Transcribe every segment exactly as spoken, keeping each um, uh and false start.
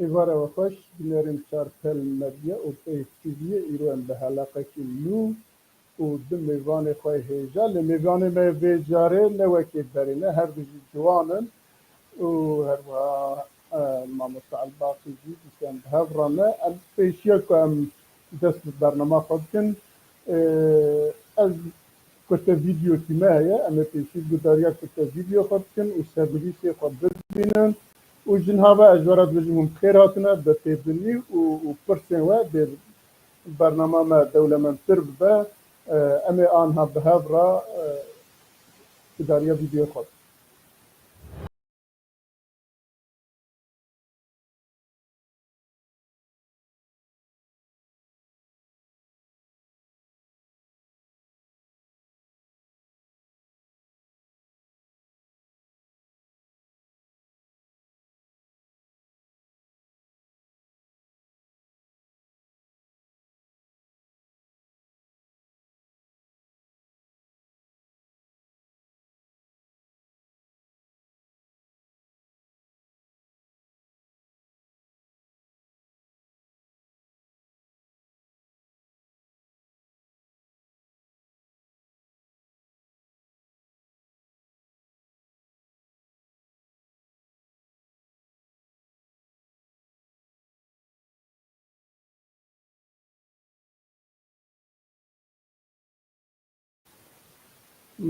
Êvara we xweş, bînerên Çarpel Medya û Peyv T V'yê, îro em bi heleqekî nû û du mêvanê xwe hêja. Lê mêvanê me vê carê ne wekê berê ne, her du jî ciwan in û her wiha, e, mamoste Elbaqî jî dîsa em bi hev re ne. Em pêşiya ku em dest bi bernama xwe bikin, e, ez kurte vîdeo tîme heye, em ê pêşî gudariya kurte vîdeo xwe bikin û sernivîsê xwe bibînin. Û ji niha ve ez ji we re dibêjim hûn bi xêr hatine, bi têbinî û, û pirsên we dê bernama me dewlemendtir bibe. E, em ê anha bi hev re, e, gudariya vîdeo xwe bikin.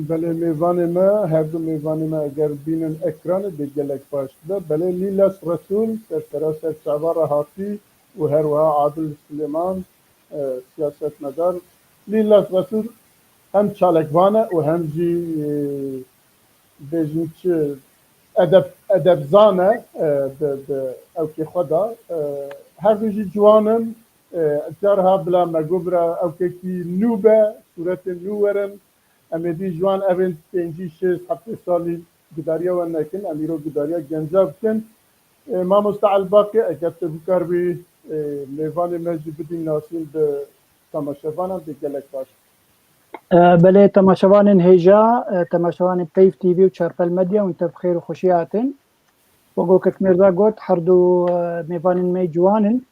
Belê mêvanê me, her du mêvanê me eger bînin ekranê dê gelek baş bibe. Belê Lîlas Resûl, ser sera ser çava re hatî û her wiha Adil Silêman, e, siyasetmedar. Lîlas Resûl hem çalakvan e û hem jî, e, bêjin çi edeb, edebzan e, e, bi, bi ewkê xwe de. E, her du jî ciwan in. E, carha bila me got bira ewkekî nû be, sûretên nû werin. Em ê dî ji wan evên pêncî, şêst, heftê salî gudariya we nekin. Em îro gudariya genca bikin. E, mamoste Elbaqî, eger tu bikaribî, e, mêvanê me jî bidî nasîn bi temaşevanan dê gelek baş. E, belê temaşevanên hêja, e, temaşevanên Peyv T V û Çarpel Medya, hûn tev bi xêr û xweşî hatin. Wek ku kek Mîrza got, her du, e, mêvanên me ciwan in.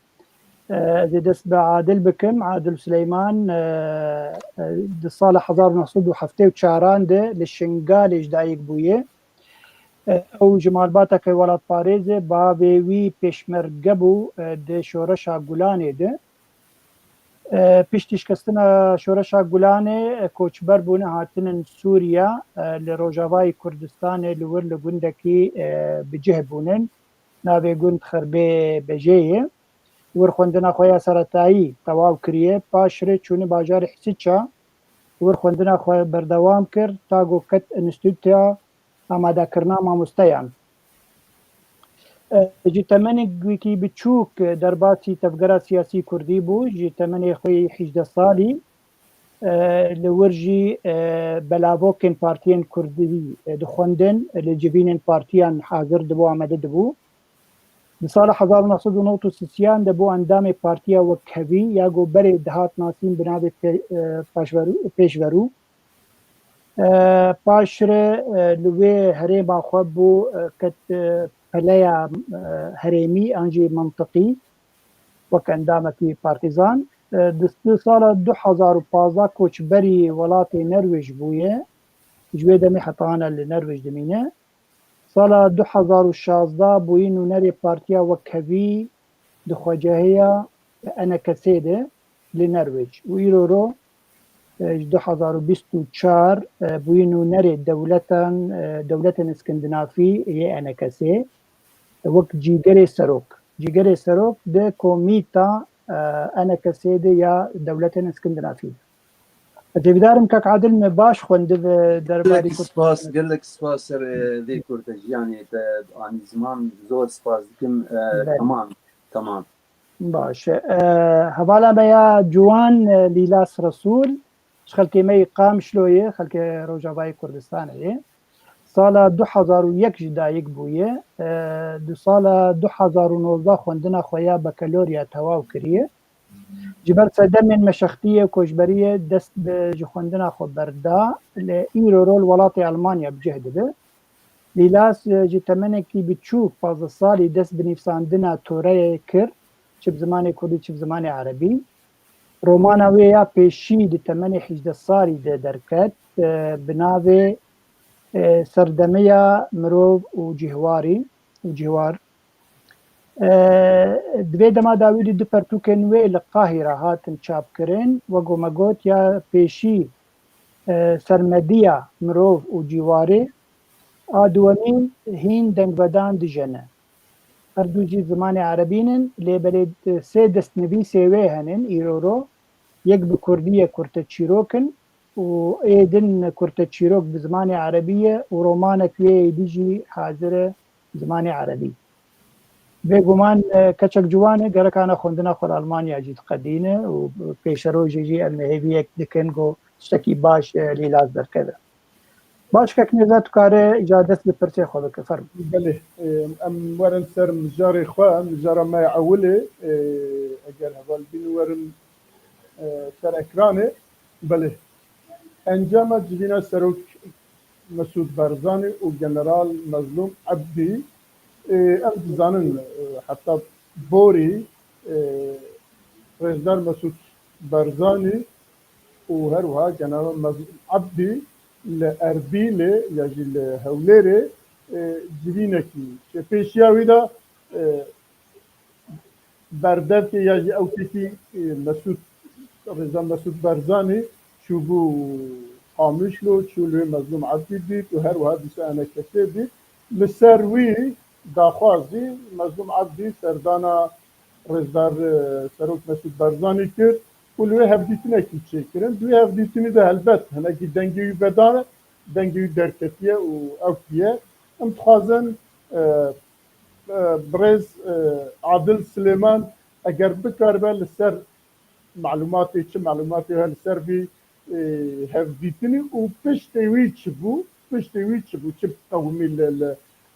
E, ez ê dest bi Adil bikim. Adil Sileyman, e, e, di sala hezar û neh sed û heftê û çaran de li Şingalê ji dayik bûye. E, ew ji malbateke welatparêz e, bavê wî pêşmerge bû, e, di şoreşa Gulanê de. E, piştî şikestina şoreşa Gulanê, e, koçber bûne hatinin Sûriya, e, li rojavayê Kurdistanê li wir li gundekî, e, bi cih bûnin. Navê gund Xirbê Bejê ye. Wir xwendina xwe ya seretayî tewav kiriye. Paşrê çûne bajarê Hisiça. Wir xwendina xwe berdewam kir, ta ku ket Înstîtuta Amadekirina Mamosteyan. E, ji temenê wekî biçûk derbasî tevgera siyasî kurdî bû, ji temenê xwe yê hîjdeh salî, e, li wir jî, e, belavokên partiyên kurdî, e, dixwendin, li civînên partiyan hazir dibû, amade dibû. Di sala hezar û neh sed û newid û sisiyan de bû endamê Partiya Wekhevî ya ku berê dihat nasîn bi navê Pê-, e, Paşverû-, Pêşverû. E, paşre, e, li wê herêma xwe bû, e, ket, e, peleya, e, herêmî an jî mintiqî wek endamekî partîzan. E, di, di sala du hezar û pazdeh koçberî welatê Nerwêj bûye. Ji wê demê heta ana li Nerwêj dimîne. Sala du hezar û şazdeh bûyî nûnerê Partiya Wekhevî di xwecehêya E N K S'ê de li Nerwêc û îro ro, e, ji du hezar û bîst û çar, e, bûyî nûnerê dewletan, e, dewletên Skandinafî yê E N K S'ê wek cîgerê serok. Cîgerê serok di komîta, e, E N K S'ê de ya dewletên Skandinafî. Ez hêvîdar im kak Adil me baş xwendibe derbarê Gelek Kurd. Spas, gelek spas ser, e, vê kurtejiyanê te anî ziman, zor spas dikim. E, Belê. Tamam, tamam. Baş e. E, hevala me ya ciwan, e, Lîlas Resûl, ji xelkê me yê Qamişlo ye, xelkê Rojavayê Kurdistanê ye. Sala du hezar û yek ji dayik bûye. E, di sala du hezar û nozdeh xwendina xwe ya bakalorya tewav kiriye. Ji ber sedemên meşextiyê û koçberiyê dest bi ji xwendina xwe berda, li îro ro li welatê Elmanya bi cih dibe. Lîlas, e, ji temenekî biçûk, pazdeh salî, dest bi nivîsandina toreyê kir, çi bi zimanê kurdî, çi bi zimanê erebî. Romana wê ya pêşî di temenê hejdeh salî de derket, e, bi navê, e, Serdemeya Mirov û Cihwarî û Cihwar. E, di vê dema dawî de du pertûkên wê li Qahîra hatin çapkirin. Wek ku me got, ya pêşî, e, Sermediya Mirov û Cîwarê, a duwemîn Hîn dengvedan dijene. Her du jî zimanê erebî nin, lê belê sê destnivîsê wê henin îroro, yek bi kurdî ye, kurteçîrok in, û ê din kurteçîrok bi zimanê erebî ye û romanek wê êdî jî hazir e zimanê erebî. Bêguman, e, keçek ciwan e, gerek ana xwendina xwe li Almanya jî diqedîne û pêşerojê jî em hêviyek dikin ku tiştekî baş, e, Lîlas derkeve. Baş, kek Nêzat, tu kare îca dest bi pirsê xwe bike, fermo. Belê, e, em werin ser mijarê xwe, mijara me ya ewilê, e, eger heval bîn werin, e, ser ekranê. Belê. Encama civîna Serok Mesûd Barzanî û General Mezlûm Ebdî, e, em dizanin, e, heta borî, e, Rêzdar Mesûd Barzanî û her wiha General Mezlûm Ebdî li Erbîlê ya jî li Hewlêrê, e, civînekî çê. Pêşiya wî de, e, berdevkê ya jî ewkekî, e, Mesûd, Rêzdar Mesûd Barzanî çûbû Qamişlo, çû li wê Mezlûm Ebdî dît û her wiha dîsa E N K S dît. Li ser wî daxwazî Mezlûm Ebdî serdana Rêzdar, e, Serok Mesûd Barzanî kir û li wê hevdîtinekî çêkirin. Di wê hevdîtinî de helbet hinekî dengê wî vedane, dengê wî derketiye û ew kiye. Em dixwazin, e, e, birêz, e, Adil Silêman eger bikaribe li ser malûmatê, çi malûmatê heye li ser vî, e, hevdîtinî û piştê wî çi bû, piştê wî çi bû, çi qewimî li, li,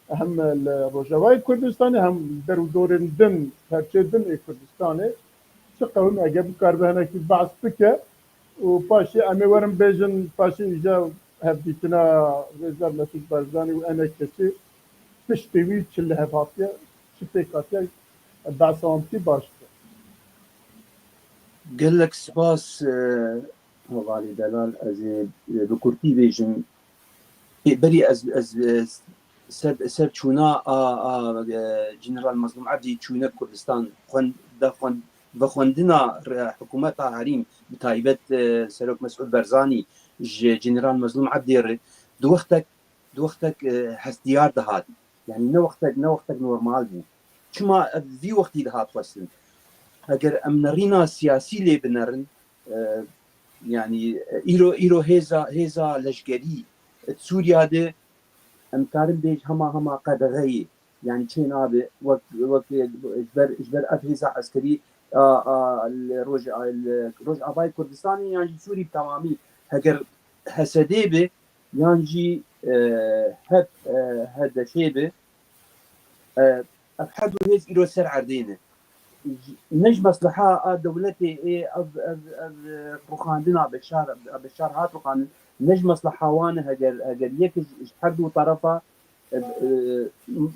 hem li Rojavayê Kurdistanê hem li der û dorên din, perçê din ê Kurdistanê çi qewimî, eger bikaribe hinekî behs bike û paşê em ê werin bêjin, paşê îja hevdîtina Rêzdar Mesûd Barzanî û E N K S'ê piştê wî çi li hev hatiye, çi pêk hatiye, behsa wan bikî baş dibe. Gelek spas, e, hevalê delal. Ez ê, e, bi kurtî bêjim. Ê, berî ez, ez, e, ser, ser çûna a, a, e, General Mezlûm Ebdî çûne Kurdistan, xwend-, da xwend-, vexwendina re-, hikûmeta herîm, bi taybet, e, Serok Mesûd Barzanî ji General Mezlûm Ebdî re, di wextek, di wextek, e, hestiyar dihat. Yanî ne wextek, ne wextek normal bû. Çima ev vî wextî dihat xwestin? Eger em nerîna siyasî lê binerin, e, yanî, e, îro, îro hêza, hêza leşkerî, e, Sûriya de em karin bêj hema, hema qedexeyê. Yanî çê nabe, wek, wek, e, ji ber, ji ber ev hêza eskerî a, a, li Roj-, a, li Rojavayê Kurdistanê yan jî Sûrî bi temamî, heger H S D be, yan jî, e, H E P, e, H D Ş be, e, ev her du hêz îro ser erdê ne. Ne ji mesleha a dewletê ê ev, ev, ev, e, rûxandina Beşar, Beşar hat rûxandin, ne ji mesleha wan e, heger, heger yek ji, ji her du terefa, e, e, m-,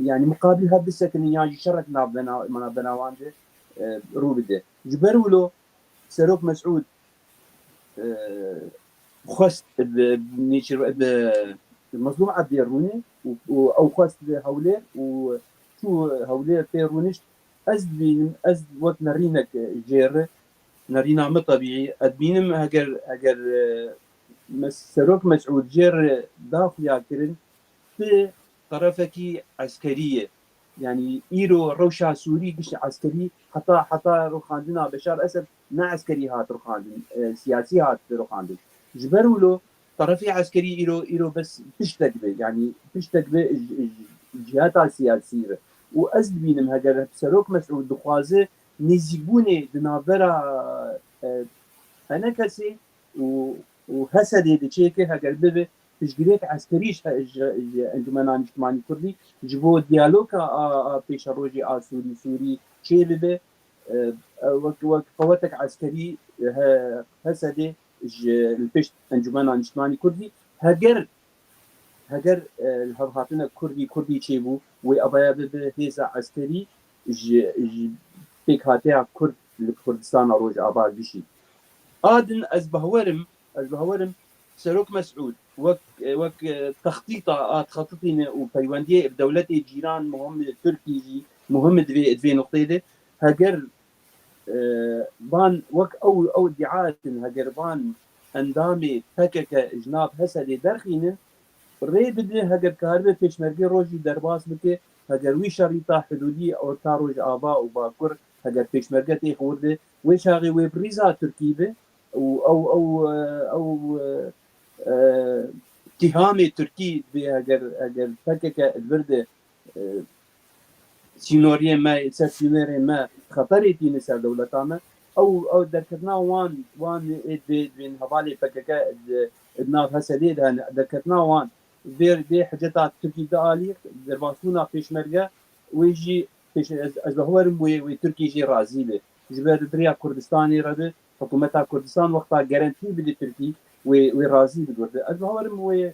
yanî muqabil hev bisekinin yan jî şerek navbena, navbena wan de, e, rû bide. Ji ber wilo Serok Mesûd, e, xwest bi, bi, bi Mezlûm Ebdê rûnê û, û ew xwest bi Hewlêr û çû Hewlêr tê rûnişt. Ez dibînim, ez wek nerînek jê re, nerîna min tebîî, ez dibînim heger, heger, e, Mes-, Serok Mesûd jê re da xuyakirin, ti terefekî eskerî ye. Yanî îro rewşa Sûrî gişt eskerî, heta, heta rûxandina Beşar Esed ne eskerî hat rûxandin, e, siyasî hat rûxandin. Ji ber wilo terefê eskerî îro, îro bes piştek be, yanî piştek be ji, ji, ji ciheta siyasî re. Û ez dibînim heger Serok Mesûd dixwaze nêzîkbûnê di navbera, e, H N K S'ê û, û H S D'ê de çêke, heger bibe piştgirêk eskerî ji, ji, ji Encûmena Niştimanî Kurdî ji bo diyaloga a, a pêşerojê a Sûrî, Sûrî çêbibe, e, e, wek, wek qewetek eskerî, e, H S D ji li pêşt Encûmena Niştimanî Kurdî, heger heger, e, li hev hatine Kurdî, Kurdî çêbû, wê avaya bibe hêza eskerî ji, ji pêkhateya Kurd li Kurdistana Rojava gişî. A din ez bawerim, ez bawerim Serok Mesûd wek, wek, e, textîta a dixetitîne û peywendiyê bi dewletê cîran muhim, Tirkî jî muhim divê, divê nuqteyê de heger, e, van wek ew, ew îdia dikin, heger van endamê P K K ji nav Hesedê derxînin, rê bide, heger karibe pêşmergê rojî derbas bike, heger wî şerîta hidûdî orta Rojava û Bakur, heger pêşmerge tê xwirde, wê çaxê wê bi rîza Tirkî be û ew, ew, e, ew, e, e, îtîhamê Tirkî bê, heger, heger P K K li vir de, e, sînoriyê me, ser sînorê me xeterê tîne ser dewleta me, ew, ew derketina wan, wan ê dibê, dibên hevalê P K K di, di nav Hesedê de hene, derketina wan vê, vê hiceta Tirkî dialî, derbasbûna pêşmerge, wê jî pêş-, ez, ez bawerim wê, wê Tirkî jî razî be. Ji ber bi riya Kurdistanê re be, hikûmeta Kurdistan wexta gerentî bide Tirkî, wê, wê razî bigurte. Ez bawerim wê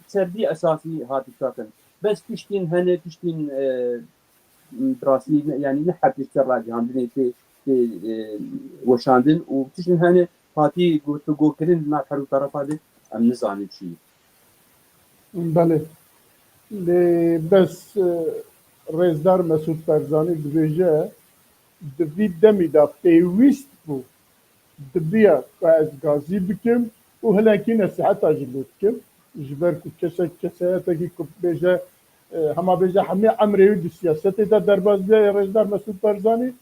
ser vî esasî hat dixetin. Bes tiştên hene, tiştên, e, bi rastî ne, yanî ne her tişt ser ragihandinê tê, tê, e, weşandin û tiştên hene hatî gotûgokirin li nav her du terefa de em nizanin çi ye. Belê. Lê bes, e, Rêzdar Mesûd Barzanî dibêje, di vî demî de pêwîst bû, dibiya ku ez gazî bikim û hilenkî nesîheta jî lê dikim. Ji ber ku kesek, kesayetekî ku bêje, e, hema bêje hemê emrê wî di siyasetê de derbas bûye, Rêzdar Mesûd Barzanî,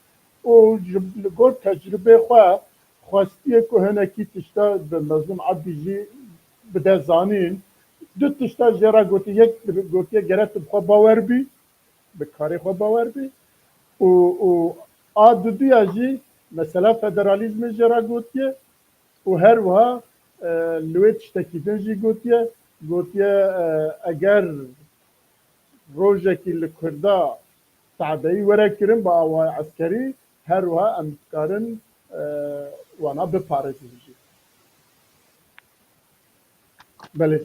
û ji, li gor tecrûbê xwe xwestiye ku hinekî tişta bi Mezlûm Ebdî jî bide zanîn. Du tişta jê re gotiye, yek gotiye gere tu bi xwe bawer bî, bi karê xwe bawer bî û, û a duduya jî mesela federalîzmê jê re gotiye û her wiha, e, li wê tiştekî din jî gotiye, gotiye, e, eger rojekî li Kurda tadeyî were kirin bi awayê eskerî, her wiha em dikarin, e, wana biparêzin jî. Belê.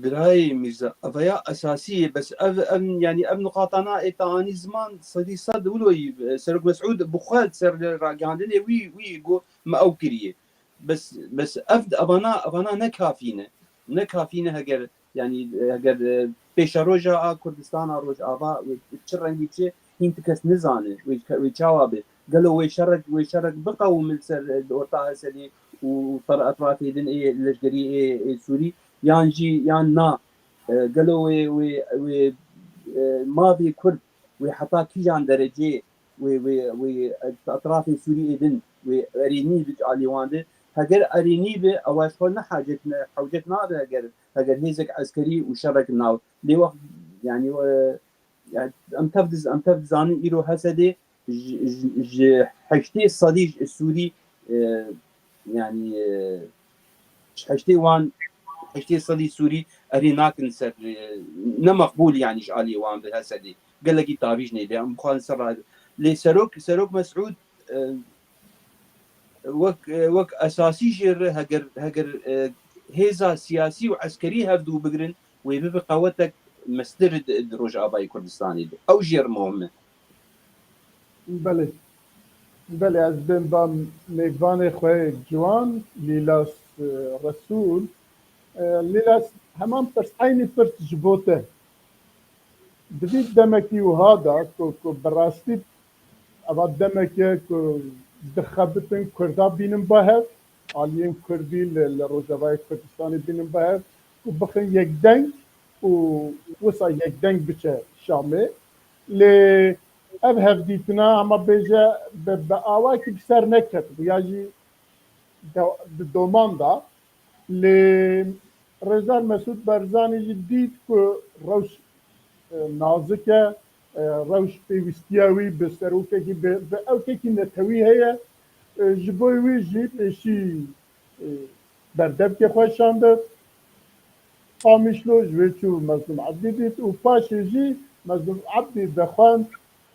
Birayê Mîrza, ev ya esasî ye, bes ev, ev, yanî ev nuqatana ê te anî ziman sedî sed wilo yî, Serok Mesûd bi xwe ser ragihandinê wî, wî got, me ew kiriye. Bes, bes ev, evana, evana ne kafî ne. Ne kafî ne heger, yanî, heger, e, pêşeroja a Kurdistana Rojava, e, çi rengî çi, hîn ti kes nizane, wê, wê çawa be. Gelo wê şerek, wê şerek biqewime li ser, e, orta Hesedê û, û tar-, etrafê din ê leşkerî ê, ê Sûrî, yan jî, yan na. E, gelo wê, wê, wê, e, mavê Kurd, wê heta kîjan dereceyê wê, wê, wê etrafê Sûriyê din, wê erênî bi alî wan de. Heger erênî be, ew ji xwe ne hacet ne, hewcet nabe heger, heger hêzek eskerî û şerek nav. Lê wext, yanî, e, yanî em tev diz-, em tev dizanin îro Hesedê ji, ji, ji heştê sedî Sûrî, e, yanî, e, ji heştê wan, heştê sedî Sûrî erê nakin ser, e, ne meqbûl, yanî ji alî wan bi Hesedê. Gelekî tavîj neyde, em bixwazin ser ra-, lê Serok, Serok Mesûd, e, wek, e, wek esasî jê re heger, heger, e, hêza siyasî û eskerî hevdû bigrin, wê bibe qewetek mestir di, di Rojavayê Kurdistanê de. Ew jê re muhim e. Belê. Belê, ez bên ba mêvanê xwe ciwan, Lîlas, e, Resûl. E, Lîlas, heman pirs, eynî pirs ji bo te. Di vî demekî wiha de ku, ku bi rastî eva demek e ku dixebitin Kurda bînin ba hev, aliyên Kurdî li, li Rojavayê Kurdistanê bînin ba hev, ku bixin yekdeng û wisa yekdeng biçe Şamê. Lê ev hevdîtina, hema bêje, bi, bi awakî bi ser neketibû ya jî de-, di doman de. Lê Rêzdar Mesûd Barzanî jî dît ku rewş, e, nazik e, e, rewş pêwîstiya wî bi serokekî, bi, bi ewkekî netewî heye. E, ji bo wî jî pêşî, e, berdevkê xwe şandin Qamişlo, ji wê çû Mezlûm Ebdî dît û paşê jî Mezlûm Ebdî vexwend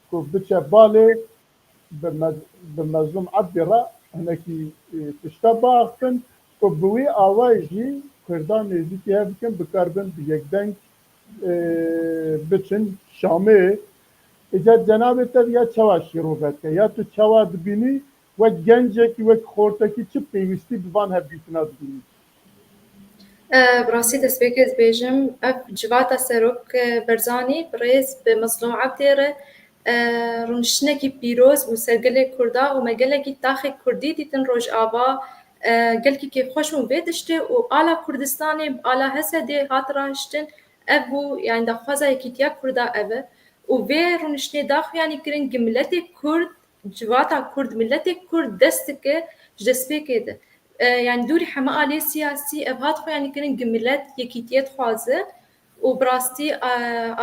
ku biçe balê bi Mez-, bi Mezlûm Ebdî re hinekî, e, tişta biaxifin ku bi wî awayî jî Kurdan nêzîkî hev bikin, bikaribin bi yekdeng, e, biçin Şamê. Îca cenabê te ya çawa şîrove dike? Ya tu çawa dibînî, wek gencekî, wek xortekî çi pêwîstî bi van hevdîtina dibînî? E, bi rastî destpêkê ez bêjim, ev civata Serok, e, Berzanî, bi rêz bi Mezlûm Ebdê re, e, rûniştinekî pîroz bû ser gelê Kurda û me gelekî taxê Kurdî dîtin Rojava, e, gelkî kêfxweş bûn vê tiştê û ala Kurdistanê, ala H S D'ê hat rahiştin, ev bû, yani daxwaza yekîtiya Kurda ev e. Û vê rûniştinê da xuyanî kirin ki miletê Kurd, civata Kurd, miletê Kurd dest dike ji destpêkê de. E, yani dûrî heme aliyê siyasî ev hat xuyanî kirin ki milet yekîtiyê dixwaze û bi rastî, e,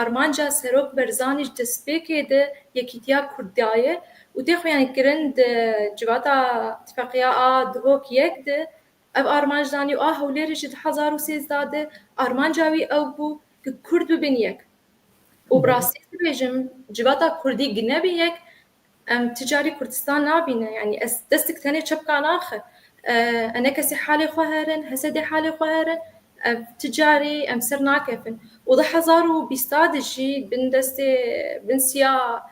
armanca Serok Berzanî ji destpêkê de yekîtiya Kurda ye û tê xuyanî kirin di civata tifaqiya a Duhok yek de ev armanc danî û a Hewlêrê jî di hezar û sêzdeh de armanca wî ew bû ki Kurd bibin yek. Û bi rastî dibêjim, civata Kurdî gi nebî yek, em ti carî Kurdistan nabîne. Yanî ez destik tenê çepka naxe. E, enekesê halê xwe herin, H S D'ê halê xwe herin, ev ti carî em ser nakefin. Û di hezar û bîsta de jî bin destê, bin siya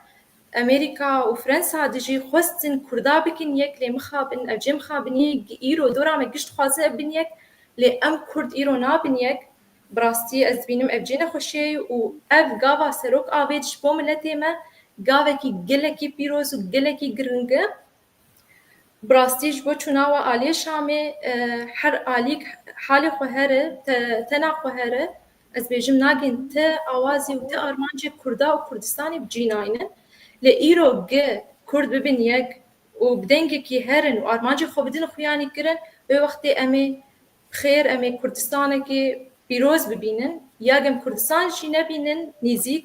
Amerîka û Fransa de jî xwestin Kurda bikin yek, lê mixabin, ev cê mixabinî îro dora me giş dixwazin ev bin yek, lê em Kurd îro nabin yek. Bi rastî ez dibînim ev cê nexweşiyê ye û ev gava Serok avêt ji bo miletê me gavekî gelekî pîroz û gelekî giring e. Bi rastî ji bo çûna we aliyê Şamê, e, her alîk halê xwe here, te-, tena xwe here, ez bêjim nagên ti awazî û ti armancê Kurda û Kurdistanê bi cî naynin. Lê îro gi Kurd bibin yek û bi dengekî herin û armancê xwe bidin xuyanî kirin, wê wextê em ê bi xêr, em ê Kurdistanekê pîroz bibînin. Ya gem Kurdistan jî nebînin nêzîk,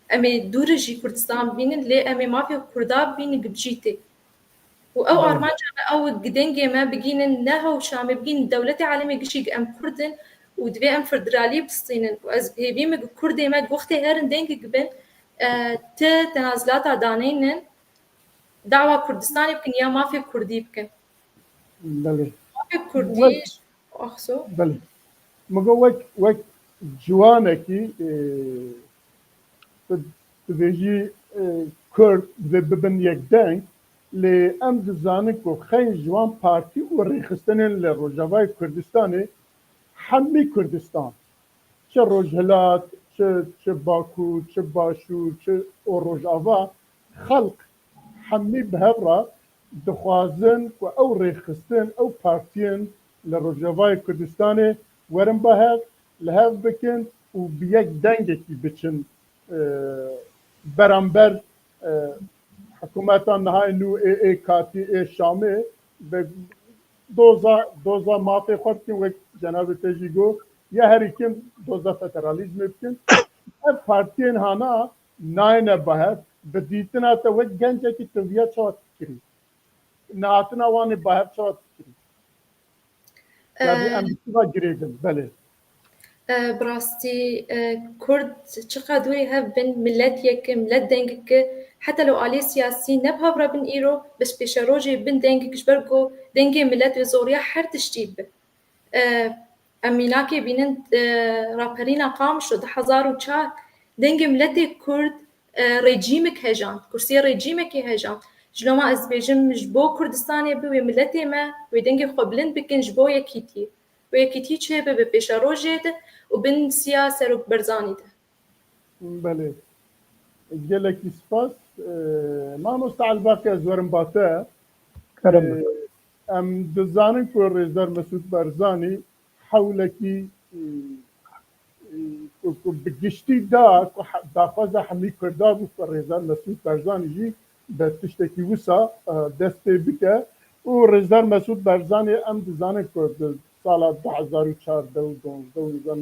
em ê dûr jî Kurdistan bibînin, lê em ê mafê Kurda bibînin gi bi cî tê. Û ew armanca me ew gi dengê me bigînin, ne hew Şamê bigînin, dewletê alemê gişî gi em Kurd in û divê em federalî bistînin. Û ez hêvî me gi Kurdê me gi wextê herin dengê gi bin, e, ti tenazilata daneynin, dawa Kurdistanê bikin ya mafê Kurdî bikin. Belê. Mafê Kurdî, axso. Belê. Min got wek, wek ciwanekî, e, tu, tu bêjî, e, Kurd divê bibin yekdeng, lê em dizanin ku xeyn ji wan partî û rêxistinên li Rojavayê Kurdistanê hemî Kurdistan, çi Rojhilat, çi, çi Bakur, çi Başûr, çi û Rojava, xelq hemî bi hev re dixwazin ku ew rêxistin, ew partiyên li Rojavayê Kurdistanê werin ba hev, li hev bikin û bi yek dengekî biçin, e, beramber, e, hikûmeta niha yê nû ê, ê katî ê Şamê bi doza, doza mafê xwe bikin, wek cenabê te jî got, ya herî kêm doza federalîzmê bikin. Ev partiyên hana nayêne ba hev, bi dîtina te wek gencekî tu viya çawa dikirî? Nehatina wan ê ba hev çawa dikirî? Yanî em bi çi ve girêdin? Belê. E, bi rastî, e, Kurd çiqa dûrî hev bin, milet yek e, milet dengik e, heta li aliyê siyasî ne bi hev re bin îro, bes pêşerojê bin dengik ji ber ku dengê milet wê zoriya her tiştî bi. E, em mînakê bînin, e, raperîna Qamişlo du hezar û çar, dengê miletê Kurd, e, rejîmik hejand, kursiyê rejîmekê hejand. Ji loma ez dibêjim, ji bo Kurdistanê bi wê miletê me, wê dengê xwe bilind bikin ji bo yekîtî. Wê yekîtî çêbe bi pêşerojê de û bin siya Serok Berzanî de. Belê. Gelekî spas. E, Mamosta Elbaqî, ez werim ba te. Kerem. E, em dizanin ku Rêzdar Mesûd Barzanî hewlekî, e, e, ku, ku bi giştî da, ku he-, daxwaza hemî Kurda bû ku Rêzdar Mesûd Barzanî jî bi tiştekî wisa, e, dest pê bike. Û Rêzdar Mesûd Barzanî em dizanin ku di sala du hezar û çardeh û duwazdeh û nîzan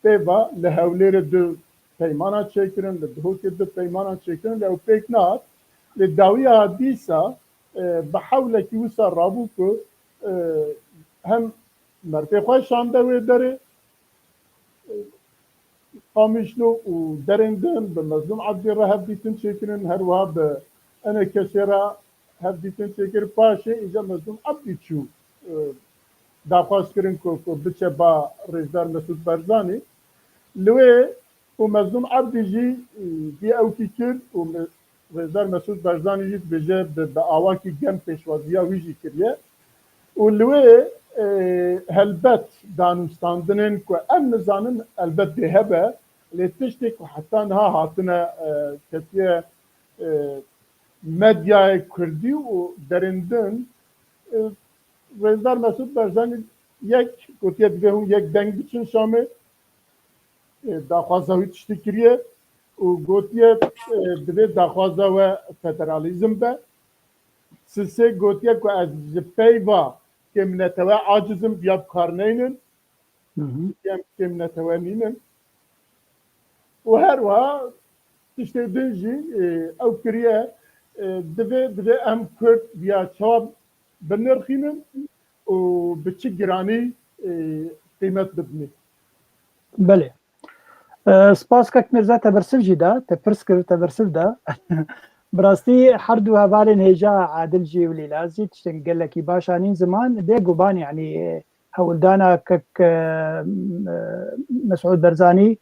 pê ve li Hewlêrê du peymana çêkirin, li Duhokê du peymana çêkirin, lê ew pêk nehat. Lê dawiya dîsa, e, bi hewlekî wisa rabû ku, e, hem merfê xwe şande wê derê, e, Qamişlo û derên din bi Mezlûm Ebdî re hevdîtin çêkirin, her wiha bi enekesê re hevdîtin çêkir. Paşê îca Mezlûm Ebdî çû, e, daxwaz kirin ku, ku biçe ba Rêzdar Mesûd Barzanî. Li wê û Mezlûm Ebdî jî, e, vî ewkî kir û Me-, Rêzdar Mesûd Barzanî jî dibêje bi, bi awakî germ pêşwaziya wî jî kiriye. Û li wê, e, helbet danûstandinên ku em nizanin elbet dê hebe, lê tiştê ku heta niha hatine, e, ketiye, e, medyayê kurdî û derên din, e, Rêzdar Mesûd Barzanî yek gotiye divê hûn yek deng biçin Şamê, e, daxwaza wî tiştî kiriye û gotiye, e, divê daxwaza we federalîzm be. Sisê gotiye ku ez ji peyva kêm netewe aciz im, viya bi kar neynin. Hı hı. Kêm, kêm netewe nînin. Û her wiha tiştê din jî, e, ew kiriye, e, divê, divê em Kurd viya çawa binirxînin û bi çi giranî, e, qîmet bidinê. Belê. E, spas kek Mirza, te bersiv jî da, te pirs kir, te bersiv da. Bi rastî her du hevalên hêja Adil jî û Lîla jî tiştên gelekî baş anîn ziman, bêguman, yanî, e, hewldana kek, e, e, Mesûd Barzanî,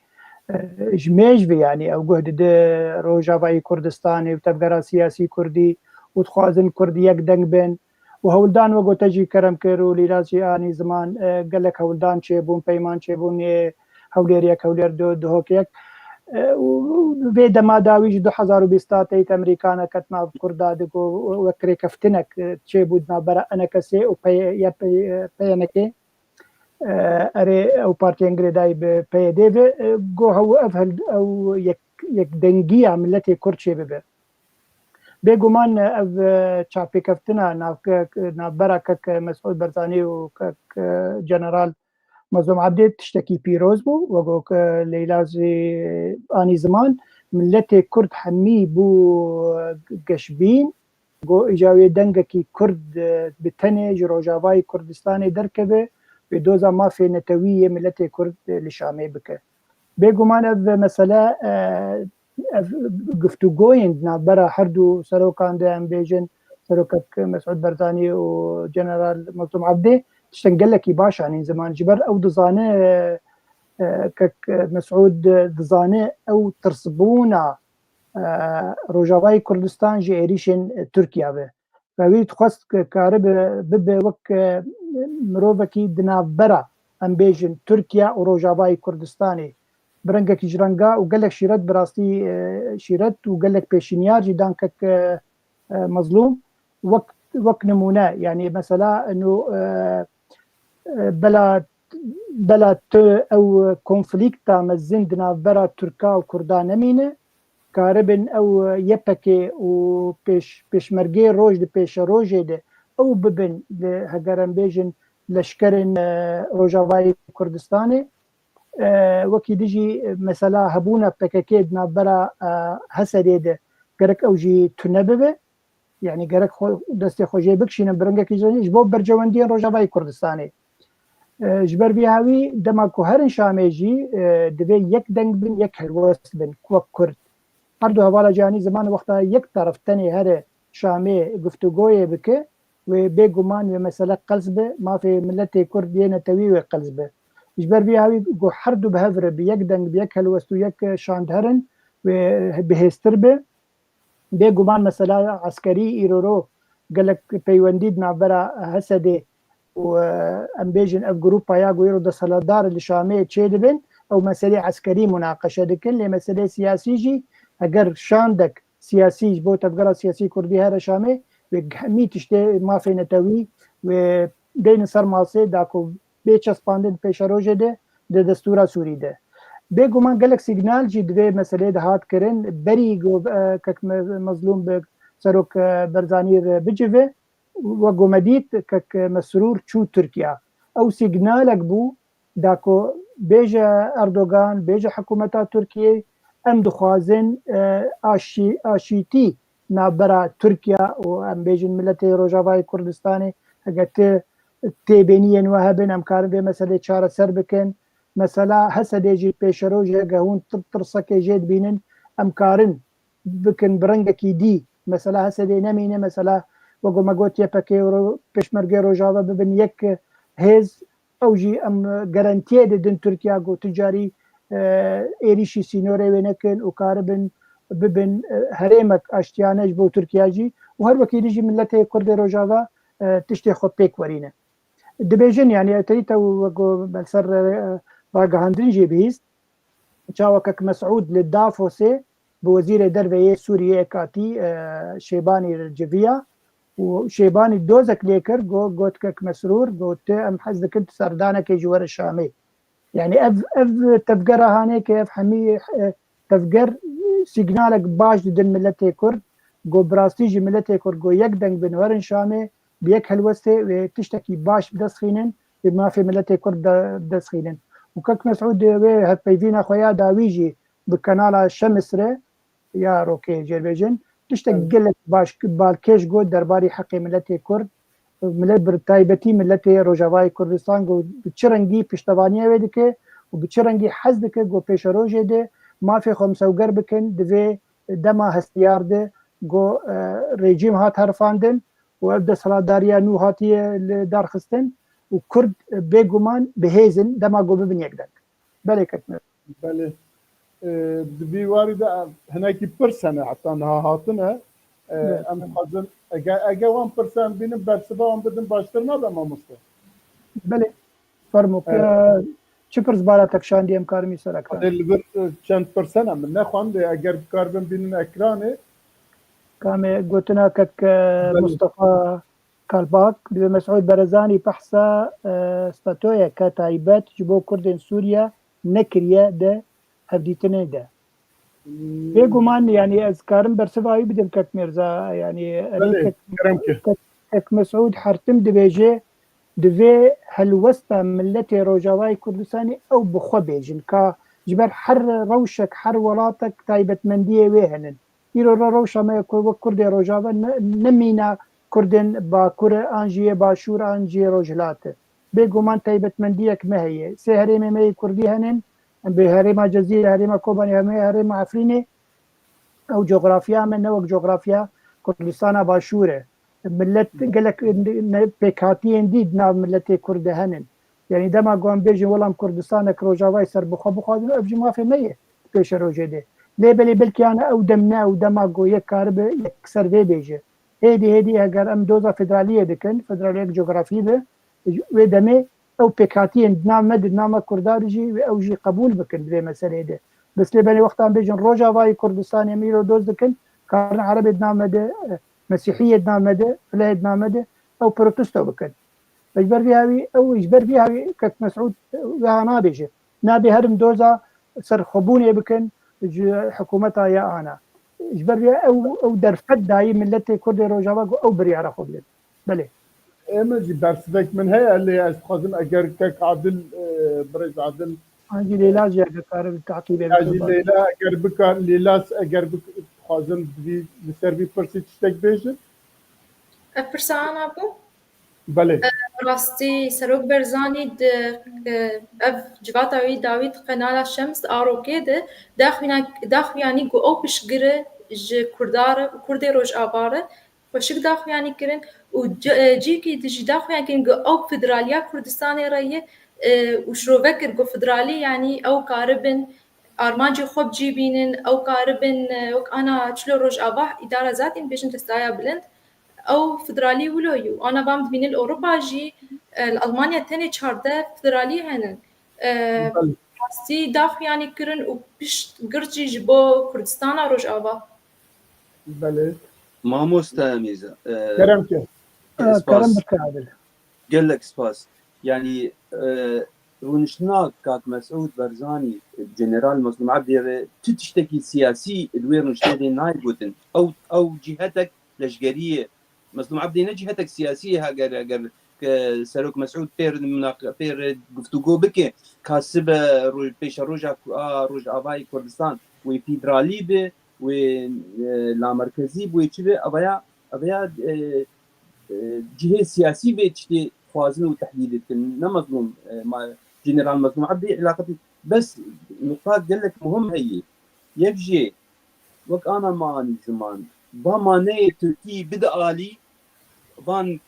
e, ji mêj ve, yanî ew guh dide Rojavayî Kurdistanê û tevgera siyasî kurdî û dixwazin Kurd yek deng bin. Û hewldan, wek gote jî Kerem kir û Lîla jî anî ziman, e, gelek hewldan çêbûn, peyman çêbûn, ê Hewlêr yek, Hewlêr du, Duhok yek. E, û, û vê dema dawî jî du hezar û bîst teyt Amerîka neket nav Kurda, digo wek rêkeftinek, e, çêbû di navbera E N K S ê û P Y, P Y N K. E, erê, ew partiyên girêdayî bi P Y D ve, e, go hew ev hel-, ew yek, yekdengiya miletê Kurd çêbibe. Bêguman, e, ev, e, çavpêkeftina navke-, navbera kek Mesûd Barzanî û kek, e, General Mazlûm Ebdî tiştekî pîroz bû. Wek ku Leyla jî anî ziman, miletê Kurd hemî bû, e, geşbîn. Go îca wê dengekî Kurd, e, bi tenê ji Rojavayê Kurdistanê derkeve, wê doza mafê netewî yê miletê Kurd, e, li Şamê bike. Bêguman ev mesele, e, ev guftûgoyên di navbera her du serokan de, em bêjin, serokek Mesûd Barzanî û General Mazlûm Ebdî, tiştên gelekî baş anîn ziman. Ji ber ew dizane, e, e, kek Mesûd dizane ew tirsbûna, e, Rojavayê Kurdistan ji êrîşên Tirkiye be. Ve wî dixwest ke karibe bibe wek, e, mirovekî di navbera, em bêjin, Tirkiye û Rojavayê Kurdistanê. Bi rengekî ji renga û gelek şîret, bi rastî, e, şîret û gelek pêşinyar jî dan kek, e, e, Mazlûm. Wek, wek nimûne, yanî mesela, eno, e, e, bela, bela tu ew konflîkta mezin di navbera Tirka û Kurda nemîne, karibin ew Y P G û pêş-, pêşmergê roj di pêşerojê de ew bibin, li, heger em bêjin, leşkerên, e, Rojavayê Kurdistanê. E, wekî dijî, e, mesela hebûna P K K di navbera, e, Hesedê de gerek ew jî tune bibe. Yanî gerek xwe, destê xwe jê bikişînin bi rengekî jî ji bo berjewendiyên Rojavayê Kurdistanê. E, ji ber vî hawî dema ku herin Şamê jî, e, divê yek deng bin, yek helwest bin wek Kurd. Her du hevala cîhanî ziman wexta yek teref tenê here Şamê guftûgoyê bike, wê bêguman wê mesele qels be, mafê miletê Kurd yê netewî wê qels be. Ji ber vî hawî ku her du bi hev re bi yek deng, bi yek helwest û yek şand herin, wê bihêztir be. Bêguman mesela eskerî îroro gelek peywendî di navbera Hesedê û, e, em bêjin ev grûpa ya ku îro desthilatdar li Şamê çêdibin, ew meselê eskerî munaqeşe dikin, lê meselê siyasî jî, heger şandek siyasî ji bo tevgera siyasî kurdî here Şamê, wê hemî tiştê mafê netewî wê deynin ser masê da ku bê çespandin pêşerojê de, di destûra Sûrî de. Bêguman gelek sîgnal jî di vê meseleyê de hat kirin. Berî ku, e, kek Me-, Mezlûm bi serok, e, Barzanî re bicive, wek ku me dît, kek Mesrûr çû Tirkiye. Ew sîgnalek bû, da ku bêje Erdogan, bêje hikûmeta Tirkiyê, em dixwazin, e, aşî-, aşîtî navbera Tirkiye û, em bêjin, miletê Rojavayê Kurdistanê, heke ti têbêniyên we hebin, em karin vê meselê çareser bikin. Mesela Hesedê jî pêşerojê, heke hûn tir-, tirsekê jê dibînin, em karin bikin bi rengekî dî. Mesela Hesedê nemîne, mesela wek me got, Y P G û ro-, Pêşmergê Rojava bibin yek, e, hêz, ew jî em garantiyê didin Tirkiye ku tu carî, e, êrîşî sînorê wê nekin û karibin bibin, e, herêmek aştiyane ji bo Tirkiye jî û her wekî dî jî miletê Kurdê Rojava, e, tiştê xwe pêk werîne. Dibêjin, yanî, ew terî te wek ku ber ser, e, ragihandin jî bihîst, çawa Kek Mesûd li Dafosê bi Wezîrê Derve yê Sûriyê katî, e, Şêbanî civiya û Şêbanî dozek lê kir, got, got Kek Mesrûr, got, em hez dikin tu serdanekê jî were Şamê. Yanî ev, ev tevgera hanê ke ev hemî, e, tevger sîgnalek baş didin miletê Kurd, got bi rastî jî miletê Kurd got yek deng bin werin Şamê, bi yek helwestê wê tiştekî baş bi dest xînin, wê mafê miletê Kurd de, bi dest xînin. Û Kek Mesûd wê hevpeyvîna xwe ya dawî jî bi kanala Şems re ya rokê jêrbêjin, tiştek Evet. gelek baş, balkêş got derbarî heqê miletê Kurd, milet, bi taybetî miletê Rojavayê Kurdistan got bi çi rengî piştevaniya wê dike û bi çi rengî hez dike got pêşerojê de mafê xwe misewger bikin, divê dema hestiyar de got, e, rejîm hat herifandin û ev desthilatdariya nû hatiye li dar xistin û Kurd, e, bêguman bi hêz in dema got bibin yek deng. Belê ketine. Belê. E, di vî warî de hinekî pirs hene heta niha hatine. E, Evet. Em dixwazin, ege, ege wan pirsan bînin, bersiva wan bidin, baştir nabe mamoste? Belê. Fermo. Evet. E, çi pirs bala te kişandî em karin wî ser ekran? Hadi li vir, e, çend pirs hene min nexwandê, eger bikaribin bînin ekranê. Kamê gotina kek, e, Belê. Mustafa Kalbak, divê Mesûd Barzanî behsa, e, statutoyeke taybet ji bo Kurdên Sûriye nekiriye di hevdîtinê de. Hmm. Bêguman, yanî ez karim bersiva wî bidim kek Mirza, yanî erê Belê, kek, kerem ki. kek, kek Mesûd her tim dibêje, divê helwesta miletê Rojavayê Kurdistanê ew bi xwe bêjin, ka ji ber her rewşek, her welatek taybetmendiyê wê henin. Îro re rewşa me ku wek Kurdê Rojava ne, ne mîna Kurdên Bakur e, an jî yê Başûr, an jî yê Rojhilat e. Bêguman taybetmendiyek me heye. Sê herêmê me yê Kurdî henin, em bi herêma Cezîrê, herêma Kobanê, hemê herêma Efrînê. Ew coxrafiya me ne wek coxrafiya Kurdistana Başûr e. Milet gelek ne-, pêkhatiyên dî di nav miletê Kurd de henin. Yanî dema ku em bêjin welam Kurdistanek Rojavayê serbixwe bixwazin, ev jî mafê me ye pêşerojê de. Lê belê belkî ana ew dem ne, ew dema ku yek karibe yekser vê bêje. Hêdî hêdî eger em doza federaliyê dikin, federaliyek cografî be, wê demê ew pêkhatiyên di nav me de, di nav me Kurda de jî, wê ew jî qebûl bikin di vê meseleyê de. Bes lê belê wexta em bêjin Rojavayê Kurdistanê em îro doz dikin, karin Erebê di nav me de, e, Mesîhiyê di nav me de, filehê di nav me de, ew protesto bikin. Ji ber vê hawî, ew ji ber vê hawî kek Mesûd wiha nabêje. Nabê herin doza serxwebûnê bikin ji hikûmeta ya ana. Ji ber vê ew, ew derfet dayî miletê Kurdê Rojava ku ew biryara xwe bidin. Belê. Ê min jî bersivek min heye, lê ez dixwazim eger kek Adil, e, birêz Adil, An jî Leyla jî eger kare bi teqîbê Ya jî bikin. Leyla eger bikar, Leyla eger bik-, dixwazim vî, li ser vî pirsî tiştek bêjin. Ev pirsa ana bû? Belê. Bi rastî Serok Barzanî di, e, ev civata wî dawî di qenala Şems di Arokê de daxuyna-, daxuyanî ku ew piştgir e ji Kurda re û Kurdê Rojava re xweşik daxuyanî kirin û ci-, e, cihekî di jî daxuyan kirin ku ew federaliya Kurdistanê re ye, e, û şirove kir ku federalî yanî ew karibin armancê xwe bi cî bînin, ew karibin, e, wek ana çilo Rojava îdara zatî dibêjin destaya bilind, ew federalî wilo yû. Ana vam dibînin li Ewropa jî, e, li Almanya tenê çardeh federalî henin. E, Belê. Rastî daxuyanî kirin û pişt girtî ji bo Kurdistana Rojava. Belê. Mamoste Mîza, e, Kerem ke. E, spas. Kerem bike Adil. Gelek spas. Yanî, e, rûniştina kak Mesûd Barzanî, General Mezlûm Ebdî re tu tiştekî siyasî li wê rûniştê de nayê gotin. Ew, ew cîhetek leşgerî ye. Mezlûm Ebdî ne cîhetek siyasî ye, heger, heger ke Serok Mesûd pêr munaq-, pêr guftûgo bike, ka sibe roj-, pêşeroja ku-, a Rojavayê Kurdistan wê federalî be, wê, e, lamerkezî be, wê çi be, ev ya, ev ya, e, e, cihê siyasî vê tiştê xwazin û tehdîd dikin. Ne Mezlûm, e, ma, General Mezlûm Ebdî îlaqetî. Bes nuqta gelek muhim heye. Yek jê, wek ana me anî ziman, va maneyê Tirkî bide alî, van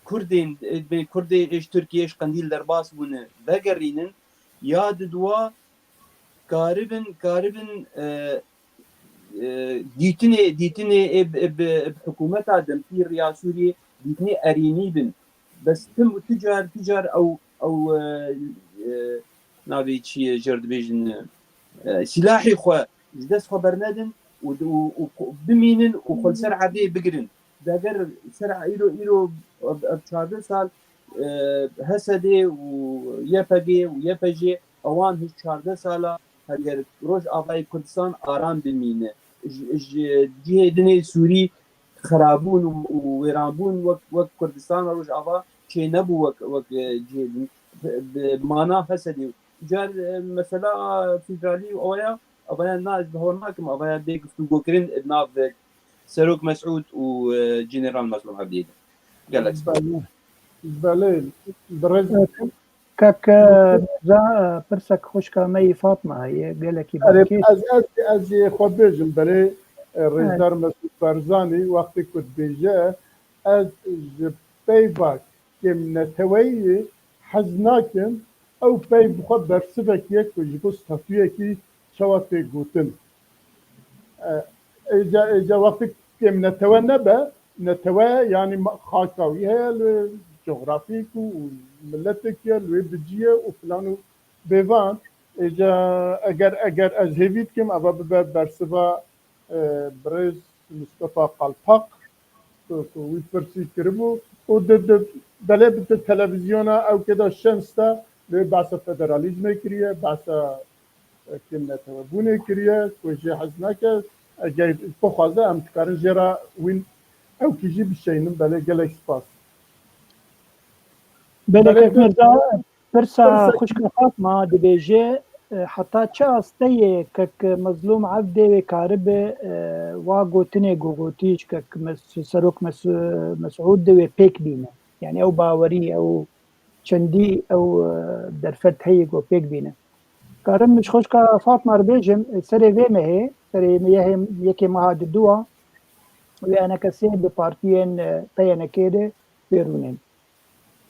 Kurdên, ê, bê Kurdê ê ji Tirkiyê, ji Qendîl derbas bûne, vegerînin, ya di dua karibin, karibin, e, e, dîtinê, dîtinê ê bi, ê bi, ê bi hikûmeta dempîr ya Sûriyê dîtinê erînî bin. Bes tim û tu car, tu car ew, ew, e, e, navê çi ye, jêr dibêjin, e, silahê xwe ji dest xwe bernedin û, û, û bimînin û xwe li ser erdê bigirin. Deger ser îro, îro ev, ev çardeh sal, e, H S D û Y P G û Y P J, ewan hişt çardeh sala heger Rojavayê Kurdistan aram bimîne. Ji, ji cihê dinê Sûrî xirabûn û, û wêranbûn wek, wek Kurdistana Rojava çênebû wek, wek, e, cihê din. Bi, bi mana H S D. Car, e, mesela federalî û awaya, avaya na ez bi hewa nakim, avaya bê guftûgokirin di nav, e, Serok Mesûd û, e, General Mazlûm Evdiyê de. Gelek spas. Belê. Belê. Birêz. Kek, e, Mirza, e, pirsek xwişka me yî Fatma heye, gelekî Erê, balkêş. Ez, ez, ez ê xwe bêjim, belê, e, rêzdar Mesûd Barzanî wextê ku dibêje, ez ji peyva kêmneteweyî hez nakim, ew peyv bi xwe bersivekî ye ku ji bo statuyekî çawa tê gotin. E, êca, êca wextê kêm netewe nebe, netewe yanî ma-, xaka wî heye li coxrafîk û miletek ye, li wê bicî ye û filan û bêvan. Êca eger, eger ez hêvî dikim, eva bibe bersiva, e, birêz Mustafa Kalpak, ku, ku wî pirsî kiribû û di, di, belê bi di televizyona ew kê de şens de lê behsa federalîzmê kiriye, behsa, e, kêm netewebûnê kiriye, ku jê hez nake, eger bixwaze em dikarin jê re wîn ewkî jî bişeynin. Belê gelek spas. Belê Belê kek tu Mirza, pirsa pirsa xwişka Fatma dibêje, e, heta çi asteyê kek Mezlûm Evdê wê karibe, e, wa gotinê ku gotî ji kek Mes-, Serok Mes-, Mesûd de wê pêk bîne. Yani ew bawerî, ew çendî ew, e, derfet heye ku pêk bîne. Karim ji xwişka Fatma re bêjim, serê vê mehê, serê mehê yekê meha di dua, wê enekesê bi partiyên, e, P Y N K de bêrûnên.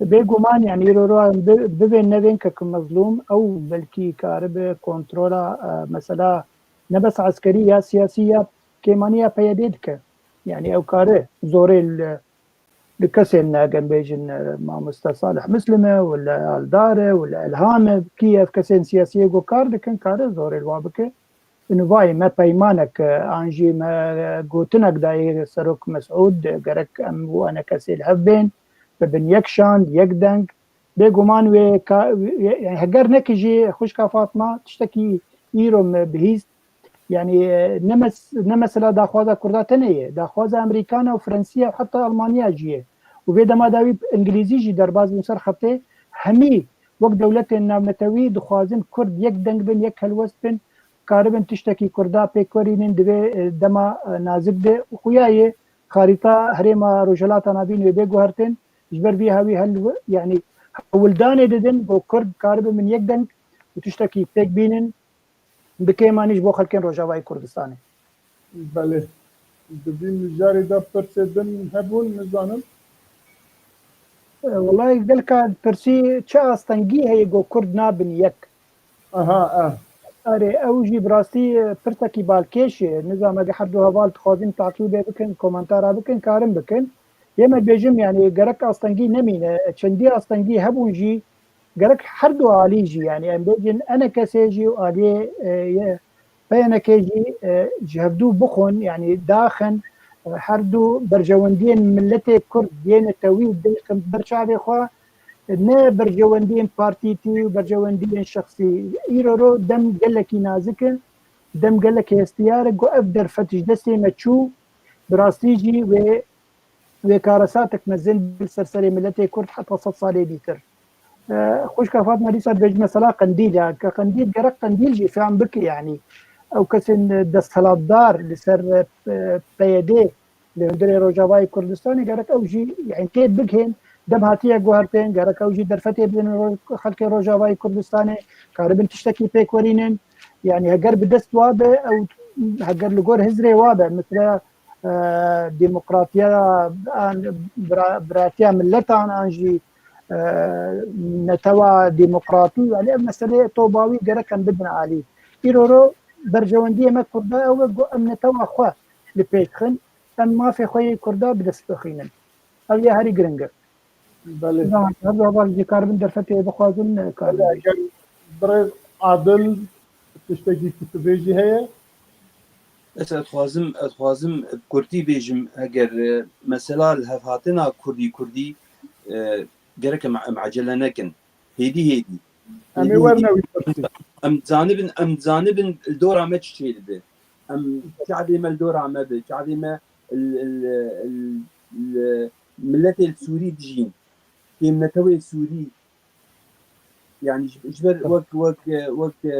Bêguman, yani, îro ro em bi-, bibên nevên kek Mezlûm, ew belkî karibe kontrola, e, mesela ne bes eskerî ya siyasî ya kêmaniya P Y D dike. Yani ew kare zorê li, li kesên ne, gem bêjin, e, mamoste Salih Muslim e, wala Aldar e, wala Elham e, kî ev kesên siyasî yê ku kar dikin, kare zorê li wa bike. Nivayê me peymanek, e, an jî me, e, gotinek dayê Serok Mesûd, e, gerek em û enekesê li hev bên, bibin yek şand, yek deng. Bêguman wê ka-, wê, yani heger neke jî xwişka Fatma tiştekî îro me bihîst. Yani, e, ne mes-, ne mesela daxwaza Kurda tenê ye. Daxwaza Amerîkana û Fransiya û heta Almanya jî ye. Û vê dema dawî Îngilîzî jî derbas bûn ser xetê. Hemî wek dewletên navnetewî dixwazin Kurd yek deng bin, yek helwest bin. Karibin tiştekî Kurda pêk werînin di vê, e, dema, e, nazik de û xuya ye xarîta herêma Rojhilata Navîn wê bê guhertin. Ji ber vî hewî hel-, yani hewldanê didin ku Kurd karibin min yek deng û tiştekî pêk bînin, bi kêmanî ji bo xelkên Rojavayê Kurdistanê. Belê. Di vî mijarê de pirsê din hebûn, nizanim. E, welayi gelka pirsî çi astengî heye ku Kurd nabin yek? Aha, eh. Erê, ew jî bi rastî, e, pirsekî balkêş e. Nizam, eger her du heval dixwazin taqîbê bikin, komentara bikin, karin bikin. Yê me dibêjim, yani, gerek astengî nemîne, çendî astengî hebûn jî, gerek her du alî jî, yani, em bêjin, enekesê jî û aliyê, e, ye, P Y N K jî, e, ji hevdû bixwin, yani, daxin, e, her du berjewendiyên miletê Kurd yê netewî dêxin ber çavê xwe, ne berjewendiyên partîtî û berjewendiyên şexsî. Îro ro dem gelekî nazik e, dem gelekî hestiyar e, ku ev derfet ji destê me çû, bi rastî jî wê, wê karesatek mezin li ser serê miletê Kurd heta sed salê dîtir. E, xwişka Fatma dîsa dibêjî mesela Qendîl ya, ke Qendîl, gerek Qendîl jî fehm bike, yanî ew kesên desthilatdar li ser, e, P Y D li hundirê Rojavayê Kurdistanê gerek ew jî, yani, tê bigihên, dem hatiye guhertin, gerek ew jî derfetê bidin ro-, xelkê Rojavayê Kurdistanê, karibin tiştekî pêk werînin. Yani, heger bi dest wa be, ew, heger li gor hizrê wa be, mesela, e, demokratiya, an, bira-, biratiya miletan an jî, e, netewa demokratî, yani ev meseleyê tobawî gerek em bidin alî. Îro ro berjewendiyê me Kurda ew e ku em netewa xwe li pêş xin, em mafê xwe yê Kurda bi dest bixînin. Ev ya herî giring e. Belê. Her zaman, her zaman jî karibin derfetê bixwazin, e, karibin. Belê, eger birêz Adil tiştekî ku tu bêjî heye? Ez, ez dixwazim, ez dixwazim bi kurtî bêjim, eger, e, mesela li hevhatina kurdî kurdî, e, gerek em, em ecele nekin. Hêdî hêdî. Em ê Hêdî werne hêdî. Wî pirsî. Em zanibin, em zanibin li dora me çi çêdibe. Em çavê me li dora me bi, çavê me li, li, li, li miletê li Sûrî dijîn. Kêm netewê Sûrî. Yani ji, ji ber wek, wek, wek, e,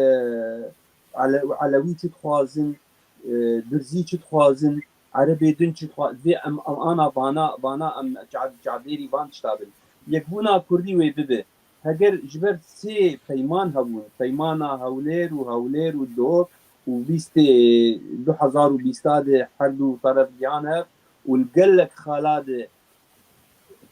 Ele-, Elewî çi dixwazin, e, Durzî çi dixwazin, Erebê din çi dixwa-, vê em, em ana vana, vana em ca-, cadêrî van tişta bin. Yekbûna Kurdî wê bibe. Heger ji ber sê peyman hebûn, peymana Hewlêr û Hewlêr û Duhok û bîstê du hezar û bîsta de her du teref gihan hev û li gelek xala de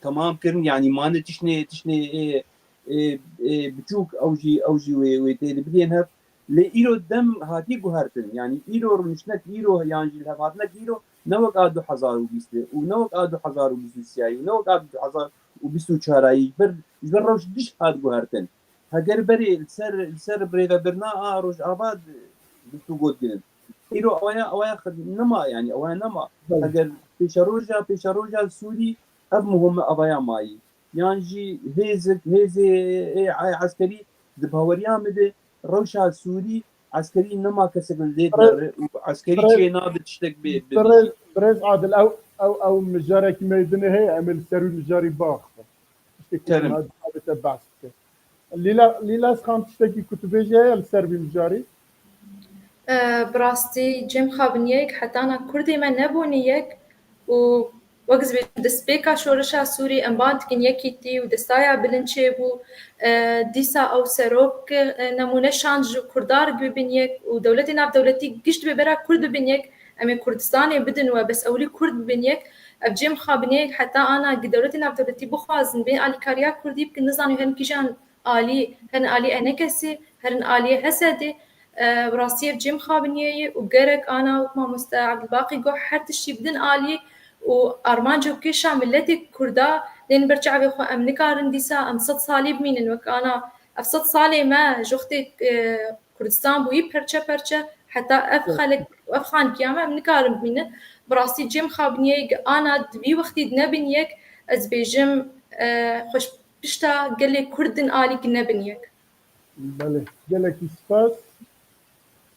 temam kirin, yanî mane tiştê, tiştê ê, ê, ê biçûk ew jî, ew jî wê, wê tê de bidên hev. Lê îro dem hatî guhertin, yanî îro rûniştinek îro yan jî lihevhatinek îro ne wek a du hezar û bîst û ne wek a du hezar û bîst û sê û ne wek a du hezar û bîst û çar ji ber, ji ber rewş giş hat guhertin. Heger berê li ser, li ser birêvebirina a Rojava guftûgo dikirin. Îro awaya, awaya xwe nema, yanî awaya nema. Belê. Heger pêşeroja, pêşeroja Sûrî ev muhim e, avaya mayî. Yan jî hêzik, hêzê ê, ê eskerî di baweriya min de rewşa Sûrî eskerî nema kesek li dê Birêz, dinere û eskerî birêz, çê nabe tiştek bê, bê, birêz, birêz Adil, ew, ew, ew mijarekî me dinê heye, em ê li ser wî mijarî biaxivin. Tiştekî Terim. Niha dixwaze te behs bike. Lîla, Lîla Sixan, tiştekî ku tu bêjî heye li ser vî mijarî? E, bi rastî cem xabiniyek hetana Kurdê me nebûne yek û wek ez bêjim destpêka şoreşa Sûrî em ban dikin yekîtî û destaya bilind çêbû. E, dîsa ew serok, e, nemûne şand ji Kurda re bibin yek û dewletê navdewletî giş dibê bera Kurd bibin yek. Em ê Kurdistanê bidin we, bes ewilî Kurd bibin yek. Ev cem xabiniyek heta ana gi dewletê navdewletî bixwazin bê alîkariya Kurdî bikin, nizanim her kîjan alî, herin alî Enekesê, herin alî Hesedê. E, bi rastî ev cem xabiniyê ye û gerek ana wek mamoste Ebdulbaqî got her tiştî bidin alî û armanc û kêşa miletê Kurda nên ber çavê xwe em nikarin dîsa em sed salî bimînin wek ana ev sed salê me ji wextê, e, Kurdistan bûyî perçe perçe, heta ev Evet. xelek, ev xankiya me em nikarin bimînin. Bi rastî cem xabiniyê ana di vî wextî de nebin yek, ez bêjim, e, xweş pişta gelê Kurd din alî ki nebin yek. Belê, gelekî spas.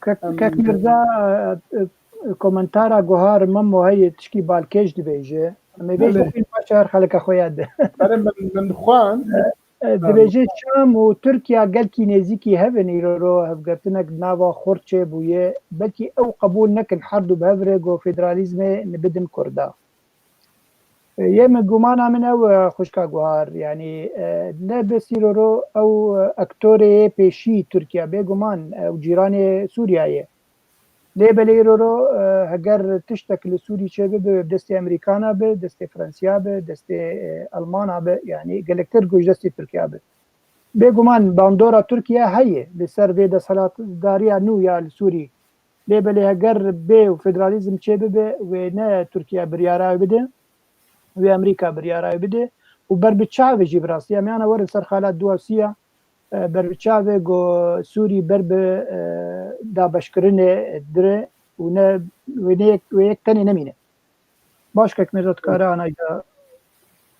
Kek, Em, Kek Mirza, e, e, komentara guhar Memo heye tişkî balkêş dibêje. Em ê vê Belê. Şoqîn baş her xeleka xwe ya de. Belê, min, min xwend. E, dibêje Şam û Tirkiye gelkî nêzîkî hev in, îro ro hevgirtinek di nava xurt çêbûye. Belkî ew qebûl nekin her du bi hev re ku federalîzmê nibidin Kurda. E, yê min gumana min ew, e, xwişka guhar, yanî, e, ne bes îro ro ew, e, aktorê yê pêşî Tirkiye, bêguman ew cîranê Sûriye ye. Lê belê îro ro, e, heger tiştek li Sûrî çêbibe, bi destê Amerîkana be, destê Fransiya be, destê, e, Almana be, yanî gelektir ku ji destê Tirkiya be. Bêguman bandora Tirkiye heye li ser vê desthilatdariya nû ya li Sûrî. Lê belê heger bê û federalîzm çêbibe, wê ne Tirkiye biryara wê bide, wê Amerîka biryara wê bide û ber bi çavê jî bi rastî. Em yana werin ser xala Duwasiya, e, ber bi çavê ku Sûrî ber bi, e, dabeşkirinê dire û ne, wê ne yek, wê yek tenê nemîne. Baş, Kek Mirza, dikare anayda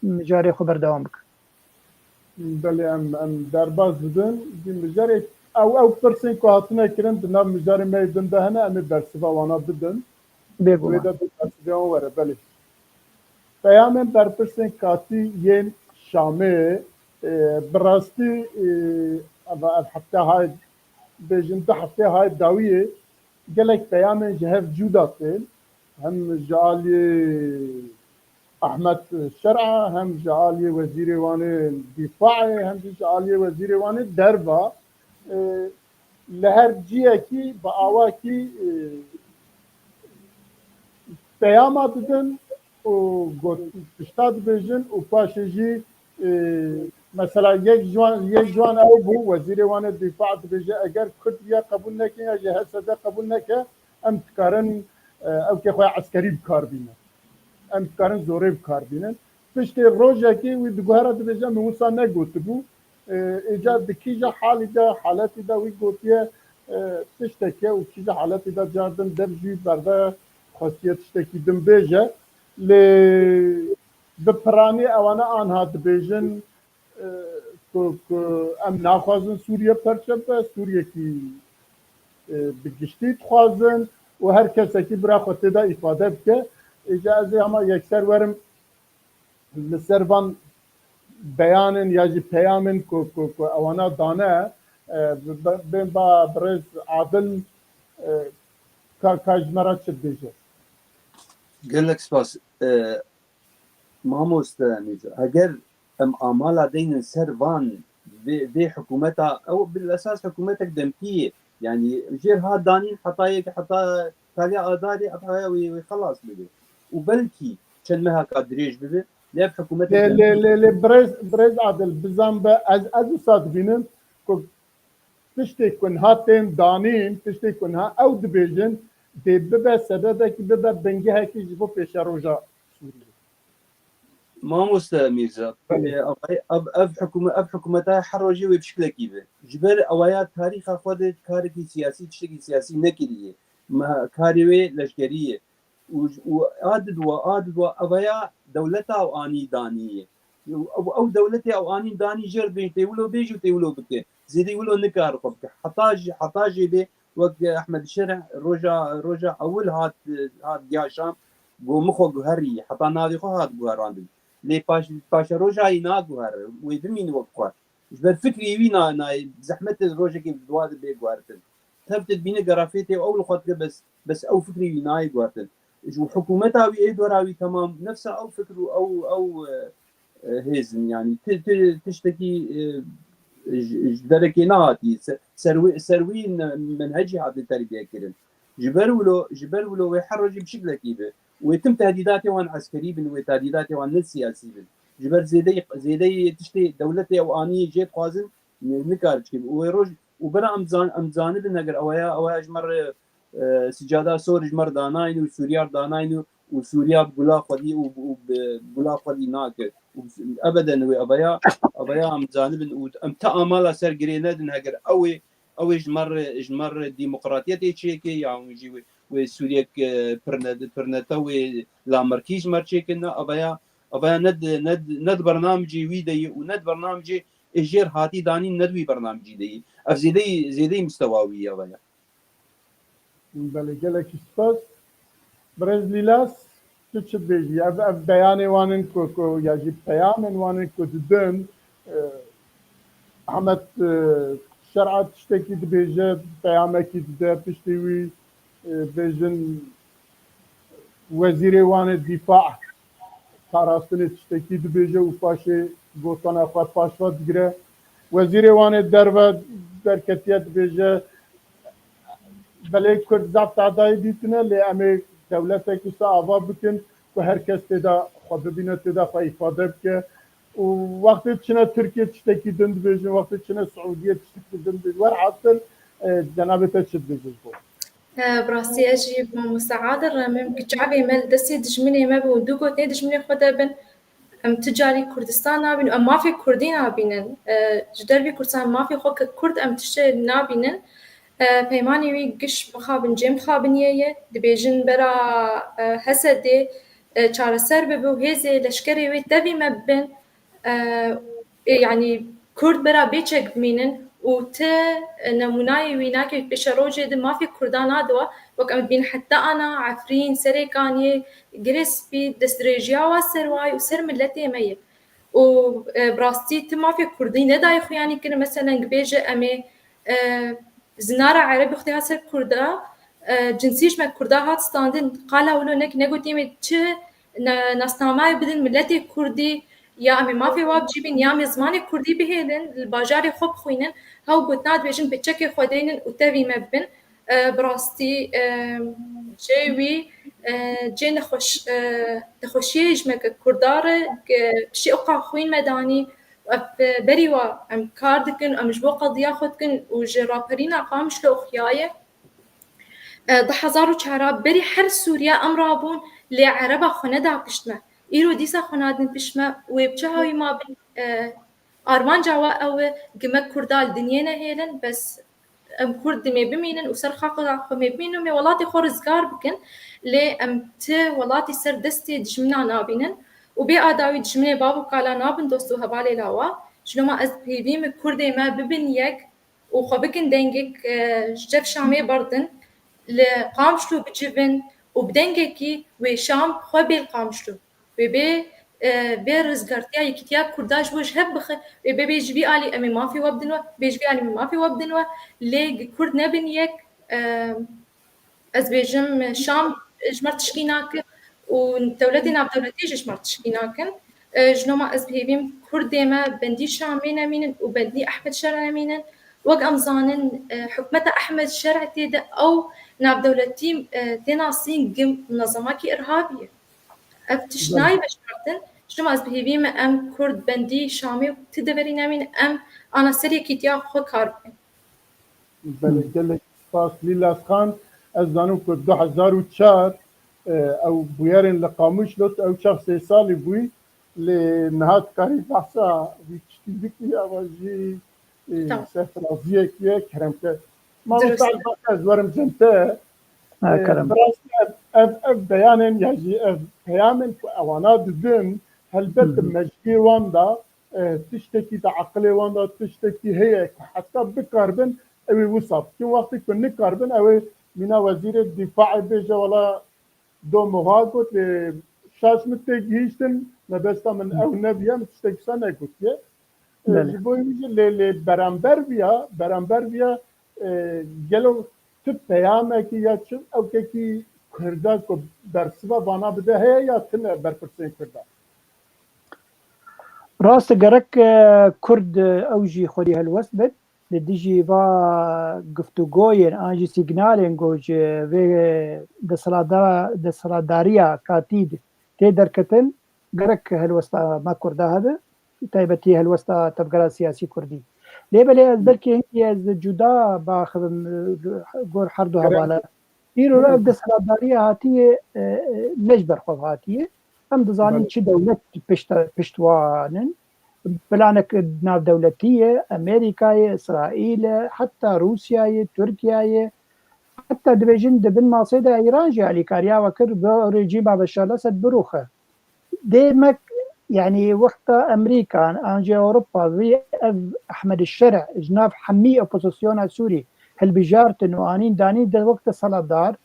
mijarê xwe berdewam bike. Belê, em, em derbas dibin. Di mijarê, ew, ew pirsên ku hatine kirin di nav mijarê me yê din de hene, em ê bersiva wana bidin. Bêguman. Wê de di bersivê wan were, belê. Peyamên berpirsên katî yên Şamê, e, bi rastî, e, ev, ev hefte hay, bêjin du heftê hay dawiyê, gelek peyamên ji hev cûda tên, hem ji aliyê Ahmet Şer'a, hem ji aliyê Wezîrê Wanê Dîfaê, hem jî ji aliyê Wezîrê Wanê Derva, e, li her ciyekî bi awakî, e, peyama didin û got, pişta dibêjin û paşê jî, e, mesela yek ji wan, yek ji wan ew bû, wezîrê wan ê dîfa dibêje, eger Kurd ya qebûl neke ya jî H S D qebûl neke, em dikarin, e, ewkê xwe ya eskerî bi kar bînin. Em dikarin zorê bi kar bînin. Piştê rojekê wî diguhere dibêje, min wisa negotibû. E, êca di kîja halî de, haletî de wî gotiye, e, tişteke û kîja haletî de cardin dev jî berde xwestiye tiştekî din bêje. Lê bi piranî ewana anha dibêjin, e, ku, ku em naxwazin Sûriye perçe be, Sûriyekî, e, bi giştî dixwazin û her kesekî bira xwe tê de îfade bike. Êca ez ê hema yekser werim li ser van beyanên ya jî peyamên ku, ku, ku ewana dane, e, bi, bi, bên ba birêz Adil, e, ka, ka ji me re çi dibêje? Gelek spas. E, mamoste Mîrza, heger em amala deynin ser van vê, vê hikûmeta, ew bil esas hikûmetek demkî ye. Yani jêr hat danîn heta yek, heta taliya Adarê, heta wê, wê xelas bibe. Û belkî çend mehaka dirêj bibe, lê ev hikûmetek Lê, lê, demkî. lê, lê, birêz, birêz Adil, bizan be, ez, ez wisa dibînim ku tiştê ku niha tên danîn, tiştê ku niha ew dibêjin, dê bibe sebebekî, bibe bingehekî ji bo pêşeroja Sûriyê. Mamoste Mîrza, e, ev, ev, ev hikûme-, ev hikûmeta her rojê wê pişkilekî be. Ji ber ewaya tarîxa xwe de karekî siyasî, tiştekî siyasî nekiriye. Me, karê wê leşkerî ye. Û, û a didwa, a didwa, ewaya dewleta ew anî danî ye. Ew, ew dewletê ew anî danî jêr dibên tê wilo bêjî û tê wilo bike. Zêdî wilo nikare xwe bike. Heta jî, heta jê bê wek Ehmed Şerh roja, roja ewil hat, hat giya Şam, got, "Min xwe guherî", heta navê xwe hat guherandin. Lê paş, paşeroja wî naguhere, wê bimîne wek xwe. Ji ber fikrê wî na, na, zehmet e rojekê bi dua de bê guhertin. Tev tu dibîne gerafê tê ew li xwe dike, bes, bes ew fikrê wî nayê guhertin. Ji hikûmeta wî ê dora wî temam nefsa ew fikr û ew, ew, e, e, hêzin, yani ti, ti, tiştekî, e, ji, ji derekê nehatî, se-, ser wî, ser wî ne-, menhecî hatî terbiye kirin. Ji ber wilo, ji ber wilo wê her rojî bi şiklekî be. Wê tim tehdîdatê wan eskerî bin, wê tehdîdatê wan ne siyasî bin. Ji ber zêdeyî, zêdeyî tiştê dewletê ew anî jê dixwazin, ni-, nikar çikin. Û wê roj, û bira em zan-, em zanibin eger ewaya, ewaya ji me re, e, sicada sor ji me re danayne û Sûriya re danayne û Sûriya bi gula xwedî û, û bi gula xwedî nake. Û ebeden wê ewaya, ewaya em zanibin û em ti amala ser girê nedin heger ew ê, ew ê ji me re, ji me re demokratiyetê çêke ya hûn jî wê, wê Sûriyek, e, pirne-, pirnete wê lamerkî ji me re çêke, ne ewaya, ewaya ne di, ne di, ne di bernamecê wî de ye û ne di bernamecê ê jêr hatî danîn ne di wî bernamecî de ye. Ev zêdeyî, zêdeyî mistewa wî ye ewaya. Belê, gelekî spas. Birêz Lîlas, tu çi dibêjî? Ev, ev beyanê wan in ku, ku, ya jî peyamên wan in ku didin, e, Ahmet, e, Şer'a tiştekî dibêje, peyamekî dide, piştî wî, e, bêjin wezîrê wan ê dîfa parastinê tiştekî dibêje û paşê gotana xwe paşva digire. Wezîrê wan ê derve derketiye dibêje, belê Kurd zaf tehdayî dîtine, lê em ê dewletek wisa ava bikin ku her kes tê de xwe bibîne, tê de xwe îfade bike. Û wextê çine Tirkiye tiştekî din dibêjin, wextê çine Siûdiye tiştekî din dibêjin. Werhasil, e, cenabê te çi dibêje ji bo? E, bi rastî ez jî bi mamoste Adil re me, em ku çavê me li destê dijminê me bû, du gotinê dijminê xwe de bin, em tu carî Kurdistan nabînin, em mafê Kurdî nabînin. E, ji dervî Kurdistan mafê xwe ke Kurd em tiştê nabînin. E, peymanê wî giş mixabin, cê mixabiniye ye. Dibêjin bera, e, H S D'ê, e, çareser bibe û hêzê leşkerê wê tevî me bibin. E, ê, yanî Kurd bera bêçek bimînin û ti nemûnayê wî nake pêşerojê di mafê Kurdan nadiwa, wek em dibînin heta ana Efrîn, Serêkaniyê, Girê Spî, destdirêjiya wa ser wayî û ser miletê me ye. Û, e, bi rastî ti mafê Kurdî nedayê xuyanî kirin, meselen, bêje em ê, e, zinara Erebî xwe tê hat ser Kurda, e, cinsî ji me Kurda hat standin, qala wilo nek-, negotî em ê çi ne-, nasnameyê bidin miletê Kurdî, ya em ê mafê wa bicîbin, ya em ê zimanê Kurdî bihêlin, li bajarê xwe bixwînin, hew gotina dibêjin pêçekê xwe deynin û tevî me bibin. E, bi rastî, e, cihê wî, e, cê nexweş-, e, nexweşiyê ji me ke Kurda re, ke piştî ewqa xwîn me danî, ev, e, berî wa em kar dikin, em ji bo qediya xwe dikin û ji raperîna Qamişlo xuyaye. E, du hezar û çar berî her Sûriye em rabûn, lê Ereba xwe neda pişt me. Îro dîsa xwe nadin pişt me, wê bi çawa wî ma bin, e, armanca we ew e, gi me Kurda li dinyê nehêlin, bes em Kurd dimê bimînin û ser xaqa xwe mê bimînin, mê welatê xwe rizgar bikin, lê em ti welatî ser destê dijmina nabînin û bê adawî dijminê bav û kala nabin dost û hevalê lawa. Ji loma ez bi hêvî me Kurdê me bibin yek û xwe bikin dengek, e, ji cev Şamê berdin, li Qamişlo bicivin û bi dengekî wê Şam xwe bê li Qamişlo. Wê bê, e, vê rizgartiya yekîtiya Kurda ji bo ji hev bixe, wê bê bê ji vî alî em ê mafê we bidin we, bê ji vî alî em ê mafê we bidin we, lê gi Kurd nebin yek, e, ez bêjim Şam ji me tişkî nake û dewletê navdewletî jî ji me tişkî nakin. E, ji loma ez bi hêvîm Kurdê me bendî Şamê nemînin û bendî Ehmed Şer nemînin. Wek em zanin, e, hikûmeta Ehmed Şer tê de ew navdewletî, e, tê nasîn gi munezemakî irhabî ye. Ev tişt Belê. nayê veşartin. Ji loma ez bi hêvî me em Kurd bendî Şamê û ti deverî nemînin, em ana ser yekîtiya xwe kar bikin. Belê, gelek spas Lîla Xan. Ez zanim ku du hezar û çar, e, ew bûyerên li Qamişlo, tu ew çax sê salî bûyî, lê niha dikarî behsa vî tiştî bikî, ava jî, e, Tamam. serfiraziyek ye, kerem ke. Mamoste Dirust. Elbas, ez werim cem te. Ha, E, kerem. Bi rastî ev, ev, ev beyanên ya jî ev peyamên ku ewana didin, helbet Hı hı. mejiyê wan da, e, tiştekî di aqilê wan de tiştekî heye ku heta bikaribin ew ê wisa bikin. Wextê ku nikaribin, ew ê mîna wezîrê dîfaê bêje, wela do muha got, lê şaş min tê gihîştin, mebesta min ew nebiye, min tiştek wisa negotiye. E, Belê. Ji bo wî jî lê, lê beramber viya, beramber viya, e, gelo tu peyamekî ya çi ewkekî Kurda ku bersiva vana bide heye ya tune berpirsên Kurda? Rast e, gerek, e, Kurd, e, ew jî xwedî helwest bin. Li dijî va guftûgoyên an jî sîgnalên ku ji vê desthilatda-, desthilatdariya katî tê derketin, gerek helwesta me Kurda hebe, taybetî helwesta tevgera siyasî Kurdî. Lê belê ez belkî hingî ez cuda biaxivim, e, gor her du Gerek. hevala. Îro ev desthilatdariya hatiye, e, e, ne ji ber xwe hatiye. Em dizanin Belê. çi dewlet pişt, pişt wan in. Planek navdewletî ye, Amerîka ye, Îsraîl e, heta Rûsya ye, Tirkiye ye. Heta dibêjin di bin masê de Îran jî alîkariya we kir, bi rejîma Beşar Esed biruxe. Demek, yanî wexta Amerîka an jî Ewropa vî ev Ehmed Şer ji nav hemî opozisyona Sûrî hilbijartin û anîn danîn de wek desthilatdar,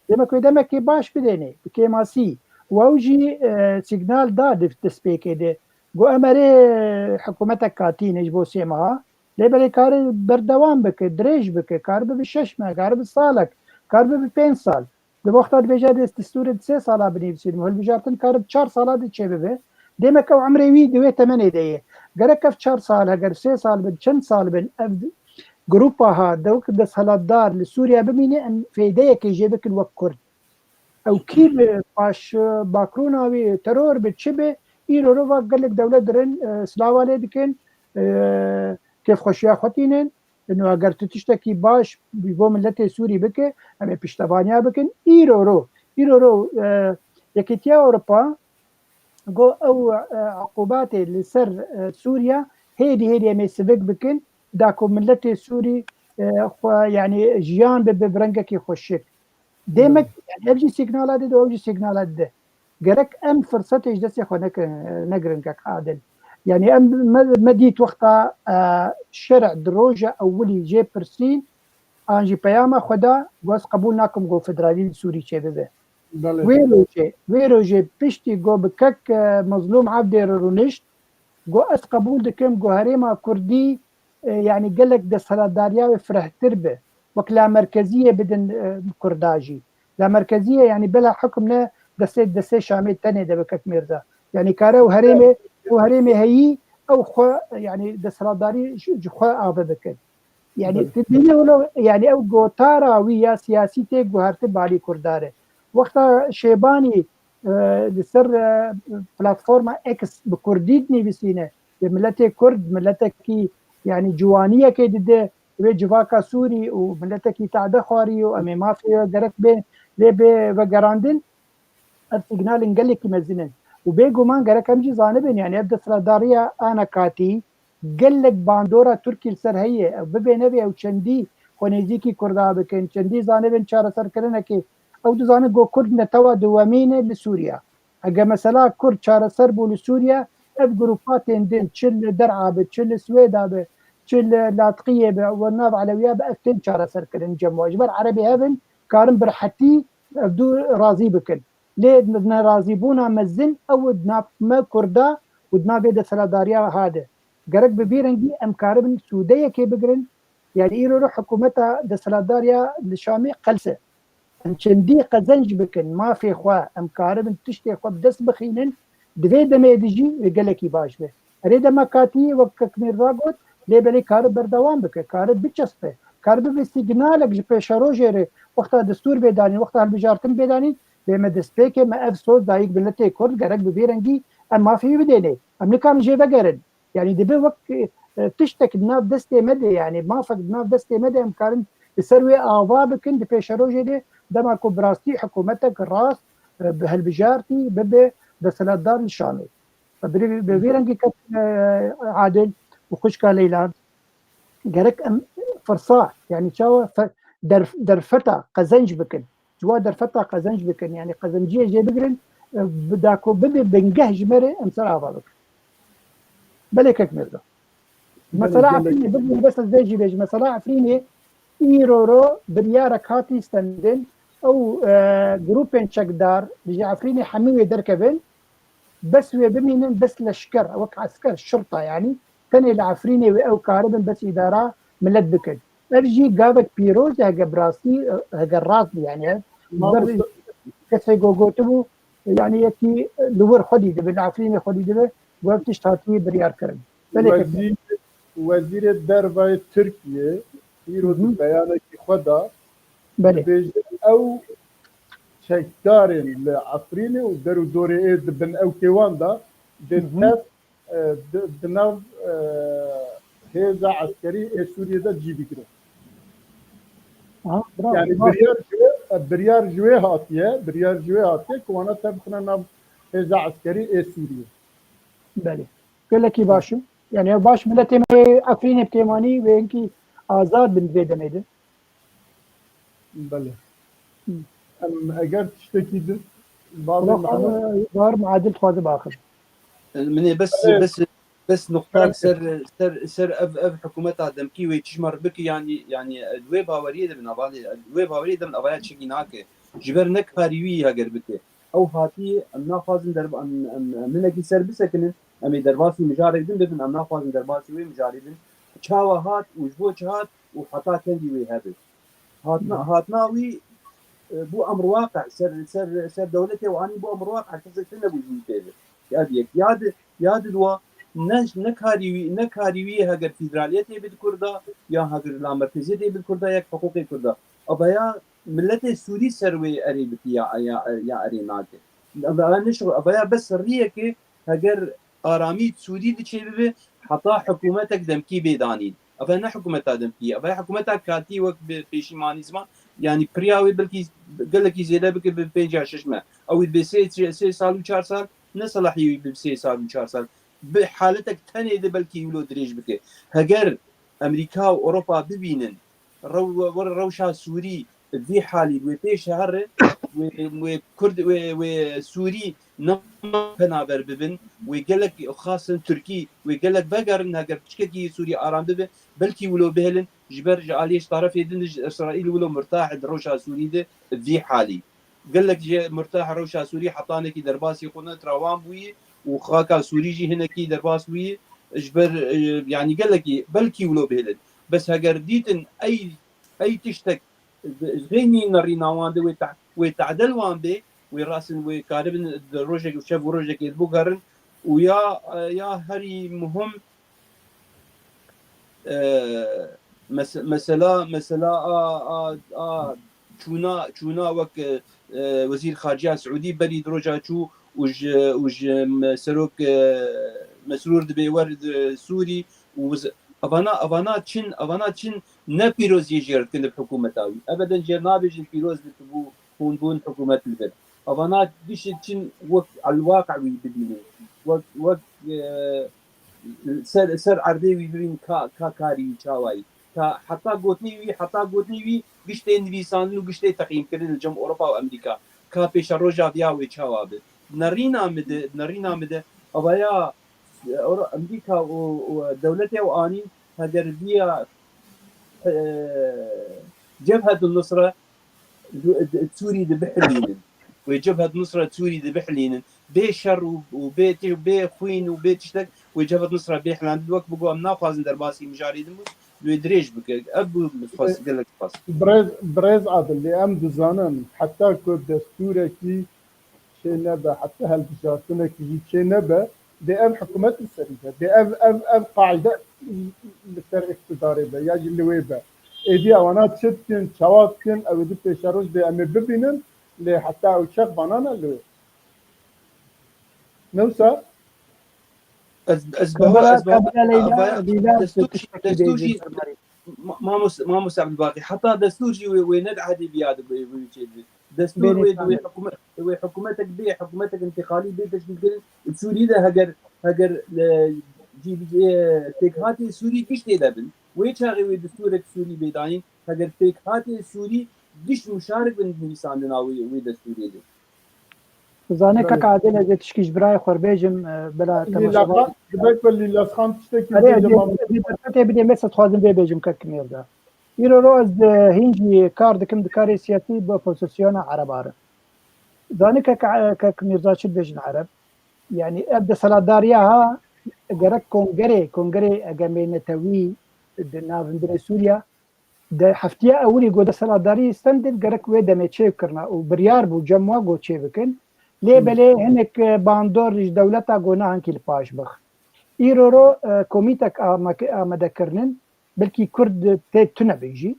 demek wê demekê baş bidênê, bi kêmasî. Û ew jî, e, sîgnal da di destpêkê de. Got, em erê hikûmetek katî ne ji bo sê meha, lê belê kare berdewam bike, dirêj bike, kare bibe şeş meh, kare bibe salek, kare bibe pênc sal. Di wexta dibêje dê destûrê di sê sala binivîsînim, hilbijartin kare di çar sala de çêbibe. Demek ew emrê wî di wê temenê de ye. Gerek ev çar sal, heger sê sal bin, çend sal bin, ev grupa ha, dewk desthilatdar li Sûriye bimîne, em fêdeyekê jê bikin wek Kurd. Ew kî bi paş, e, bakrûna wî teror bi çi bi, îro rova gelek dewlet dirin, e, silava lê dikin, e, kêfxweşiya xwe tînin. Ino eger tu tiştekî baş bo miletê Sûrî bike, em ê piştevaniya bikin. Îro ro, îro ro, e, Yekîtiya Ewropa got ew, e, uqubatê li ser, e, Sûriye hêdî hêdî em ê sivik bikin, da ku miletê Sûrî, e, xwe, yanî jiyan bibe bi rengekî xweşik. Demek, yanî ev jî sîgnala dide, ew jî sîgnala dide. Gerek em firsetê ji destê xwe nekin, negirin kek Adil. Yanî em me, me dît wexta, e, şerî di roja ewilî jê pirsîn, an jî peyama xwe da, got ez qebûl nakim ku federalî li Sûrî çêbibe. Belê. Wê rojê, wê rojê piştî ku bi kek, e, Mezlûm Evdê re rûnişt, got ez qebûl dikim ku herêma Kurdî, e, yanî gelek desthilatdariya wê firehtir be. Wek lamerkeziyê bidin, e, Kurda jî. Lamerkeziyê, yanî bila hukm ne destê, destê Şamê tenê de be kek Mêrza. Yanî kare ew herêmê, ew herêmê heyî, ew xwe, yanî desthilatdarî ji, ji xwe ave bikin. Yanî Belê. tu dînî wilo, yanî ew gotara wî ya siyasî tê guhertin balî Kurda re. Wexta Şêbanî, e, li ser, e, platforma X bi kurdî dinivîsîne, yê miletê kurd, miletekî, yanî ciwaniyekê dide wê civaka Sûrî û miletekî tade xwarî û em ê mafê gerek bê lê bê vegerandin. Ev sîgnalên gelekî mezin in. Û bêguman gerek em jî zanibin, yanî ev desthilatdariya ana katî gelek bandora Tirkî li ser heye. Ew bibê nevê ew çendî xwenêzîkî Kurda bikin, çendî zanibin çareserkirinekê. Ew dizanin ku Kurd netewa duwemîn e li Sûriya. Hege mesela Kurd çareser bû li Sûriya, ev grûpa tên din, çi li Der'a be, çi li Swêda be, çi li Latqiyê be, û nav Elewiya be, ev tên çareserkirin cem wan. Ji ber Erebê hev in, karin bi rehetî ev du razî bikin. Lê nerazîbûna mezin ew di nav me Kurda û di nav vê desthilatdariya ha de. Gerek bi vî rengî em karibin sûdeyekê bigirin. Yanî îro re hikûmeta desthilatdar ya li Şamê qels e. Em çendî qezenc bikin, mafê xwe, em karibin tiştê xwe bi dest bixînin, di vê demê de jî gelekî baş be. Erê dema katî wek Kek Mîrza got, lê belê kare berdewam bike, kare biçespe, kare bibe sîgnalek ji pêşerojê re, wexta destûr bê danîn, wexta hilbijartin bê danîn, lê me destpêkê me ev soz dayik miletê Kurd gerek bi vî rengî em mafê wî bidênê. Em nikarin jê vegerin. Yanî dibe wek, e, tiştek di nav destê me de, yanî mafek di nav destê me de em karin li ser wê ava bikin, di pêşerojê de dema ku bi rastî hikûmetek rast, e, bi hilbijartî bibe desthilatdar li Şamê. Bi, bi vî rengî ket, e, Adil û xwişka Leyla, gerek em firsa, yanî çawa fe-, derf-, derfeta qezenc bikin. Ji wa derfeta qezenc bikin, yanî qezenciyê jê bigirin, e, bi da ku bibe bingeh ji me re em ser ava bikin. Belê Kek Mîrza. Belê, mesela gelek Efrînê, bibûn bes ez vê jî bêjim. Mesela Efrînê îro ro biryarek hatî stendin. Ew, e, grûpên çekdar, ji Efrînê hemî wê derkevin. Bes wê bimînin, bes leşker, wek esker, şirta yanî. Tenê li Efrînê wê ew karibin bes îdara milet bikin. Ev jî gavek pîroz e, hege bi rastî, hege rast bû yanî. Ji ber Mamoste- kesê ku gotibû, yanî yekî li wir xwedî dibe, li Efrînê xwedî dibe, ku ev tişt hatiye biryar kirin. Belê Wezîr, Wezîrê Dervayê Tirkiye îro Hı hı. di beyanekî xwe de Belê. dibêje, ew çekdarên li Efrînê û der û dorê ê di bin ewkê wan de dê Hı hı. tev, e, di, di nav, e, hêza eskerî ê Sûriyê de cî bigire. Aha, bravo, Yanî bravo. biryar ji wê, e, biryar ji wê hatiye, biryar ji wê hatiye ku wana tev bixine nav hêza eskerî ê Sûriyê. Belê. Gelekî baş in. Yanî ew baş miletê me Efrînê bi kêmanî wê hinkî azad bin vê demê de. Belê. Hı. Em eger tiştekî di bavê Wala, Mehmet e, Bahar Adil dixwaze biaxivin. Min ê bes, Belê. bes, bes nuqtak Belê. ser, ser, ser ev, ev hikûmeta demkî wê çi ji me re bike, yanî, yanî, e, wê baweriyê de bin, avalê, wê baweriyê de bin, avaya çekî nake. Ji ber nekarî wî heger bike. Ew hatî, em naxwazin derb-, em, em, em hinekî ser bisekinin, em ê derbasî mijarek din bibin, em naxwazin derbasî wê mijarê bin. Çawa hat û ji bo çi hat û heta kendî wê hebe. Hatina, Hı. hatina wî, e, bû emr waqe, ser, ser, ser dewletê û anî bû emr waqe, kesek tune bû ji wî tê de. Ya di yek, ya di, ya di dua, ne, nekarî wî, nekarî wî heger federaliyetê bid Kurda, ya heger lamerkeziyetê bid Kurda, ya hiqûqê Kurda. Ava ya miletê Sûrî ser wê erê bikî ya, ya, ya erê nake. Ava ya ne şixul, ava ya bes riyeke heger aramî Sûrî diçê bibe, heta hikûmetek demkî bê danîn. Ava ne hikûmeta demkî ye, ava hikûmeta katî wek bi pêşî manî ziman, yanî piriya wê belkî gelekî zêde bike bi pênc ya şeş meh. Ew ê dibê sê, sê sal û çar sal, ne selahiyê wî bi sê sal û çar sal. Bi haletek tenê de belkî wilo dirêj bike. Heger Amerîka û Ewropa bibînin, rew-, were rewşa Sûrî vî halî wê pêş here, wê, wê Kurd, wê, wê Sûrî nema penaber bibin, wê gelek xasin Tirkî, wê gelek vegerin, heger piçkekî Sûrî aram bibe, belkî wilo bihêlin, ji ber ji aliyê ji tarafê din ji Îsraîl wilo murtah di rewşa Sûrî de vî halî. Gelek jê murtah rewşa Sûrî hetanekî derbasî xwe ne, trawan bûyî û xaka Sûrî jî hinekî derbas bûyî. Ji ber, e, yanî gelekî belkî wilo bihêlin. Bes heger dîtin ey, ey tiştek ji xeynî nerîna wan de wê te-, wê tadel wan bê, wê rasin wê karibin di rojek, şev û rojekê bigerin û ya, e, ya herî muhim, e, mes-, mesela, mesela a, a, a, çûna, çûna wek, e, e, Wezîr Xariceya Siûdî berî di roja çû û ji, û ji me-, Serok, e, Mesrûr dibê wer di Sûrî û wiz-, evana, evana çin, evana çin ne pîroziyê jê re dikin li hikûmeta wî. Ebeden jê re nabêjin pîroz li tu bû hûn bûn hikûmet li vir. Evana gişt çin wek elwaqe wî bibînin. Wek, wek, e, ser, ser erdê wî bibîn ka, ka karî wî çawayî. Ka heta gotinî wî, heta gotinî wî giştê nivîsandin û giştê teqîmkirin li cem Ewropa û Amerîka. Ka pêşeroja viya wê çawa bi. Nerîna min de, nerîna min de, evaya, e, Ewro-, Amerîka û, û dewletê ew anîn heger viya, e, Cebhet Nusre Sûrî dibihilînin. Wê Cebhet Nusra Sûrî dibihilînin. Bê şer û, û bê tê-, bê xwîn û bê tiştek wê Cebhet Nusra bê hilandin. Wek bigo em naxwazin derbasî mijarê din bû. Wê dirêj bike. Ev bû xwest, gelek spas. Birêz, birêz Adil, lê em dizanin heta ku destûrekî çê nebe, heta hilbijartinekî jî çê nebe, dê ev hikûmet li serî be. Dê ev, ev, ev qaîde li ser îqtidarê be, ya jî li wê be. Êdî ewana çi dikin, çawa dikin, ew êdî pêşeroj dê em ê bibînin, lê heta ew çax vana ne li wê. Ne wisa? Ez, ez Kabira, bawer, ez bawer, kabira Leyla, avaya, Leyla, destûr jî, tiştekî destûr bêjî jî, ser berî. Ma-, Mamos-, Mamoste Ebdulbaqî, heta destûr jî wê, wê ne di ehdê viya de wê, wê çê dibê. Destûr Bêrî wê, wê tamam. Hikûmet, wê hikûmetek bê, hikûmetek întîqalî bê teşkîlkirin. Sûrî de heger, heger, e, cî-, e, pêkhatê Sûrî giştê de bin. Wê çaxê wê destûrek Sûrî bê dayîn. Heger pêkhatê Sûrî giş muşarik bin nivîsandina wê, wê destûrê de. Dizane Belê. Kak Adil, ez ê tişkî ji birayê xwe re bêjim, e, bila Lîla Xan, dibek be Lîla Xan tiştekî Erê, bêje ez ê, mam. Ez ê berfetê bidê, me se dixwazim vê bêjim kak Mîrza. Îro ro ez di hîn jî kar dikim di karê siyasî bi opozisyona Ereba re. Zanî kak, kak Mîrza çi dibêjin Ereb? Yanî ev desthilatdariya ha gerek kongerê, kongerê egemê netewî di navendinê Sûriya, di heftiya ewilî ku desthilatdarî stendin gerek wê demê çêbikirina û biryar bû cem wa ku çêbikin. Lê Hmm. belê hinek, e, bandor ji dewleta ku nahinkî li paş bix. Îro ro, e, komîtek amake-, amade kirinin, belkî Kurd tê tune bin jî.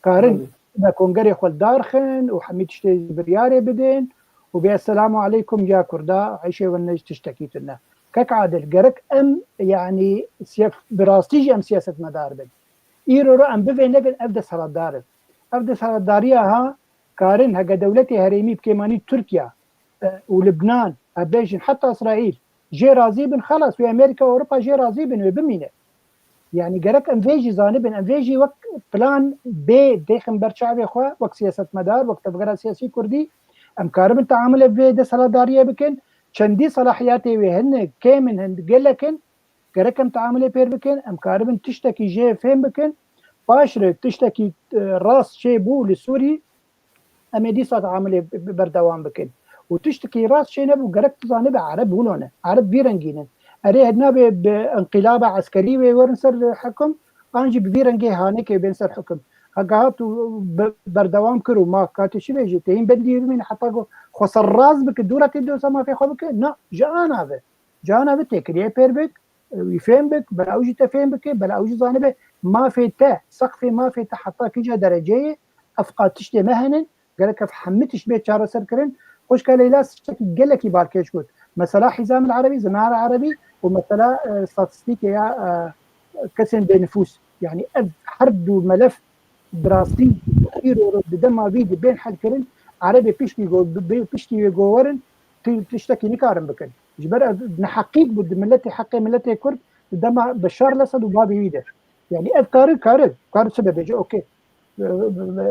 Karin Belê. me kongerê xwe li dar xin û hemî tiştê ji biryarê bidin û bê selamu aleykum ya Kurda, eyşê we ne tiştekî tune. Kek Adil, gerek em, yanî, siyas-, bi rastî jî em siyasetmedar bin. Îro ro em bivê nebin ev desthilatdar in. Ev desthilatdariya ha karin heke dewletê herêmî bi kêmanî Tirkiye, e, û Libnan, e, bêjin heta Îsraîl jê razî bin, xelas wê Amerîka û Ewropa jê razî bin, wê bimîne. Yanî gerek em vê jî zanibin, em vê jî wek plan B dêxin ber çavê xwe, wek siyasetmedar, wek tevgera siyasî Kurdî, em karibin teamulê bi vê desthilatdariyê bikin. Çendî selahiyatê wê hene, kêm in, hin gelek in, gerek em teamulê pêr bikin, em karibin tiştekî jê fêm bikin. Paşre tiştekî, e, rast çêbû li Sûrî, em ê dîsa teamulê b-, b-, berdewam bikin. Û tiştekî rast çênebû, gerek tu zanibe Ereb wilo ne. Ereb vî rengî ne. Erê, hêdî nabe bi înqilaba eskerî wê werin ser hekum, an jî bi vî rengê hanekê bên ser hekum. Heke hat û be-, berdewam kir û ma katê çi bêjî, tê hîn bendî bimîne heta ku xwe serrast bike, dûra tê dosa mafê xwe bike? Na, ji ana ve. Ji ana ve têkiliyê pêr bik, wî fêm bik, bela ew jî te fêm bike, bela ew jî zanibe mafê te, seqfê mafê te heta kîja dereceyê, ev qat tiştê me henin, gerek ev hemî tişt bê çareserkirin. Xwişka Leyla tiştekî gelekî balkêş got. Mesela Hîzamil Erebî, Zinara Erebî û mesela, e, statîstîkê ya, e, kesên bênifûs. Yanî ev her du melef bi rastî îro ro di dema vî di bên helkirin, Erebê piştî go-, bi, bi piştî wê go werin, ti-, tiştekî nikarin bikin. Ji ber ev neheqîk bû di miletê, heqê miletê Kurd di dema Beşar Lesed û bavê wî de. Yanî ev kari, kari, kari çi bibêje, okey. E, e,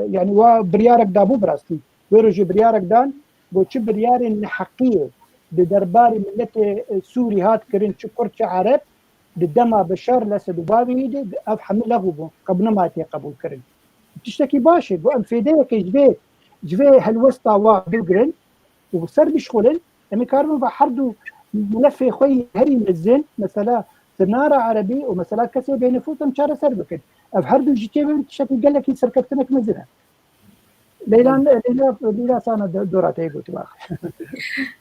yanî wa biryarek dabû bi rastî. Wê rojê biryarek dan, got çi biryarên neheqiyê di derbarê miletê, e, Sûrî hat kirin, çi Kurd, çi Ereb, di dema Beşar Lesed û bavê wî de, ev hemû lexw bûn, qebûl nema tê qebûl kirin. Tiştekî baş e, got em fêdeyeke ji vê, ji vê helwesta wa bigrin û bi ser bişxulin, em ê karibin va her du melefê xwe yî herî mezin, mesela Zinara Erebî û mesela kesê bênifûs em çareser bikin. Ev her du ji çê ve tiştekî gelekî serkeftinek mezin e. Leyla, Leyla, Leyla sana do-, dora te gotiba.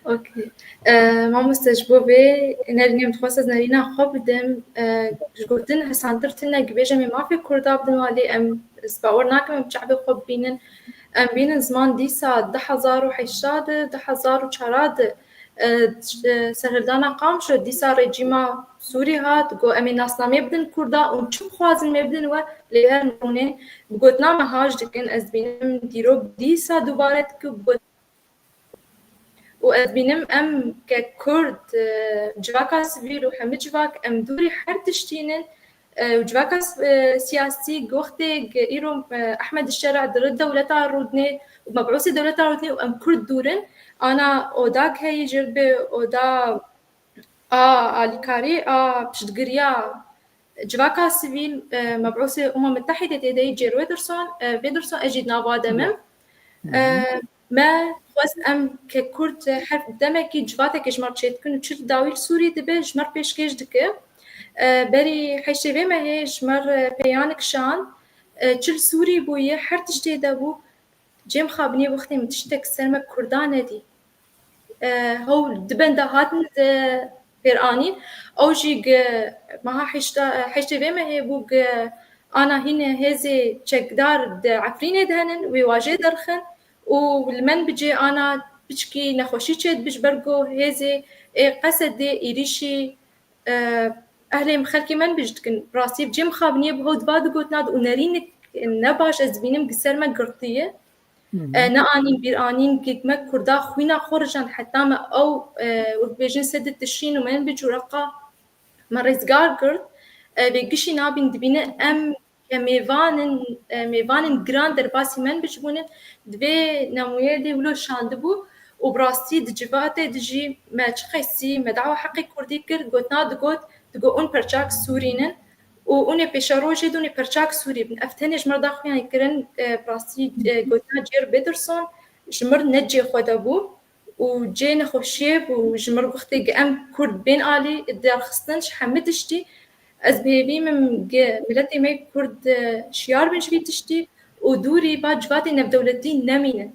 Okey. E, mamoste, ji bo vê nerînê min dixwest ez nerîna xwe bidim. E, ji gotin hesantir tune, dibêje em ê mafê Kurda bidin, walê em, ez bawer nakim em çavê xwe bibînin. Em bînin ziman dîsa du hezar û heşta de, du hezar û çar de, e, serhildana Qamişlo dîsa rejîma Sûrî hat, got, "Em ê nasnameyê bidin Kurda û çi bixwazin me bidin we, lê her nûnê bi gotina me haş dikin." Ez bînim dîrok dîsa dubare dike, bi got-, û ez bînim em ke Kurd, e, civaka sivîl û hemî civak em dûrî her tiştî nin, e, û civaka s-, e, siyasî wextê ge îro, e, Ehmed Şer'a diri dewleta Rûdinê û mebûsê dewleta Rûdinê û em Kurd dûr in, ana oda heye jê re bê oda a alîkarî a piştgiriya civaka sivîl, e, mebûsê Umem Mitehîde tê de yî Jêr Wederson, e, Wederson, ez jî di nava de me. E, me xwest em ke Kurd her demekî civatekê ji me re çêdikin û çi li dawî li Sûrî dibe ji me re pêşkêş dike. E, berî heştê vê mehê ji me re, e, peyanik şand, e, çi li Sûrî bûye, her tiştê de bû, cem xabinê wextê min tiştek ser me Kurda nedî. E, hewl di benda hatin, e, pêranîn. Ew jî gi meha heşta, heştê vê mehê bû gi ana hîne hêzê çekdar di Efrînê de henin, wê wajê derxin û li Menbicê ana piçkî nexweşî çêdibe ji ber ku hêzê ê Qesedê êrîşî, e, ehlê xelkê Menbic dikin. Rastî cem xabinê bi hew diva digotina û nerînik ne baş ez dibînim gi ser me girtiye. E, ne anîn bîr anîn, gik me Kurda xwîna xwe rijand heta me ew, e, wek bêjin Sedê Tişrîn û Menbic û Reqa me rizgar girt. E, vê gişî nabîn dibîne em ke mêvan in, e, mêvanên giran derbasî Menbic bûnin, di vê nemûyê de wilo şandibû û bi rastî di civatê de jî me çi qesî, me dawa heqê Kurdî kir, gotina digot, digot hûn perçak Sûrî nin. Û hûn ê pêşerojê de hûn ê perçak Sûrî bin. Ev tenê ji me re daxuyanî kirin, e, bi rastî, e, gotina Jêr Wederson ji me re ne cê xwe de bû û cê nexweşiyê bû ji me re wextê em Kurd bên alî derxistin ji hemî tiştî. Ez bi hêvî me ge miletê me Kurd, e, şiyar bin ji vî tiştî û dûrî va civatê navdewletî nemînin.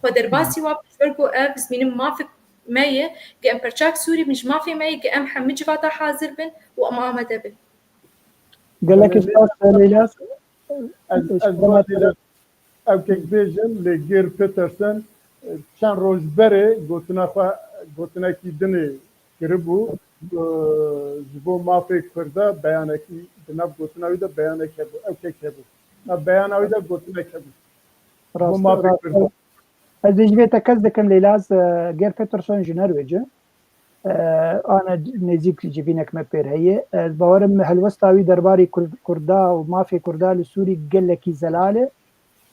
Xwe derbasî wa, ji ber ku ev dizmînin mafek me ye, ge em perçak Sûrî bin ji mafê me ye, ge em hemî civata hazir bin û em amade bin. Gelek spas, Leyla. Ez, ez, ew kek bêjim, lê Geir Petersen, e, çend roj berê gotina xwe, gotinekî dinê kiribû, e, ji bo mafê Kurda beyanekî di nav gotina wî de beyanek hebû, ew kek hebû. Nav beyana wî de gotinek hebû. Ji bo mafê Kurda. Ez dê ji vê tekez dikim, Leyla, ez, e, Geir Peterson ji Norwêc e. E, ana nêzîk civînek me pêr heye. Ez bawerim helwesta wî derbarê Kur-, Kurda û mafê Kurda li Sûrî gelekî zelal e.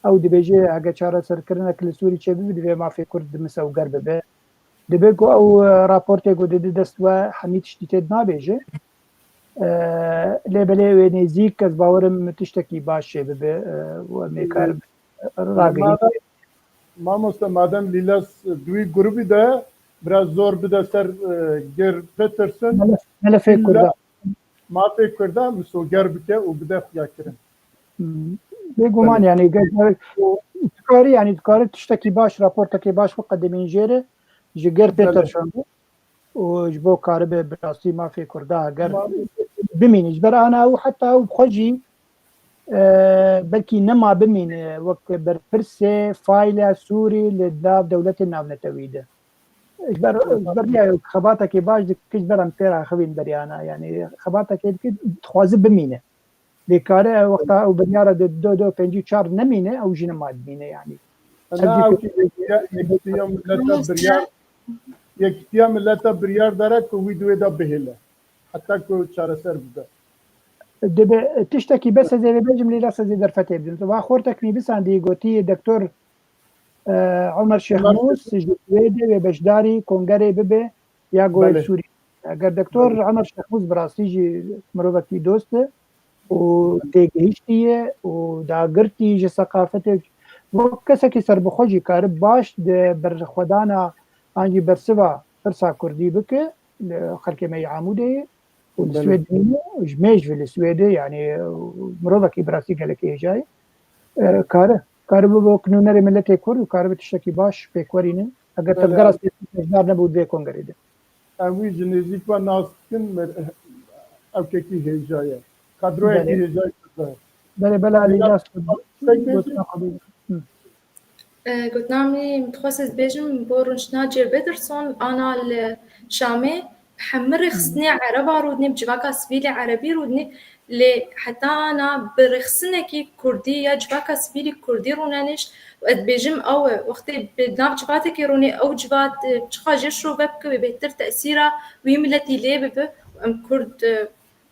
Ew dibêje, hege çareserkirinek li Sûrî çêbibe, divê mafê Kurd dimsewger bibe. Dibe ku ew, e, raportê ku dide dest we hemî tiştî tê dinabêje. E, lê belê wê nêzîk, ez bawerim tiştekî baş çêbibe, e, û em ê karin ragihînin. Madem, mamoste, madem Lîlas di wî grûbî de, biraz zor bide ser, e, Geir Petersen. Melef-, melefê Kurda. Mafê Kurda misoger bike û bide xuyakirin. Hmm. Bêguman, belê, yani, ge-, ge-, tu karî, yani, tu karî tiştekî baş, raportekê baş biqedimîn jê re, ji Geir Peterson. Û ji bo karibe bi rastî mafê Kurda heger bimîne. Ji ber ana ew heta ew bi xwe jî, e, belkî nema bimîne wek berpirsê fayla Sûrî li nav dewletên navnetewî de. Ji ber, ji ber vê xebatekê baş dike, ji ber em tê re axivîn berî ana. Yanî xebatekê dike, dixwaze bimîne. Lê kare wexta ew biryara di du du pêncî çar nemîne, ew jî nema dimîne yanî. Na, ew jî yekîtiya, yekîtiya mileta biryar, yekîtiya mileta biryar dere ku wî di wê de bihêle. Heta ku çareser bibe. Dibe tiştekî bes ez ê vê bêjim, lê lasa zê derfetê bidim. Va xortek nivîsandî gotî doktor, e, Omer Şêxmûs ji Swêdê wê beşdarî kongerê bibe. Ya Goyê Sûrî. Eger Doktor Omer Şêxmûs bi rastî jî mirovekî dost e û têgihiştî ye û dagirtî ji seqafetê, wek kesekî serbixwe jî karibe baş di berxwedana an jî bersiva pirsa kurdî bike li xelkê me yê Amûdê ye û li Swêd bîne û ji mêj ve li Swêdê, yanî mirovekî bi rastî gelekî hêja ye. E, kare, kare bibe wek nûnerê miletê Kurd û kare bi tiştekî baş pêk werîne. Eger tevgera siyasî beşdar nebû di vê kongerê de. Em wî ji nêzîk ve nas dikin, me-, ew kekî hêja ye. Kadroyekî hêja ye. Belê, belê, Alî Nas. E, gotina min, min dixwest ez bêjim, bo rûniştina Jay Patterson, ana li Şamê, bi hemî rêxistinê Ereba rûdinê, bi civaka sivîlê Erebî rûdinê, lê heta ana bi rêxistinekî Kurdî ya civaka sivîlî Kurdî rûnenişt. Û ez dibêjim ew e, wextê bi nav civatekê rûnê, ew civat, e, çiqa jê şove bike, wê bêhtir tesîra wî miletî lê bibe. Em Kurd, e,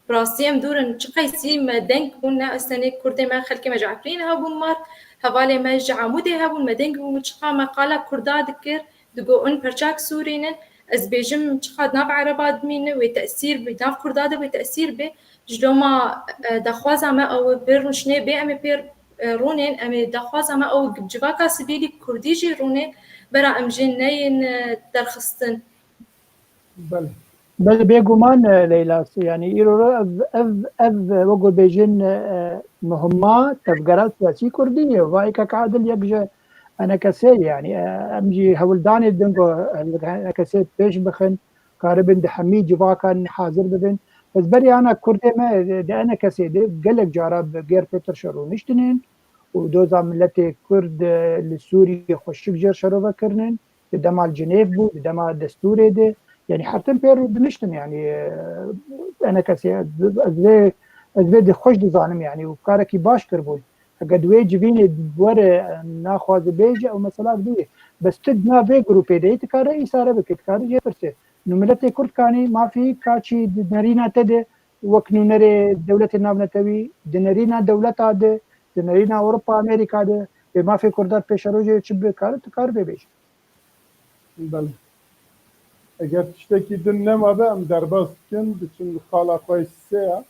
Bi rastî em dûr in, çi qeysî me deng bûn, ne ez tenê Kurdê me, xelkê me ji Efrînê hebûn mar, hevalê me ji Amûdê hebûn, me deng bûn, çiqa me qala Kurda dikir, digot in perçak Sûrî nin, ez bêjim çiqa di nav Ereba dimîne, wê tesîr bê, di nav Kurda de wê tesîr bê, ji loma, e, daxwaza me ew e, vê rûniştinê bê em ê pê, e, rûnên, em ê daxwaza me ew e, civaka sivîlî Kurdî jî rûnên, bera em jê neyên, e, derxistin. Belê. Belê, bêguman, e, Leyla, yanî îro re ev, ev, ev, e, wek ku bêjin, e, muhimma tevgera siyasî Kurdî ye. Vayê kek Adil yek ji E N K S ye, yanî, e, em jî hewldanê din ku E N K S pêş bixin, karibin di hemî civakan hazir bibin. Ez berî ana Kurdê me, e, di E N K S de gelek cara bi gêr pêtir şerûniştinin û doza miletê Kurd, e, li Sûriyê xweşik jêr şerove kirinin. Di dema li Cinêv bû, di dema destûrê de, yanî her tim pê rû diniştin, yanî, e, E N K S, ez, ez vê, ez vê di xweş dizanim, yanî û karekî baş kiribûn. Heke di wê civînê were, e, naxwaze bêje, ew mesela dû ye. Bes tu di nav vê grûpê de yî, dikare îsare bike, dikare jê pirse. Nû miletê Kurd kanî mafî ka çî di nerîna te de, wek nûnerê dewletê navnetewî, di nerîna dewleta de, di nerîna Ewropa, Amerîka de, bê mafê Kurdan pêşerojê çi bikare, tu kar bê bêje. Belê. Eger tiştekî din nemabe, em derbas dikin, diçin li xala xwe sê ya.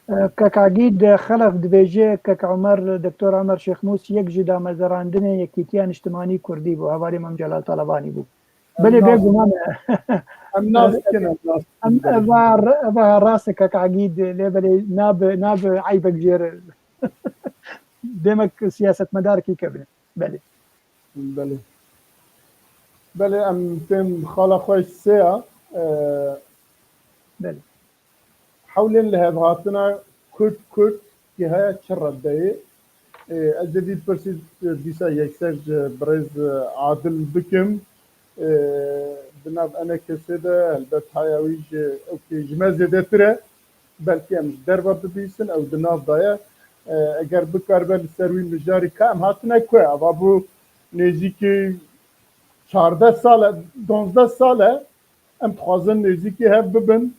E, Kek Agîd Xelef dibêje, Kek Omer, Doktor Omer Şêxmûs yek ji damezrandinê Yekîtiya Niştimanî Kurdî bû, hevalê Mam Celal Talabanî bû. Belê, bêguman e. Em nas dikin, em nas dikin. Em, eva, eva rast e, Kek Agîd, lê belê nabe, nabe eybek jê re. Demek siyasetmedarekî kevin e. Belê. Belê. Belê, em tên xala xwe sê ya, e, Belê. Hewlên lihevhatina Kurd Kurd ki heye çi redeyê? E, ez ê vî pirsî dîsa yekser ji birêz Adil bikim. E, di nav E N K S de helbet haya wî ji, okey, ji me zêdetir e. Belkî em ji derve bibîsin, ew di nav de ye. E, eger bikaribe li ser wî mijarî ka em hatine ku, ava bû nêzîkî çardeh sal e, donzdeh sal e, em dixwazin nêzîkî hev bibin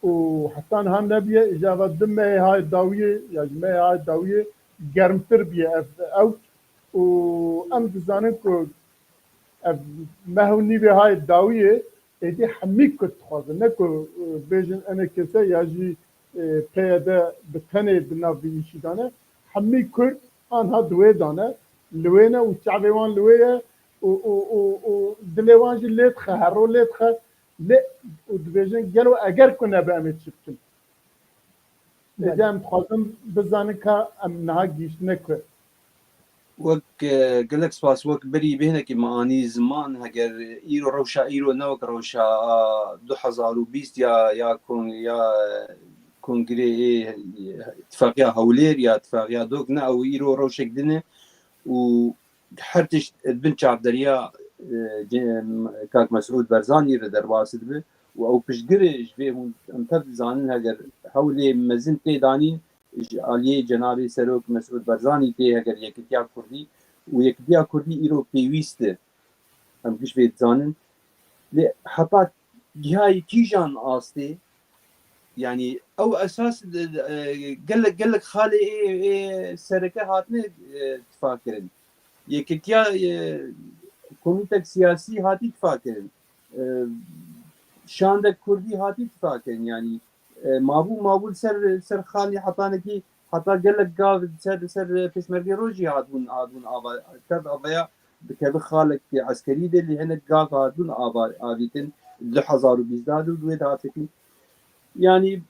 û heta niha nebiye, îja ve du mehê hay dawiyê ya ji mehê hay dawiyê germtir biye ev ewk û em dizanin ku ev meh û nîvê hay dawiyê êdî hemî Kurd dixwazin. Ne ku, e, bêjin E N K S ya jî, e, P Y D bi tenê di nav vî îşî de ne. Hemî Kurd anha di wê de ne. Li wê ne û çavê wan li wê ye û, û, û, û dilê wan jî lê dixe, her roj lê dixe. Lê û dibêjin, gelo eger ku nebe em ê çi bikin? Belê. Êdî em dixwazin bizanin ka em niha gihîştine ku. Wek, e, gelek spas, wek berî bêhnekî me anî ziman, heger îro rewşa îro ne wek rewşa a du hezar û bîst ya, ya kon-, ya, e, kongreyê, e, Tifaqiya Hewlêr ya Tifaqiya Dok ne, ew îro rewşek din e û her tişt di bin çavderiya, e, ce-, kak Mesûd Barzanî re derbas dibe û ew piştgir e ji vê hûn em tev dizanin heger hewlê mezin tê danîn ji aliyê cenabê Serok Mesûd Barzanî tê heger Yekîtiya Kurdî û Yekîtiya Kurdî îro pêwîst e. Em giş vê dizanin. Lê heta gihayî kîjan astê, yanî ew esas, e, gelek, gelek xalê ê, ê sereke hatine, e, tifakirin. Yekîtiya, e, komîtek siyasî hatî tifakirin. E, şandek kurdî hatî tifakirin. Yanî, e, mabû, mabû li ser, ser xalê hetanekî, heta gelek gav ser, ser Pêşmergê Rojî hatibûn, hatibûn ava, tev avaya dikeve xalek eskerî de, lê hinek gav hatibûn ava, avîtin du hezar û bîst de û wê de hatekî. Yanî,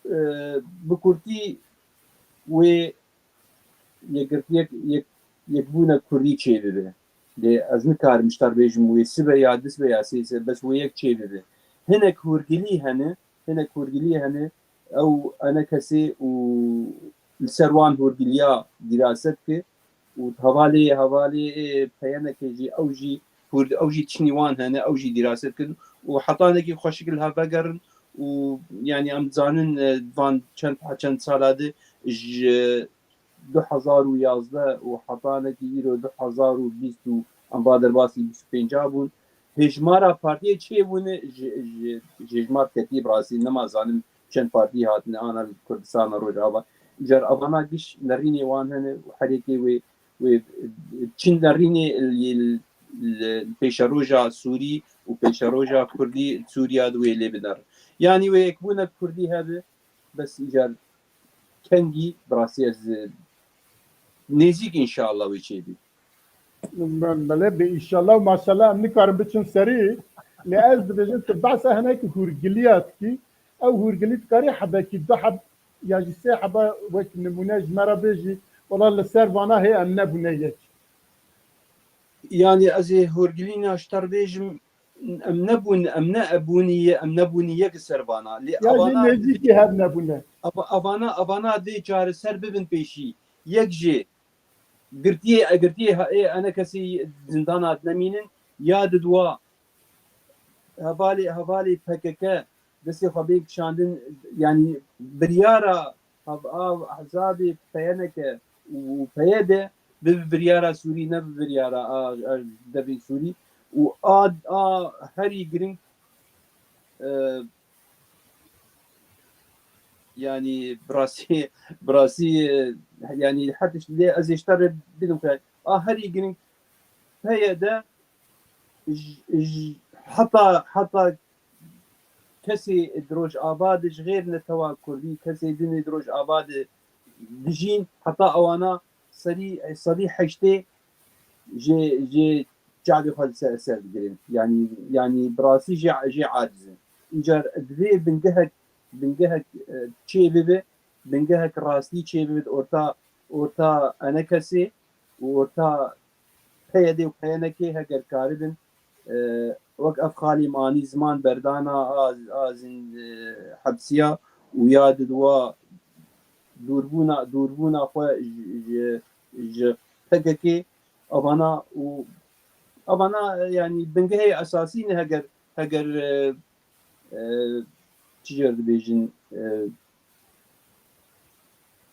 e, bi kurtî wê yekgirtiyek, yek, yekbûnek kurdî çêbibe. Lê ez nikarim ji te re bêjim wê sibe ya du sibe ya sê sibe, bes wê yek çêbibe. Hinek hûrgilî hene, hinek hûrgilî hene, ew E N K S û li ser wan hûrgiliya dîraset kir û hevalê, hevalê, e, peyenekê jî, ew jî hûr-, ew jî tiştî wan hene, ew jî dîraset kirin û hetanekî xweşik li hev vegerin û, yanî, em dizanin, e, van çend, çend sala di ji du hezar û yazdeh û hetanekî îro du hezar û bîst û em va derbasî bîst û pênca bûn. Hêjmara partiyê çêbûne ji, ji, ji hêjmar ketî, bi rastî nema zanim çend partî hatine ana li Kurdistana Rojava. Îcar evana giş nerînê wan hene û herêkê wê, wê çi nerînê li, li, li pêşeroja Sûrî û pêşeroja Kurdî Sûriya di wê lê binerin. Yanî wê yekbûnek Kurdî hebe, bes îcar kengî, bi rastî ez, e, nêzîk înşallah wê çêbî. Be-, belê be, înşallah û maşallah em nikarin biçin serî. Lê ez dibêjim tu behsa hinekî hûrgiliya dikî. Ew hûrgilî dikarî hebekî du heb ya jî sê heba wek nimûne ji me re bêjî. Wela li ser vana hê em nebûne yek. Yanî ez ê hûrgilîna ji te re bêjim, em nebûn, em ne ebûnî, em nebûnî yek li ser vana. Lê Ya jî evana nêzîkî hev nebûne. Ava-, avana, avana dê çareser bibin pêşî. Yek jê girtiyê, girtiyê ha-, ê enekesî zindana nemînin, ya di dua hevalê, hevalê P K K destê xwe bên kişandin, yanî biryara hev-, av-, hezabê peyeneke û peyede bi biryara Sûrî, ne bi biryara a, a devê Sûrî û a, a herî giring, e, yanî bi rastî, bi rastî, e, yanî her tişt lê ez ê ji te re bidim xwe. A herî giring peyede j-, j-, heta, heta kesê di Rojava de ji xêr netewa Kurdî, kesê din ê di Rojava de dijîn, heta ewana serî, sedî heştê ji, ji çavê xwe li ser, ser digirin. Yanî, yanî bi rastî jê, jê aciz in. Încar divê bingehek, bingehek, e, çê bibe, bingehek rastî çê bibe orta, orta enekesê û orta P Y D û P Y N K heger karibin, e, wek ev xalî me anî ziman berdana a, a zin, e, hepsiya û ya di dua dûrbûna, dûrbûna xwe ji, ji, ji P K K avana û avana, e, yanî bingehê esasî ne heger, heger, e, e, çi jêr dibêjin, e,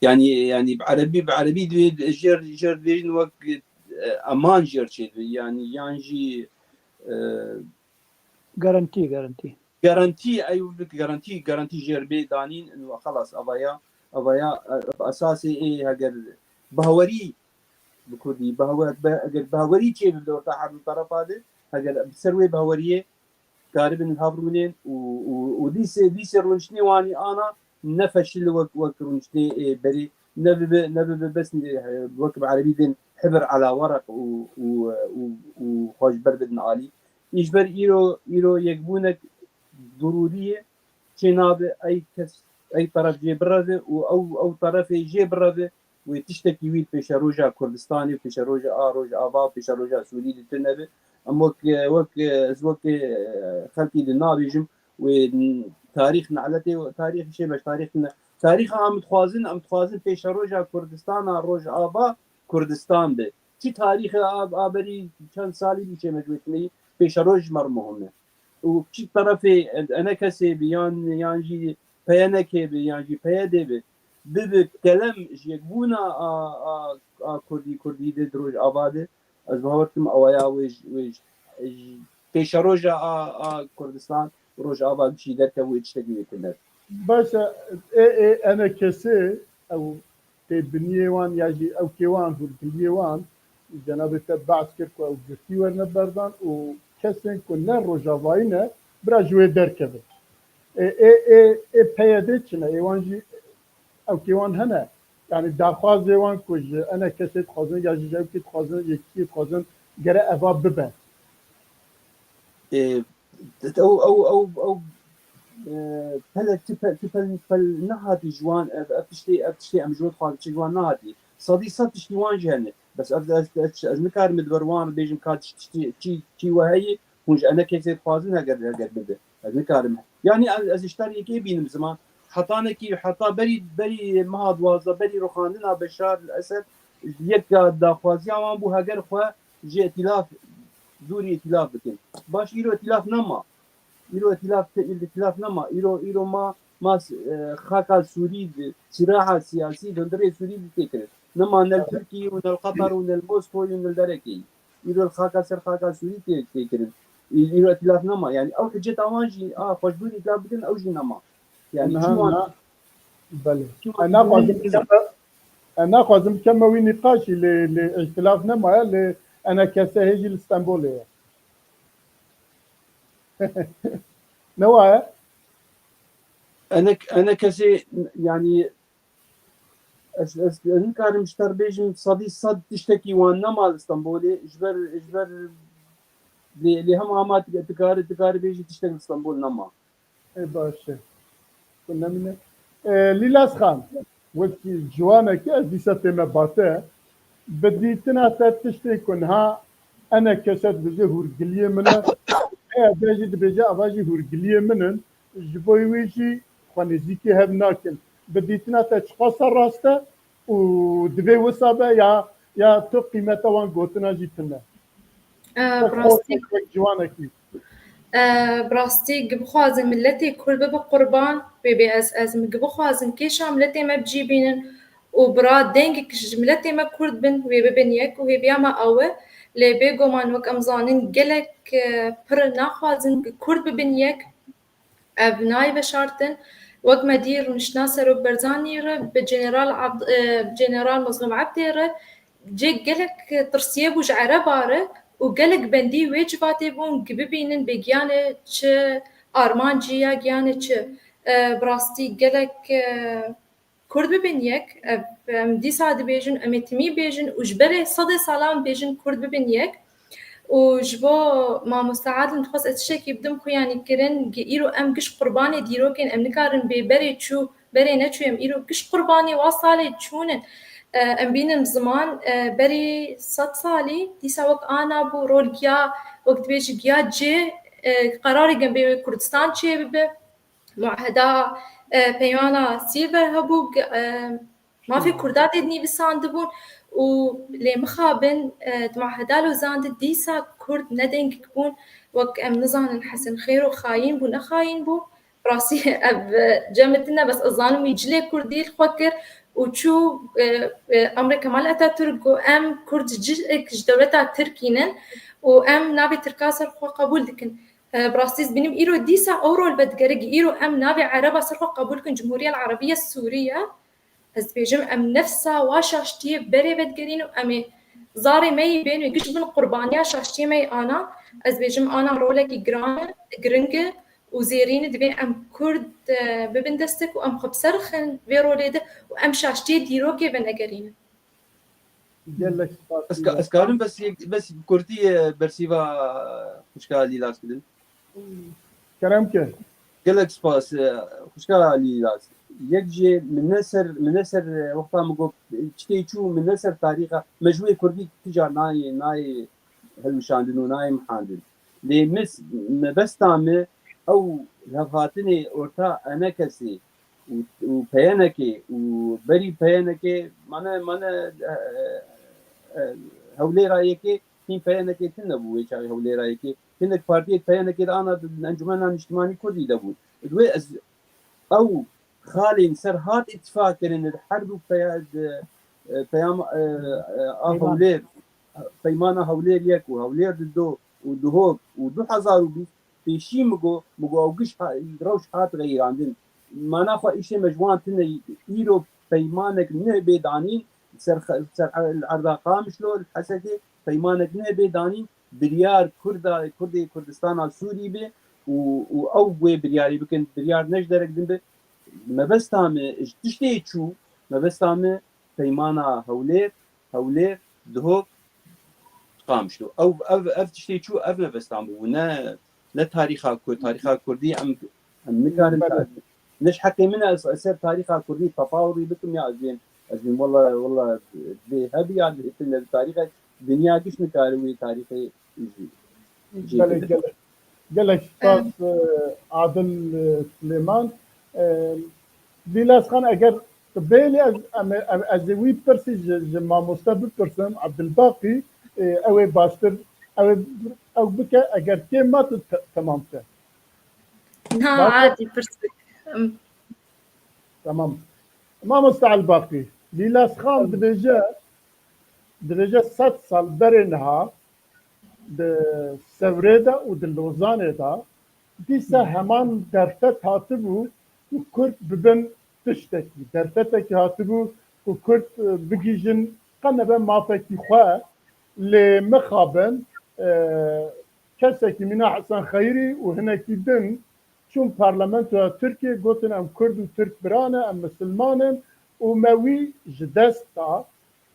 yanî, yanî bi erebî, bi erebî divê jêr, jêr dibêjin wek, e, eman jêr çêdibe, yanî yan jî, e, Garantî, garantî. Garantî, ew garantî, garantî jêr bê danîn, û xelas, avaya, avaya, e, esasê ê heger bawerî bi kurdî, bawe-, be-, eger bawerî çêbibe orta her du terefa de, heger bi ser wê baweriyê karibin hev rûnên û, û, û dîsê, dîsê rûniştinê wanî ana ne feşil wek, wek rûniştinê, e, berê, ne bibe, ne bibe bes, e, wek bi erebî dên hibir ala werek û, û, û, û xwe ji ber bidin alî. Î ji ber îro, îro yekbûnek dirûrî ye, çê nabe ey kes, ey teref jê bireve û ew, ew terefê jê bireve, wê tiştekî wî li pêşeroja Kurdistanê, pêşeroja a Rojava, pêşeroja Sûrî li tune be. Em wek, wek, ez wek, e, xelkî di nabêjim, wê tarîx neletê, tarîx şê beş, tarîx ne. Tarîxa em dixwazin, em dixwazin pêşeroja Kurdistana Rojava Kurdistan be. Çi tarîxe a, a berî çend salî bî çê me ji wê tuneyî, pêşeroj ji me re muhim e. Û çi terefê enekesê bi yan, yan jî P Y N K bi, yan jî P Y D bi, bibi kelem ji yekbûna a, a, a Kurdî, Kurdî de di Rojava de, ez bawer dikim awaya wê ji, wê ji, ji pêşeroja a, a Kurdistan, Rojava jî derkeve wê tiştekî wê tune. Baş e, ê, ê, enekesê ew tê biniyê wan ya jî ew kê wan, hûrgiliyê wan, cenabê te behs kir ku ew girtî werine berdan û kesên ku ne rojavayî ne, bira ji wê derkevin. Ê, ê, ê, ê P Y D çi ne? Ê wan jî ew kê wan hene. Yanî daxwazê wan ku ji enekesê dixwazin ya jî ji ew kê dixwazin, yekî dixwazin, gere eva bibe. Ê, ew, ew, ew, ew, e, pelek, tu pe-, tu pel, pel nehatî ji wan, ev, ev tiştê, ev tiştê em ji we dixwazin, çi ji wan nehatî. Sedî sed tiştî wan jî hene. Bes ev, ez, ez, ez nikarim li ber wan re bêjim ka tişt-, tiştê çi, çi we heye, hûn ji enekesê dixwazin heger, heger bibe. Ez nikarim. Yanî ez, ez ji te re yekê bînim ziman. hetanekî heta berî, berî meha duwazdeh, berî rûxandina Beşar el Esed, yek daxwaziya wan bû heger xwe ji îtîlaf, dûrî îtîlaf bikin. Baş, îro îtîlaf nema. Îro îtîlaf, îtîlaf nema. Îro, îro ma, ma, e, xaka Sûrî, sîraha siyasî, hundirê Sûrî dê tê kirin. Nema ne li Tirkiyê û ne li Qetar û ne li Moskoyê û ne li derekê. Îro li xaka ser xaka Sûrî tê, tê kirin. Î-, îro îtîlaf nema. Yanî ew hiceta wan jî, a, xweşbûn îtîlaf bikin, ew jî nema. Yanî Niha, çima, niha, belê. Çima Ez naxwazim bikeme, ez naxwazim bikeme wî nîqaşî, lê, lê îhtilaf nemaye, lê enekese hê jî li Stenbolê ye. Ne waye? Enek-, enekesê, yanî ez, ez, ez nikarim ji te re bêjim sedî sed tiştekî wan nema li Stenbolê, ji ber, ji ber lê, lê hema hema dikare, dikare bêjî tiştek li Stenbol nema. Ê, baş e. Ku nemîne. Ê, Lîlas Xan, wekî ciwanekî ez dîsa tême ba te. Bi dîtina te tiştê ku niha enekese dibêje hûrgiliyê min e. Eya te jî dibêje ava jî hûrgiliyê min in. Ji bo wî jî xwe nêzîkî hev nakin. Bi dîtina te çiqasa rast e? û divê wisa be ya, ya tu qîmeta wan gotina jî tune? E, Wek bi rastî, xort, wek ciwanekî. E, bi rastî, gi bixwazin miletê Kurd bibe qurban, wê bê ez, ez, gi bixwazin kêşa miletê me bi cî bînin û bira dengek ji miletê me Kurd bin, wê bibin yek û hêviya me ew e. Lê bêguman wek em zanin gelek, e, pir naxwazin Kurd bibin yek. Ev nayê veşartin. Wek me dî rûniştina Serok Barzanî re bi General Abd-, e, General Mazlûm Ebdê re cê gelek tirsiyê bû ji Ereba re û gelek bendî wê civatê bûn ku bibînin bê giyanê çi armancî ya giyanê çi. E, bi rastî gelek, e, Kurd bibin yek, ev, em dîsa dibêjin, em ê timî bêjin û ji berê sedê salan bêjin Kurd bibin yek. Û ji bo mamoste Adil dixwest ez tiştekî bidim xwe, yanî kirin, gi-, îro em giş qurbanê dîrokên, em nikarin bê berê çû, berê neçû, em îro giş qurbanê wa salê çûn in. E, em bînin ziman, e, berî sed salî, dîsa wek ana bû, rol giya, wek dibêjî giya cê, e, qerarê gem bê wê Kurdistan çêbibe. Muaheda, e, peymana Silver hebû, e, mafê Kurda tê dinivîsandibûn û lê mixabin, e, di muaheda Lozan de dîsa Kurd ne dengik bûn, wek em nizanin Hesen Xêro xayîn bû, ne xayîn bû. Rastî ev, e, cem min tune, bes ez zanim wî cilê Kurdî li xwe kir û çû, e, e, emrê Kemal Atatürk got, em Kurd ji cilek ji dewleta Tirkî nin û em navê Tirka ser xwe qebûl dikin. E, bi rastî ez bînim îro dîsa ew rol vedigere, gi îro em navê Ereba ser xwe qebûl kin, Cumhuriyet Arabiye Sûriye. Ez dibêjim em nefsa wa şaştiyê berê vedigerîn û em ê zarê me yî bên wê giş bin qurbaniya şaştiyê me yê ana. Ez dibêjim ana rolekî giran e, giring e û zêrîn e, divê em Kurd, e, bibin destek û em xwe bi ser xin vê rolê de û em şaştiyê dîrokê venegerînin. Gelek spas. Ez ka-, ez karim bes yek, bes bi kurtî, e, bersîva xwişka Lîlas bidim? Kerem ke. Gelek spas, e, xwişka Lîlas. Yek jê min ne ser, min ne ser, e, wexta min got, çi tê çû, min ne ser tarîxa, me ji wê kurdî tu car nayê, nayê hilmişandin û nayê mihandin. Lê mis-, mebesta me ew levhatinê orta enekesê û, û peyenekê û berî peyenekê mane, mane, e, e, Hewlêra yekê hîn peyenekê tune bû wê çaxê Hewlêra yekê. Hinek partiyê peyenekê de ana di Encumena Niştimanî Kurdî de bûn. Di wê ez ew xalên ser hat îtifa kirin di her du peya-, di, e, peyama, e, e, a Hewlêr, peymana Hewlêr yek û Hewlêr di do û Duhok û du hezar û bîst pêşî min got, min got ew giş ha-, rewş hat xeyirandin. Mana xwe îşê me ji wan tune îro peymanek nuh bê danîn ser xe-, ser e-, li erda Qamişlo, li Hesekê peymanek nuh bê danîn. Biryar Kurda, Kurdê Kurdistana Sûrî be û, û ew wê biryarê bikin, biryar ne ji derek din be. Mebesta me ji tiştê çû, mebesta me peymana Hewlêr, Hewlêr, Duhok, Qamişlo. Ew, ev, ev tiştê çû, ev mebestan bû. Ne, ne tarîxa Kurd, tarîxa Kurdî em, em nikarin Belê. ta-, ne ji heqê min e ez, ez ser tarîxa Kurdî tefawurî bikim ya ez bên, ez bên wela, wela bê hebî ya dihêtin ne tarîxe dinya giş nikare wê tarîxê jî. Belê, gelek, gelek spas, e, Adil, e, Silêman. E, Lîlasxan, eger tu bêlî ez, em, em, ez ê wî pirsî ji, ji mamoste bipirsim, Ebdilbaqî, e, ew ê baştir, ew ê, ew bike, eger kêm ma tu te-, temam ke. Na, Baş e? Adî pirs bike. Em. Tamam. Mamoste Elbaqî, Lîlasxan Em. dibêje, dibêje sed sal berê niha di Sewrê de û di Lozanê de dîsa Hı. heman derfet hatibû ku Kurd bibin tiştekî. Derfetekî hatibû ku Kurd, e, bigihîjin qe nebe mafekî xwe, lê mixabin, e, kesekî mîna Hesen Xeyrî û hinekî din çûn parlamentoya Tirkiyê, gotin, "Em Kurd û Tirk bira ne, em misilman in û me wî ji dest da."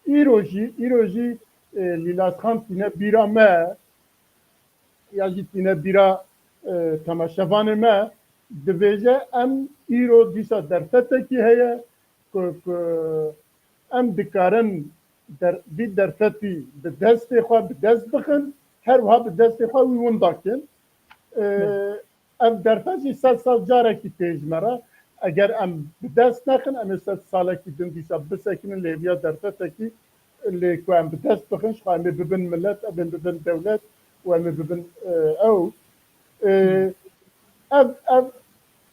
Îro jî, îro jî, e, Lîlasxan tîne bîra me, ya jî tîne bîra, e, temaşevanê me, dibêje, em îro dîsa derfetekî heye ku, ku em dikarin der-, vî derfetî bi destê xwe bi dest bixin, her wiha bi destê xwe wî winda kin. E, Evet. Ev derfet jî sed sal carekî tê ji me re. Eger em bi dest nexin, em ê sed salekî din dîsa bisekinin li hêviya derfetekî, lê ku em bi dest bixin, ji xwe em ê bibin milet, em ê bibin dewlet û em ê bibin, e, ew. E, ev, ev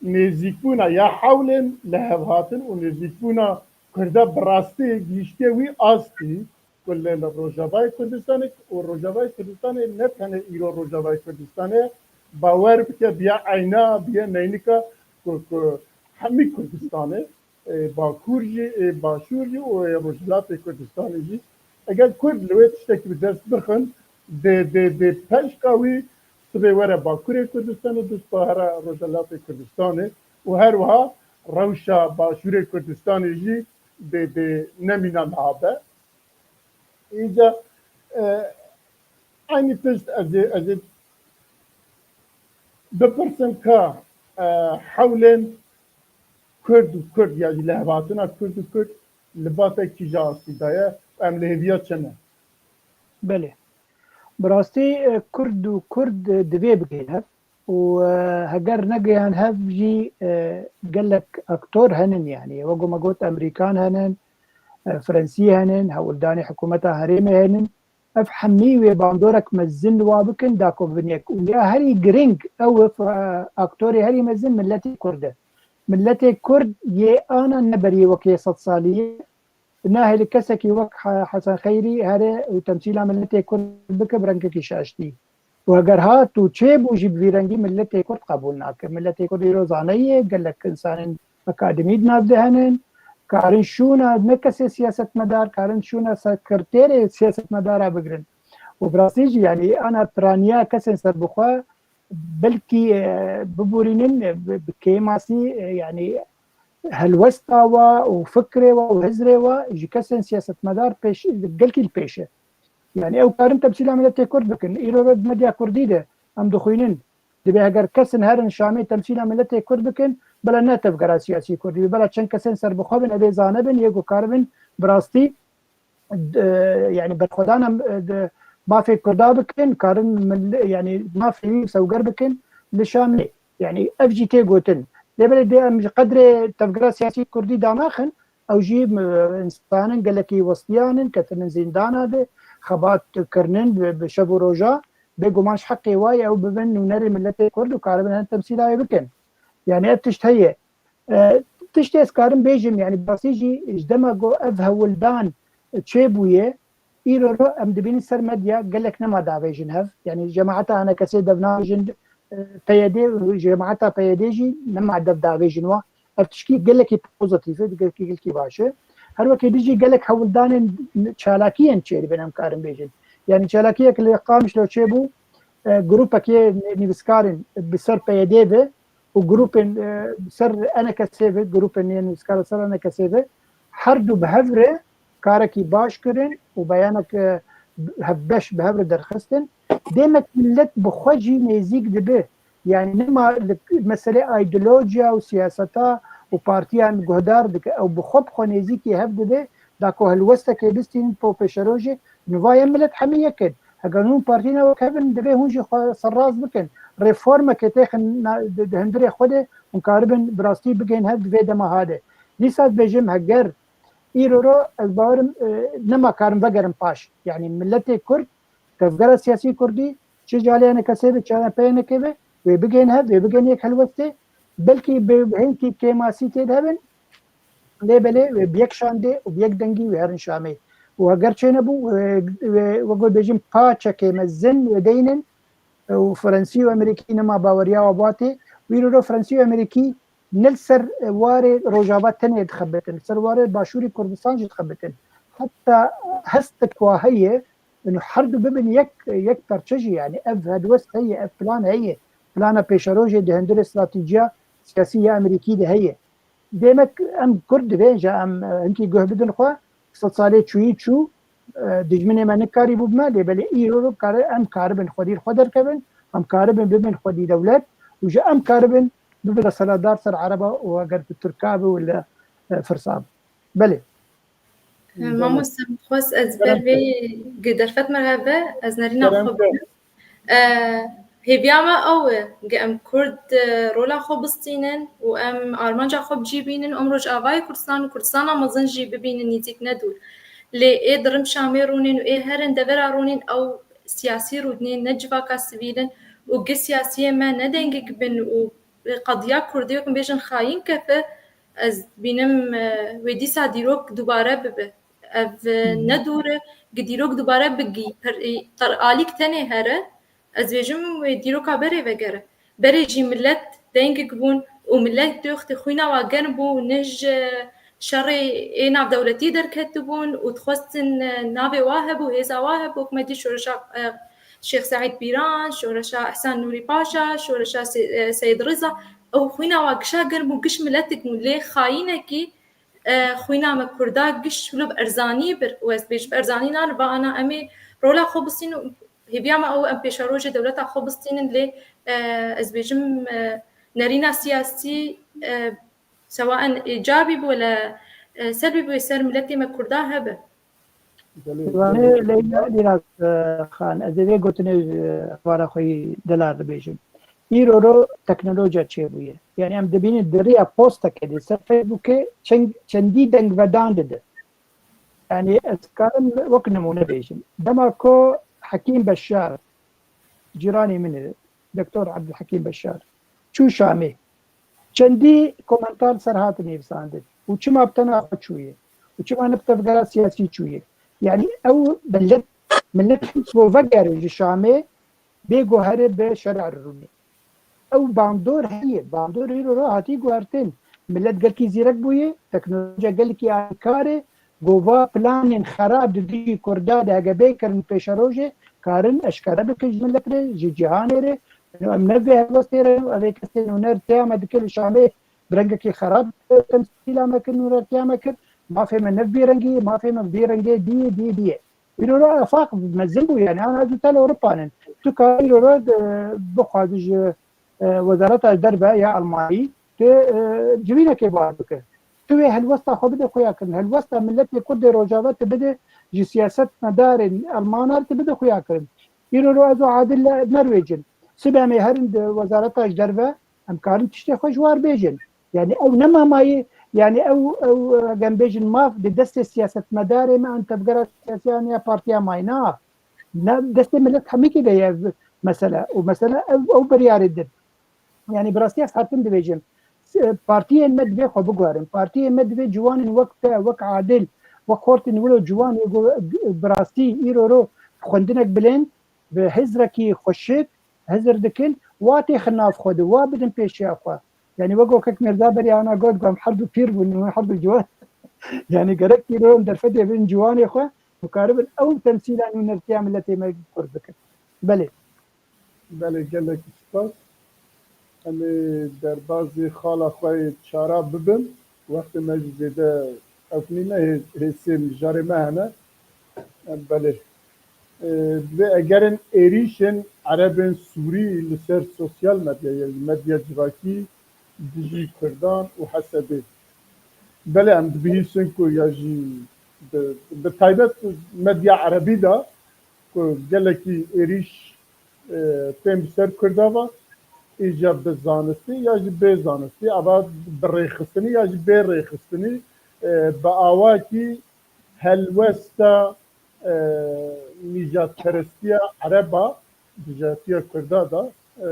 nêzîkbûna ya hewlên li hev hatin û nêzîkbûna Kurda bi rastî gihiştiye wî astî, ku li, li Rojavayê Kurdistanê û Rojavayê Kurdistanê ne tenê îro Rojavayê Kurdistanê, bawer bike biya eyna, biya neynika ku, ku hemî Kurdistanê, e, Bakur jî, e, Başûr jî û, e, Rojhilatê Kurdistanê jî, eger Kurd li wê tiştekî bi dest bixin, dê, dê, dê peşka wî sibê were Bakurê Kurdistanê, du siba here Rojhilatê Kurdistanê û her wiha rewşa Başûrê Kurdistanê jî dê, dê nemîna niha be. Îca, e, eynî tişt ez ê, ez ê bipirsim ka, e, hewlên Kurd û Kurd ya jî lihevhatina Kurd û Kurd li ba te kîja astî de ye, em li hêviya çi ne? Belê. Bi rastî, e, Kurd û Kurd, e, divê bigihên hev û, e, heger negihan hev jî, e, gelek aktor henin, yanî wek me got Amerîkan henin, e, Frensî henin, hewldanê hikûmeta herêmê henin. Ev hemî wê bandorek mezin li wa bikin da ku bibin yek. Û ya herî giring ew e, e, aktorê herî mezin miletê Kurd e. Miletê Kurd yê ana ne beriyê wek yê sed salî ye. Nahêle kesekî wek He-, Hesen Xeyrî here û temsîla miletê Kurd bike bi rengekî şaştî. Û heger hat û çêbû jî bi vî rengî miletê Kurd qebûl nake. Miletê Kurd îro zaneyê, gelek insanên akademî di nav de henin, karin şûna ne kesê siyasetmedar, karin şûna sekreterê siyasetmedara bigrin. Û bi rastî jî, yanî ana piraniya kesên serbixwe belkî, e, biborînin, e, bi, bi kêmasî, e, yanî helwesta wa û fikrê wa û hizrê wa ji kesên siyasetmedar pêş, gelkî li pêş e. Yanî ew karin temsîla miletê Kurd bikin. Îro re di medya Kurdî de em dixwînin. Dibê heger kesin herin Şamê temsîla miletê Kurd bikin, bela ne tevgera siyasî Kurdî be, bela çend kesên serbixwe bin, evê zane bin, yê ku karibin bi rastî, e, yanî berxwedana, e, di mafê Kurda bikin, karin mil-, yanî mafê wî misewger bikin li Şamê. Yanî ev jî tê gotin. Lê belê dê em ji qedrê tevgera siyasî Kurdî danaxin, ew jî, e, însanên gelekî westiyan in, ketinin zîndana de, xebat kirinin bi, bi şev û roja. Bêguman ji heqê wa ye ew bibin nûnerê miletê Kurd û karibin hin temsîla wê bikin. Yanî ev tişt heye. E, tiştê ez karim bêjim, yanî bi rastî jî ji dema ku ev hewldan çêbûye, îro ro em dibînin ser medya gelek nema davêjin hev. Yanî cemaeta H N K S dev navêjin, e, P Y D û cemaeta P Y D jî nema dev davêjin wa. Ev tişkî gelekî pozitîf e, gelekî, gelekî baş e. Her wekî dî jî gelek hewldanên çalakiyên çêdibin em karin bêjin. Yanî çalakiyek li Qamişlo çêbû, e, grûpekê nivîskarên bi ser P Y D ve û grûpên, e, ser N K S ve, grûpên yên nivîskar ser N K S ve, her du bi hev re karekî baş kirin û beyanek, e, hevbeş bi hev re derxistin. Demek milet bi xwe jî nêzîk dibe. Yanî nema li meselê îdeolojiya û siyaseta û partiyan guhdar dike. Ew bi xwe bi xwe nêzîkî hev dibe, da ku helwestekê bistînin po pêşerojê, nivaye milet hemî yek in. Heger hûn partîna wek hev in, divê hûn jî xwe serrast bikin. Reformekê têxin na-, di, di hundirê xwe de hûn karibin bi rastî bigihên hev di vê dema ha de. Dîsa dibêjim heger îro ro ez bawerim, e, nema karim vegerim paş. Yanî milletê Kurd, tevgera siyasî Kurdî, çi ji aliyê enekesê be, çi PYNKê be, wê bigên hev, wê bigên yek helwestê, belkî bi hinkî kêmasî tê de hebin, lê belê wê bi yek şandê û bi yek dengî wê herin Şamê. Û heger çênebû, wê, wê, wek bêjim, paçekê mezin wê deynin, û Fransî û Amerîkî nema baweriya we batê. Wî riro Fransî û Amerîkî ne li ser warê Rojava tenê dixebitin, li ser warê Başûrî Kurdistan jî dixebitin. Heta hestek wa heye, û her du bibin yek, yek perçe jî, yani ev helwest heye, ev plan heye. Plana pêşerojê di hundirê stratejiya siyasî ya Amerîkî de heye. Demek em Kurd divê ji em, e, hinkî guh bidin xwe, sed salê çûyî çû, e, dijminê me nikarîbû bime, lê belê îro kare, em karibin xwedî li xwe derkevin, em karibin bibin xwedî dewlet û ji em karibin bibin desthilatdar ser Ereba û eger bi Tirka be û li, e, Firsa be. Belê. Mamoste, min xwest ez ber vê gi derfet me hebe, ez nerîna xwe bidim. E, hêviya me ew e, ge em Kurd, e, rola xwe bistînin û em armanca xwe bi cî bînin, em Rojavayê Kurdistan û Kurdistana mezin jî bibînin nîzîk ne dûr. Lê ê dirim Şamê rûnên û ê herin devera rûnên ew siyasî rûdinên ne civaka sivîl in û gi siyasiyê me ne dengik bin û qediya Kurdê wek bêjin xayîn kefe, ez bînim, e, wê dîsa dîrok dubare bibe. Ev, e, ne dûr e, gi dîrok dubare bigî, per-, e, qer-, alîk tenê here, ez bêjim wê dîroka berê vegere. Berê jî millet dengik bûn û millet wextê xwîna wa germ bû, ne ji şerê ê navdewletî derketibûn û dixwestin, e, navê wa hebû, hêza wa hebû, wek me dî şoreşa, e, Şêx Seîd Pîran, şoreşa Ehsen Nûrî Paşa, şoreşa Se-, e, Seyid Riza, ew xwîna wa gişa germ bû, giş miletik bûn, lê xayînekî e, xwîna me Kurda giş wilo bi erzanî bir û ez dibêjim bi erzanî nan, va ana em ê rola xwe bistînin û hêviya me ew em pêşerojê dewleta xwe bistînin lê, e, ez dibêjim, e, nerîna siyasî, e, sewaen îcabî bû le, e, selbî bû ser miletê me Kurda hebe. Divane Leyla Lîraz, e, Xan, ez ê vê gotinê, e, hevara xwe yî delal bibêjim. Îro ro teknolojiya çêbûye. Yani em dibînin di riya postekê de ser Facebookê çend, çendî dengvedan dide. Yani ez karim wek nimûne bêjim. Dema ku Hekîm Beşar, cîranê min e, Doktor Abdulhekîm Beşar, çû Şamê. Çendî komentar ser hatin nivîsandin. Û çima bi tena xwe çûye? Û çima ne bi tevgera siyasî çûye? Yani ew millet, millet hins bo vegere ji Şamê bê guherê bi şerê rûnê. Ew bandor heye. Bandor îro ro hatî guhertin. Millet gelkî zîrek bûye, teknolojiya gelkî alîkar e. Gova planên xerab di dijî Kurda de hege bê kirin pêşerojê, karin eşkere bikin ji milet re, ji cîhanê re. Em ne vê helwestê re, ev ê kesên nûner têya me dike li Şamê bi rengekî xerab temsîla me kir, nûnertiya me kir. Mafê me ne vî rengî, mafê me vî rengê diyê, diyê, diyê. Îro ra efaq mezin bû, yani ana zû tel Ewropa nin. Tu karî îro ra, e, bixwazî ji, e, wezareta derve ya Almanî tu, e, civînekê bar bike. Tu wê helwesta xwe bide xuya kirin. Helwesta miletê Kurdê Rojava tu bide ji siyasetmedarên Almanar tu bide xuya kirin. Îro ro ez û Adil nerwêcin. Sibê em ê herin di wezareta ji derve, em karin tiştê xwe ji war bêjin. Yani ew ne mamayî, yani ew, ew, e, gem bêjin maf di destê siyasetmedarê me an tevgera siyasî an ya partiya mayna. Ne destê millet hemikî de ye mesele. Û mesele ew, ew biryarê din. Yani bi rastî ez hatim dibêjim. S-, partiyên me divê xwe biguherin. Partiyên me divê ciwanên wek te, wek Adil, wek Xortên wilo ciwan ê ku bi rastî îro ro xwendinek bilind, bi hizrekî xweşik hizir dikin, wa têxin nav xwe de, wa bidin pêşiya xwe. Yani wek Kek Mirza berî ana got, ku em her du pîr bûn, em her du ciwan. Yani gerek îro em derfetê bin ciwanê xwe, û karibin ew temsîla nûnertiya miletê me Kurd bikin. Belê. Belê, gelek spas. Em ê derbazî xala xwe yê çara bibin. Wextê me jî zêde ew nîne, hê-, hêsên mijarê me hene. Em, belê. E, divê egerin êrîşên Erebên Sûrî li ser sosyal medyayê, li medya civakî dijî Kurdan û Hesedê. Belê, em dibihîsin ku ya jî bi, bi taybet medya Erebî de ku gelekî êrîş, e, tên bi ser Kurda ve, îja bi zanistî ya jî bê zanistî, ava bi rêxistinî ya jî bê rêxistinî, e, bi awakî helwesta, e, nîjadperestiya Ereba, dijatiya Kurda da, e,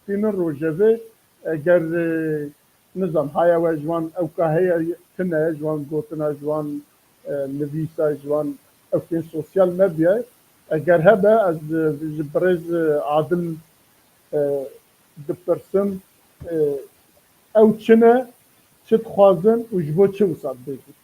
tînin rojevê, eger, e, nizam haya we ji wan ewka heye tune, ji wan gotina, ji wan, e, nivîsa, ji wan ewkên sosyal medyayê, eger hebe, ez, e, ji birêz, e, Adil, e, dipirsim, e, ew çi ne, çi dixwazin û ji bo çi wisa dibêjin?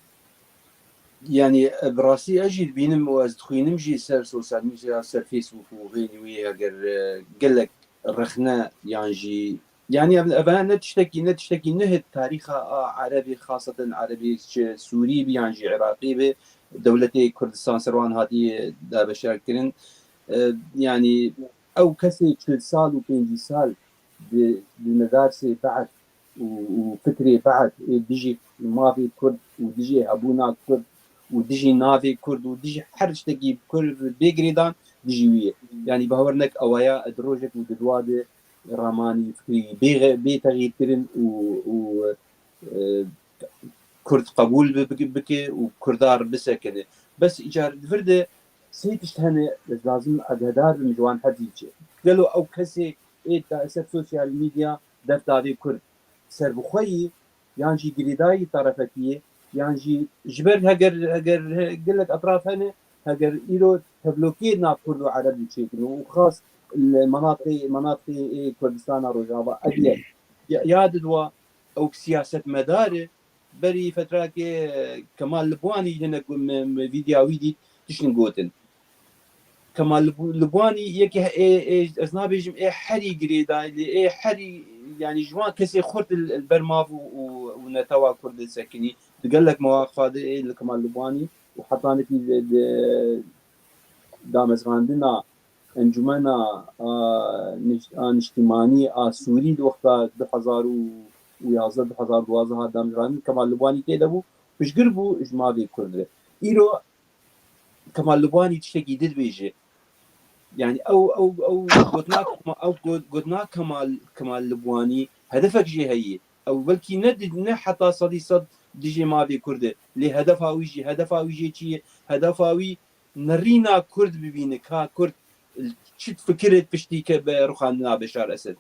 Yanî, e, bi rastî ez jî dibînim û ez dixwînim jî ser sosyal medya, ser Facebook û xênî wî, eger, e, gelek rexne yan jî, yanî, ev, ev ne tiştekî, ne tiştekî nuh di tarîxa a Erebê, xaseten Erebê çi Sûrî bi yan jî Iraqî bi, dewletê Kurdistan ser wan hatiye dabeşarkirin. E, yanî, ew kesê çil sal û pêncî sal di, di nedarsê Be'd û, û fikrê Be'd ê dijî mafê Kurd û dijî hebûna Kurd û dijî navê Kurd û dijî her tiştekî Kurd bê girêdan dijî wî ye. Yanî bawer nek ewaya di rojek û di dua de ramanî fikrî bê, bê texîrkirin û, û, e, Kurd qebûl bi-, bike, bike û Kurdar bisekine. Bes îcar di vir de sê tişt hene, ez lazim agahedar bim ji wan her dî çi. Gelo ew kesê ê ta ser sosyal medya def davê Kurd serbixwe yî, yan jî girêdayî tarefekî yê, yan jî ji ber heger, heger he-, gelek etraf hene, heger îro tevlokê nav Kurd û Ereb diçêkin û xas li menatqê, menatqê ê Kurdistana Rojava ev ye. Ya, ya didwa ew siyasetmedar e, berî fetrakê Kemal Libwanî hinek me, me vîdya wî dît, tiştin gotin. Kemal Lib-, Libwanî yekê he-, ê, ê, ez nabêjim ê herî girêdayî, lê ê herî, yanî ji wan kesê xurt li, li ber mav û, û, û netewa Kurd sekinî. Di gelek mewaqifa de ê li Kemal Libwanî û hetanekî di, di damezrandina Encûmena a Niş-, a Niştîmanî a Sûrî di wexta du hezar û yazdeh, du hezar û duwazdeh hat damezrandin, Kemal Libwanî tê de bû, piştgir bû ji mafê Kurd re. Îro Kemal Libwanî tiştekî din dibêje. Yanî ew, ew, ew gotina Kema-, ew got-, gotina Kemal, Kemal Libwanî hedefek jê heye. Ew belkî ne di-, ne heta sedî sed dijê mafê Kurd e. Lê hedefa wî jî, hedefa wî jê çi ye? Hedefa wî nerîna Kurd bibîne, ka Kurd çi fikirê piştî ke be rûxandina Beşar Esed.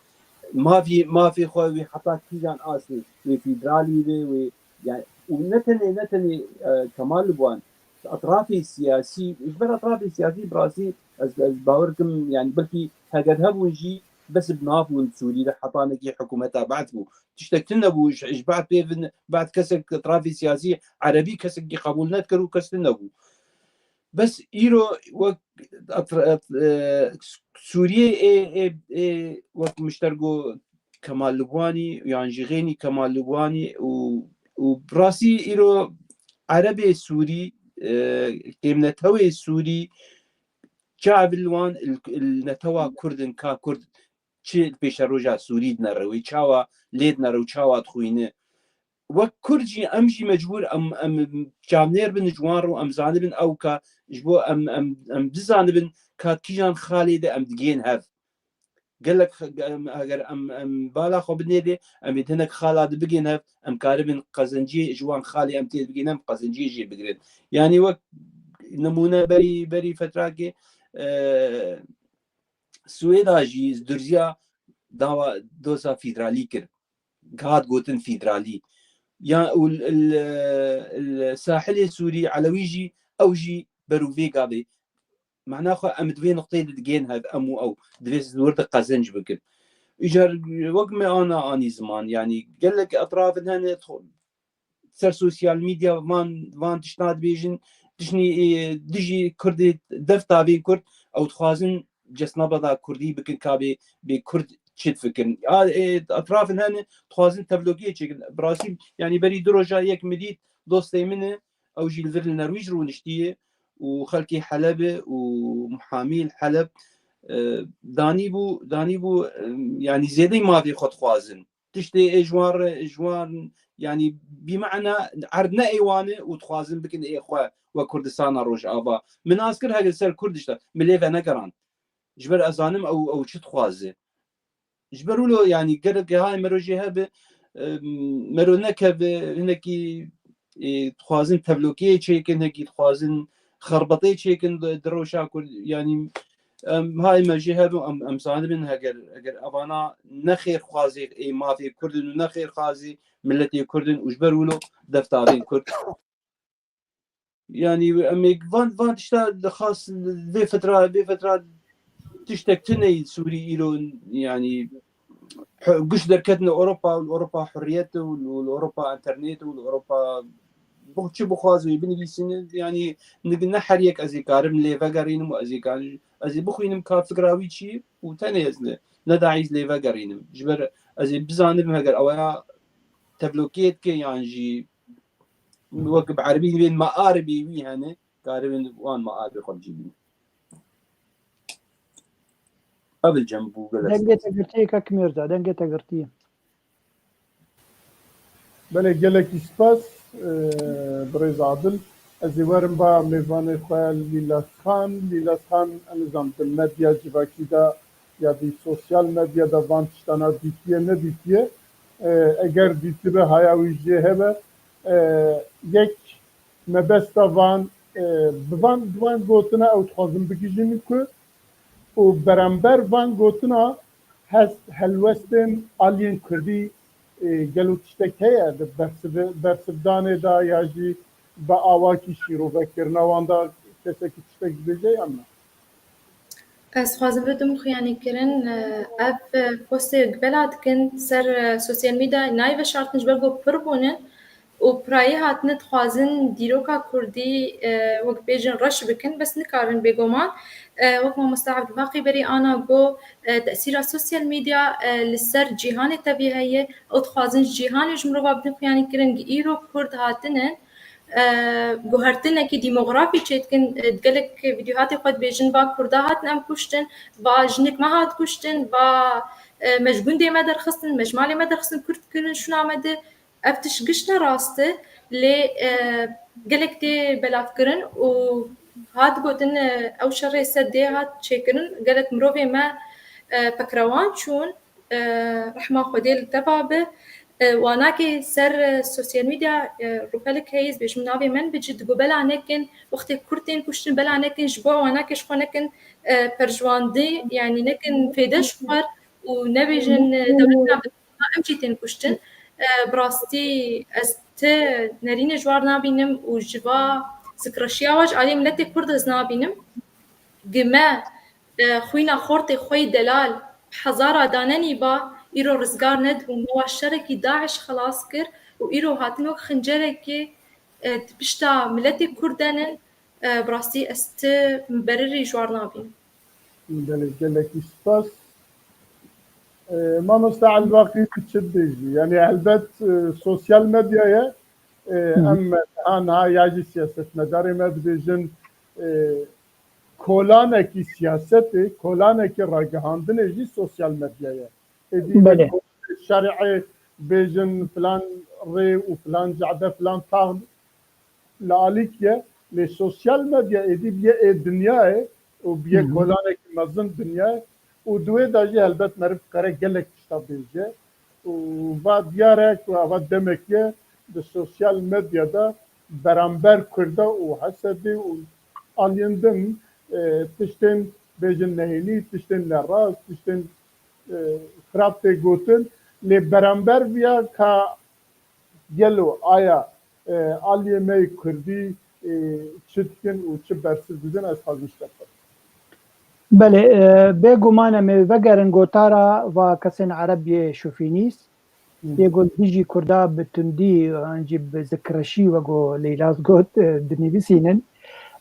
Mafê, mafê xwe wê heta kîjan astê, wê federalî be, wê, yani, û ne tenê, ne tenê, e, Kemal Libwan, etrafê siyasî, ji ber etrafê siyasî bi rastî ez, ez bawer dikim, yani, belkî heger hebûn jî bes bi nav bûn Sûrî de hetanekî hikûmeta Be'd bû. Tiştek tune bû, ji, ji Be'd pê vin, Be'd kesek etrafê siyasî Erebî kesekî qebûl nedikir û kes tune bû. Bes îro wek at-, at-, e, Sûriyê ê, ê, ê, wek mişter got Kemal Libwanî yan jî xênî Kemal Libwanî û, û bi rastî îro Erebê Sûrî, e, kêmnetewê Sûrî çav li wan il, il netewa Kurd in ka Kurd çi li pêşeroja Sûrî dinere, wê çawa lê dinere û çawa dixwîne. Wek Kurd jî em jî mecbûr em, em çavnêr bin ji wan re û em zanibin ew ka ji bo em, em, em bizanibin ka kîjan xalê de em digên hev. Gelek xe-, em, eger em, em bala xwe binêrê, em ê hinek xala di bigên hev, em karibin qezenciyê ji wan xalê em tê bigên hev, qezenciyê jê bigirin. Yanî wek nimûne berî, berî fetrakê, e, Swêda jî durziya dawa doza fîdralî kir. Hat gotin fîdralî. Ya û l-, l-, l-, sahilê Sûrî, Elewî jî, ew jî ber û vê gavê. Mana xwe em di vê nuqteyê de digên hev, em û ew. Divê wir de qezenc bikin. Îcar wek me ana anî ziman, yanî gelek etrafin hene, ser sosyal medya van, van tiştna dibêjin, tiştnî, e, dijî Kurdê def davên Kurd, ew dixwazin cesnabada Kurdî bikin, ka bê, bê Kurd çi difikirin. A, e, etrafin hene, dixwazin tevlokiyê çêkin. Bi rastî, yanî berî du roja yek min dît, dostê min e, ew jî li vir li Nerwîj rûniştiye û xelkê Heleb e û muhamî li Heleb, e, danîbû, danîbû, e, yanî zêdeyî mafê xwe dixwazin. Tiştê ê ji wan re, ji wan, yanî bîmena erd ne ê wan e û dixwazin bikin ê xwe wek Kurdistana Rojava. Min nas kir heger ser Kurd dişta, min lê venegerand. Ji ber ez zanim ew, ew çi dixwaze. Ji ber wilo, yanî, gelek hay mero jê hebe, e, mero nekeve, hinekî, e, dixwazin tevlokeyê çêkin, hinekî dixwazin xerbeteyê çêkin di, di rewşa Kurd, yanî, em, hay me jê hebin, em, em zanibin, heger, heger evana ne xêrxwazê ê mafê Kurd in û ne xêrxwazê miletê Kurd in û ji ber wilo def davên Kurd. Yanî em ê van, van tişta xas vê fetra, vê fetra tiştek tune yî Sûrî îro, yanî, he-, guş derketine Ewropa û li Ewropa hurriyet û li, li Ewropa enternet û li Ewropa bo-, çi bixwaz wê binivîsîne, yanî, ne, ne her yek ez ê karim lê vegerînim û ez ê karim, ez ê bixwînim ka fikra wî çi û tenê ez ne, ne daîz lê vegerînim. Ji ber ez ê bizanim heger ew ya tevlokê dike yan jî wek bi erebî dibên mearibê wî hene, karibin wan mearibê xwe bi cî bînin. Ev li cem bû gelek Dengê spas. Te girtiye kek Mîrza, dengê te girtiye. Belê, gelekî spas, e, birêz Adil. Ez ê werim ba mêvanê xwe Lîlas Xan. Lîlas Xan, em nizam di medya civakî de ya di sosyal medya de van tiştana dîtiye nedîtiye. E, eger dîtibe haya wî jê hebe, e, yek mebesta van, e, bi van, bi van gotina ew dixwazin bigihîjin ku û beramber van gotina hest helwestên aliyên Kurdî, e, gelo tiştek heye di bersiv-, bersivdanê de ya jî bi awakî şîrovekirina wan de kesekî tiştek dibêje yan na? Ez dixwazim bidim xuyanîkirin, e, ev, e, postê givela dikin ser, e, sosyal medya nayê veşartin ji ber ku pir bûnin û pirayî hatine dixwazin dîroka Kurdî, e, wek bêjin reş bikin, bes nikarin bêguman. E, wek mamosta Evdibaqî berî ana got, e, tesîra sosyal medya, e, li ser cîhanê tevî heye. Ew dixwazin ji cîhanê ji mirova bidin xuyanîkirin. Gi îro Kurd hatine, e, guhertinekî demografî çêdikin, e, gelek vîdyohatê xwe dibêjin, va Kurda hatin em kuştin, va jinik me hat kuştin, va, e, me ji gundê me derxistin, me ji malê me derxistin, Kurd kirin şûna me di. Ev tişt giş ne rast e, lê, e, gelek tê belavkirin û hat gotin, e, ew şerê ser dê hat çêkirin, gelek mirovê me, e, pekrewan çûn, e, rehma Xwedê li te va be. E, wanakê ser, e, sosyal medya, e, rûpelek heye, ez bêjim navê min bi cid, digo bela nekin, wextê Kurd tên kuştin, bela nekin, ji bo wanakê ji xwe nekin, e, perjwandî, yanî nekin fêde ji xwe û nebêjin, e, dewleta bi em jî tên kuştin. E, bi rastî ez ti nerînê ji war nabînim û ji va zikreşiya wa ji aliyê miletê Kurd ez nabînim. Gi me, e, xwîna xortê xwe yî delal bi hezara danenî ba, îro rizgar nedibû. Me wa şerekî DAIŞ xelas kir û îro hatin wek xincerekê, e, di pişta miletê Kurd de nin. E, bi rastî ez ti berirî ji war nabînim. Gelek, gelekî spas. E, mamosta Elbaqî, tu çi dibêjî? Yanî helbet, e, sosyal medya ye. E, Hı hı. Em niha, niha ya jî siyasetmedarê me dibêjin, e, kolanekî siyasetê, kolanekî ragihandinê jî sosyal medya ye. Êdî Belê. Şerê bêjin filan rê û filan cade, filan tax li alîk ye. Lê sosyal medya êdî biye ê dinyayê û biye Hı hı. kolanekî mezin dinyayê û di wê de jî helbet meriv dikare gelek tişta bêje û va diyar e ku ava demek ye di sosyal medya de beramber Kurda û Hesedê û aliyên din, e, tiştên bêjin nehênî, tiştên nerast, tiştên, e, xirab tê gotin. Lê beramber viya ka gelo aya, e, aliyê me yê Kurdî, e, çi dikin û çi bersiv didin, ez dixwazim ji te bixwim. Belê, e, bêguman em ê vegerin gotara va kesên Ereb yê şofînîst. Hı. Yê got dijî Kurda bi tundî, an jî bi zikreşî, wek ku Leyla got, e, dinivîsînin.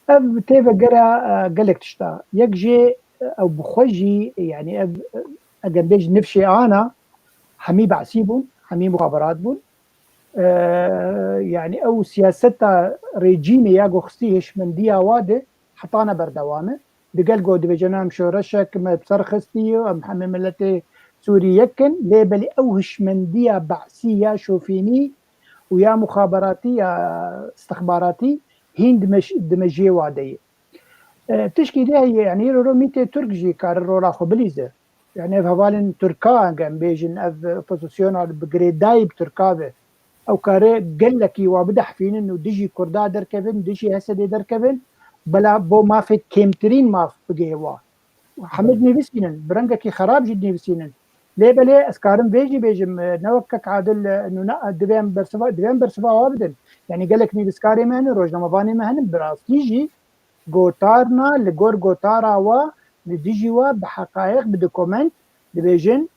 Ev tê vegera, e, gelek tişta. Yek jê, e, ew bi xwe jî, yanî ev, e, eger bêj nifşê ana, hemî Be'sî bûn, hemî muxaberat bûn. E, yanî ew siyaseta rejîmê ya ku xistî hişmendiya wa de hetane berdewam e. Digel ku dibêje, em şoreşek me bi ser xistî, em hemî miletê Sûrî yek in, lê belê ew hişmendiya Be'sî ya şofînî û ya muxaberatî ya istixbaratî hîn di mej-, di mejiyê wa de ye. E, tişkî dê heye, yanî îro ro mîtê Tirk jî kare rola xwe bilîze. Yani ev hevalên Tirka, em bêjin, ev opozisyona bi girêdayî bi Tirka be. Ew kare gelekî wa bidehfînin û dijî Kurda derkevin, dijî Hesedê derkevin, bela bo mafê kêmtirîn maf bigihê wa. Hemî dinivîsînin, bi rengekî xerab jî dinivîsînin. Lê belê ez karim vê jî bêjim, e, ne wek kek Adil, e, nûne, e, divê em bersiva, divê em bersiva wa bidin. Yani gelek nivîskarê me hene, rojnamevanê me hene, bi rastî jî gotarna li gor gotara wa, li dijî wa bi heqayeq, bi dokument dibêjin,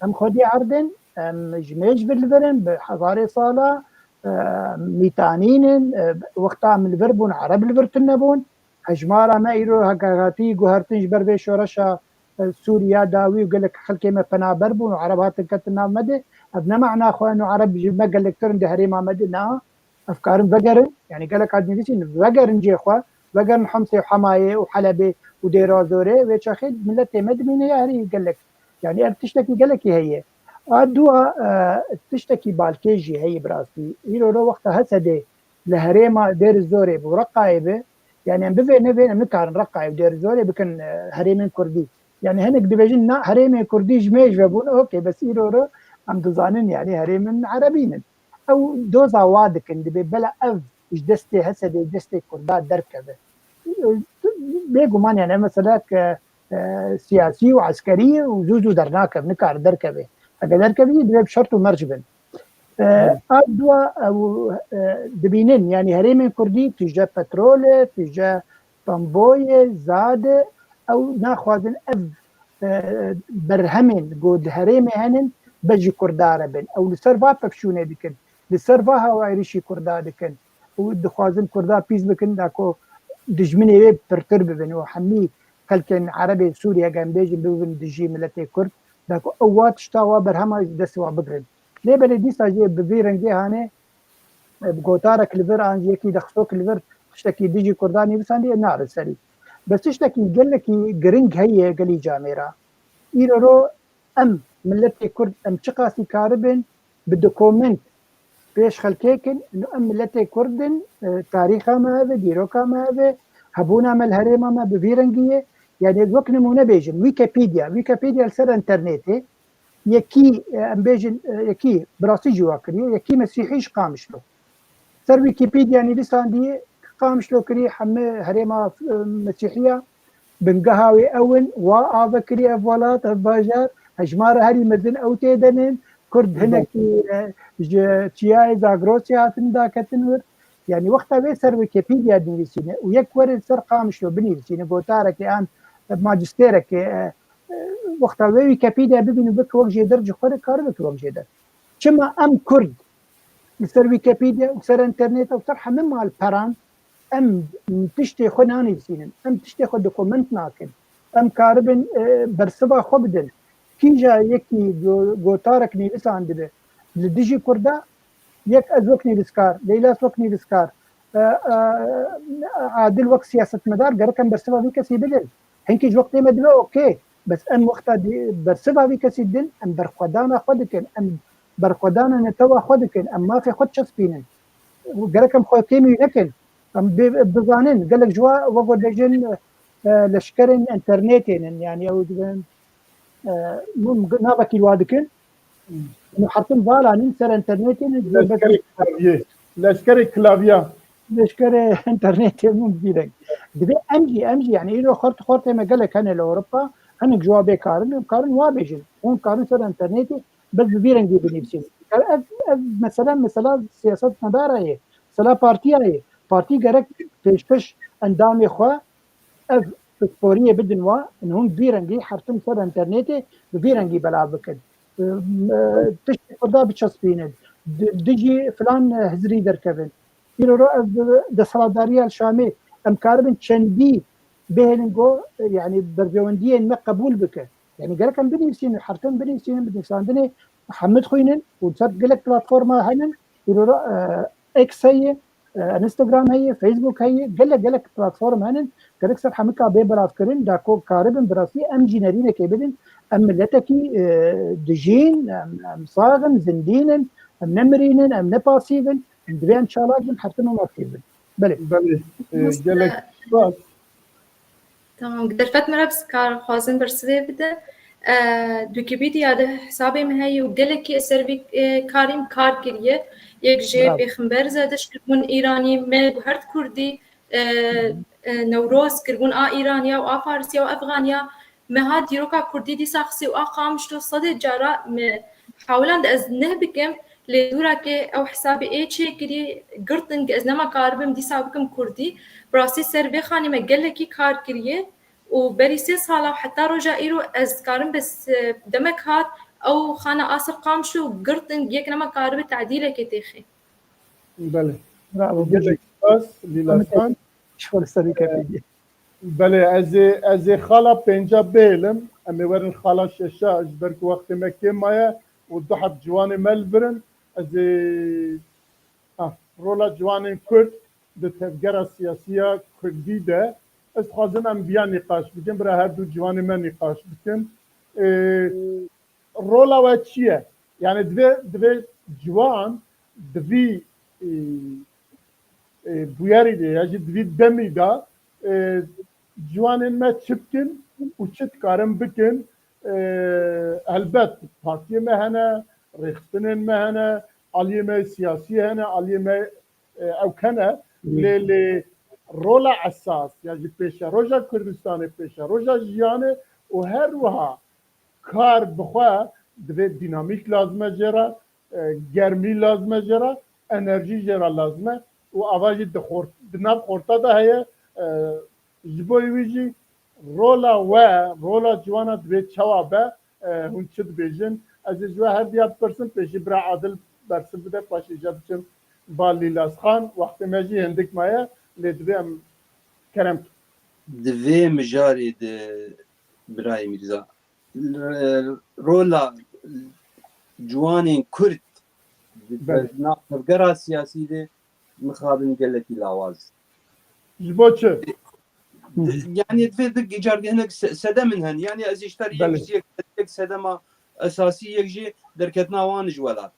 em xwedî erdin, em ji mêj vir li vir in, bi hezarê sala, e, mîtanîn in, e, wexta em li vir bûn, Ereb li vir tune bûn. Hejmara me îro heke hatî guhertin ji ber vê şoreşa, e, Sûriya dawî û gelek xelkê me penaber bûn û Ereb hatin ketin nav me de. Ev ne mana xwe eno Ereb ji me gelektir in di herêma me de, na. Ev karin vegerin, yani gelek hat nivîsîn, vegerin cê xwe, vegerin Himsê û Hemayê û Helebê û Dêra Zorê, wê çaxê miletê me dimîne ya herî gelek. Yani ev tiştekî gelekî heye. A dua, e, tiştekî balkêş jî heye bi rastî. Îro ro wexta Hesedê li herêma Dêr Zorê bû, Reqayê be, yani em bivê nevê em nikarin Reqayê û Dêr Zorê bikin, e, herêmên Kurdî. Yani hinek dibêjin na herêmên Kurdî ji mêj ve bûn, okey, bes îro ro em dizanin yani herêmên Erebîn in. Ew doza wa dikin, dibê bela ev ji destê Hesedê, destê Kurda derkeve. Bêguman yani ev meselek, e, siyasî û eskerî ye û zû zû dernakeve, nikare derkeve. Eger derkeve jî divê bi şert û merc bin. E, a dua ew, e, dibînin, yani herêmên Kurdî tije petrol e, tije pemboyê, zad e, ew naxwazin ev, e, berhemên ku di herêmê henin, be ji Kurda re bin. Ew li ser va pevçûnê dikin, li ser va hawayrîşî Kurda dikin û dixwazin Kurda pîs bikin, da ku dijminê wê pirtir bibin û hemî xelkên Erebê Sûriye, em bêjin, bibin dijî miletê Kurd, da ku ew wa tişta wa berhema ji destê wa bigirin. Lê belê dîsa jî bi vî rengê hanê, e, bi gotarek li vir an jî yekî dexisok li vir tiştekî dijî Kurdan nivîsandiye, narin serî. Bes tiştekî gelekî giring heye gelî camêra. Îro ro em, miletê Kurd, em çiqasî karibin bi dokument pêş xelkê kin, ino em miletê Kurd in, e, tarîxa me ev e, dîroka me ev e, hebûna me li herêma me bi vî rengî ye. Yani ez wek nimûne bêjim, Wikipedia, Wikipedia li ser internetê, yekî, e, em bêjin, e, yekî bi rastî jî wa kiriye, yekî Mesîhî ji Qamişlo. Ser Wikipedia nivîsandiye, Qamişlo kirî heme herêma, e, Mesîhiya, bingeha wê ew in, wa ava kirî ev welat, ev bajar, hejmara herî mezin ew tê de nin, Kurd hinekî, e, ji çiyayê Zagrosê hatin daketin wir. Yani wexta wê ser Wikipedia dinivîsîne û yek were ser Qamişlo binivîsîne, gotarekê an, e, macistêrekê, e, e, wexta wê Wikipedia bibîne, bike wek jêder, ji xwe re karibe ki wek jêder. Çima em Kurd li ser Wikipedia û ser interneta û ser hemî malperan em tiştê xwe nanivîsînin, em tiştê xwe dokument nakin. Em karibin, e, bersiva xwe bidin. Kîja yekî go-, gotarek nivîsandibe li dijî Kurda, yek ez wek nivîskar, Leyla wek nivîskar, e, e, Adil wek siyasetmedar, gerek em bersiva vî kesî bidin. Hinkî ji wextê me dibe, okey. Bes em wexta di-, bersiva vî kesî din, em berxwedana xwe dikin, em berxwedana netewa xwe dikin, em mafê xwe diçespînin. Gerek em xwe kêmî nekin. Em bê-, bizanin, gelek ji wa, wek we dibêjin, e, leşkerên internetê nin, yani ew dibin, e, min navekî wa dikin. Û hertim vala nin ser internetê nin, Leşkerê klavyê. Leşkerê klavya. Leşkerê internetê min bîrek. Divê em jî, em jî, yani îro xort, xortê me gelek hene li Ewropa, hinek ji wa bêkarin, em karin wa bêjin. Hûn karin ser internetê, bes bi vî rengî binivîsin. Ev, ev mesela, mesela siyasetmedara ye, mesela partiya ye. Partî gerek pêşkeş endamê xwe ev pisporiyê bidin wa, in hûn vî rengî hertim ser internetê bi vî rengî belav bikin. E, e, tiştê Kurda biçespînin. Di-, dijî filan, e, hizirî derkevin. Îro ro ev, e, desthilatdariya li Şamê, em karibin çendî bihêlin go, e, yani berjewendiyên me qebûl bike. Yani gerek em binivîsînin, hertim binivîsînin, bi nivîsandinê hemî dixwînin û ser gelek platforma henin. Îro ro, e, X heye, e, Instagram heye, Facebook heye, gelek, gelek platform henin. Gerek ser hemika bê belavkirin, da ku karibin bi rastî em jî nerînekê bidin. Em miletekî, e, dijîn, em, em sax in, zindîn in, em ne mirîn in, em ne pasîv in. Em divê em çalak bin, hertim em aktîv bin. Belê. Belê. E, Mustafa, gelek spas. Tamam, Derfet Merhab, kar xwazin bersivê bide. E, Wikipedia de hesabê min heye û gelekî ez ser vî, e, karîm kar kiriye. Yek jê Bravo. Pêxember zediş kiribûn Îranî, me guhert Kurdî, e, e, Newroz kiribûn a Îraniya û a Farisiya û Efxaniya. Me ha dîroka Kurdî dîsa xisî û a Qamişlo sedê cara me hewlan de ez neh bikim, lê dûra ke ew hesabê ê çêkirî, girtin ke ez nema karibim dîsa bikim Kurdî. Bi rastî ser vê xanî me gelekî kar kiriye. Û berî sê sala û heta roja îro ez karim bes, e, demek hat ew xana a ser Qamişlo girtin, yek nema karibe tedîlekê têxê. Belê. Bravo. Gelek spas, Lîla Xan. Ji xwe li serî ketî. Belê, ez ê, ez ê xala pênca bihêlim. Em ê werin xala şeşa, ji ber ku wextê me kêm maye û du heb ciwanê me li vir in. Ez ê, ha, rola ciwanên Kurd di tevgera siyasî ya Kurdî de, ez dixwazim em viya nîqaş bikin, bira her du ciwanê me nîqaş bikin. Ê, rola we çi ye? Yani divê, divê ciwan di vî, ê, ê, bûyerî de ya jî di vî demî de, ê, ciwanên me çi bikin û çi dikarin bikin? Ê, helbet partiyê me hene, rêxistinên me hene, aliyê me siyasî hene, aliyê me, e, ew kene, lê, lê rola esas, ya jî pêşeroja Kurdistanê, pêşeroja jiyanê û her wiha kar bi xwe divê dînamîk lazim e jê re, e, germî lazim e jê re, enerjî jê re lazim e û ava jî di xort-, di nav xorta de heye, e, Ji bo wî jî rola we, rola ciwana divê çawa be, e, hûn çi dibêjin? Ez ê ji we her diya bipirsim, pêşî bira Adil bersiv bide, paşê îca biçim ba Lîlaz Xan. Wextê me jî hindik maye, lê divê em kerem bikin. Di vê mijarê de birayê Mîrza, rola ciwanên Kurd di Belê. nav tevgera siyasî de mixabin gelekî lawaz. Ji bo çi? Yani divê di gicar hinek se-, sedem in hen. Yani ez îştar yek Belê. ji yek, yek sedema esasî yek jî derketina wan ji welat.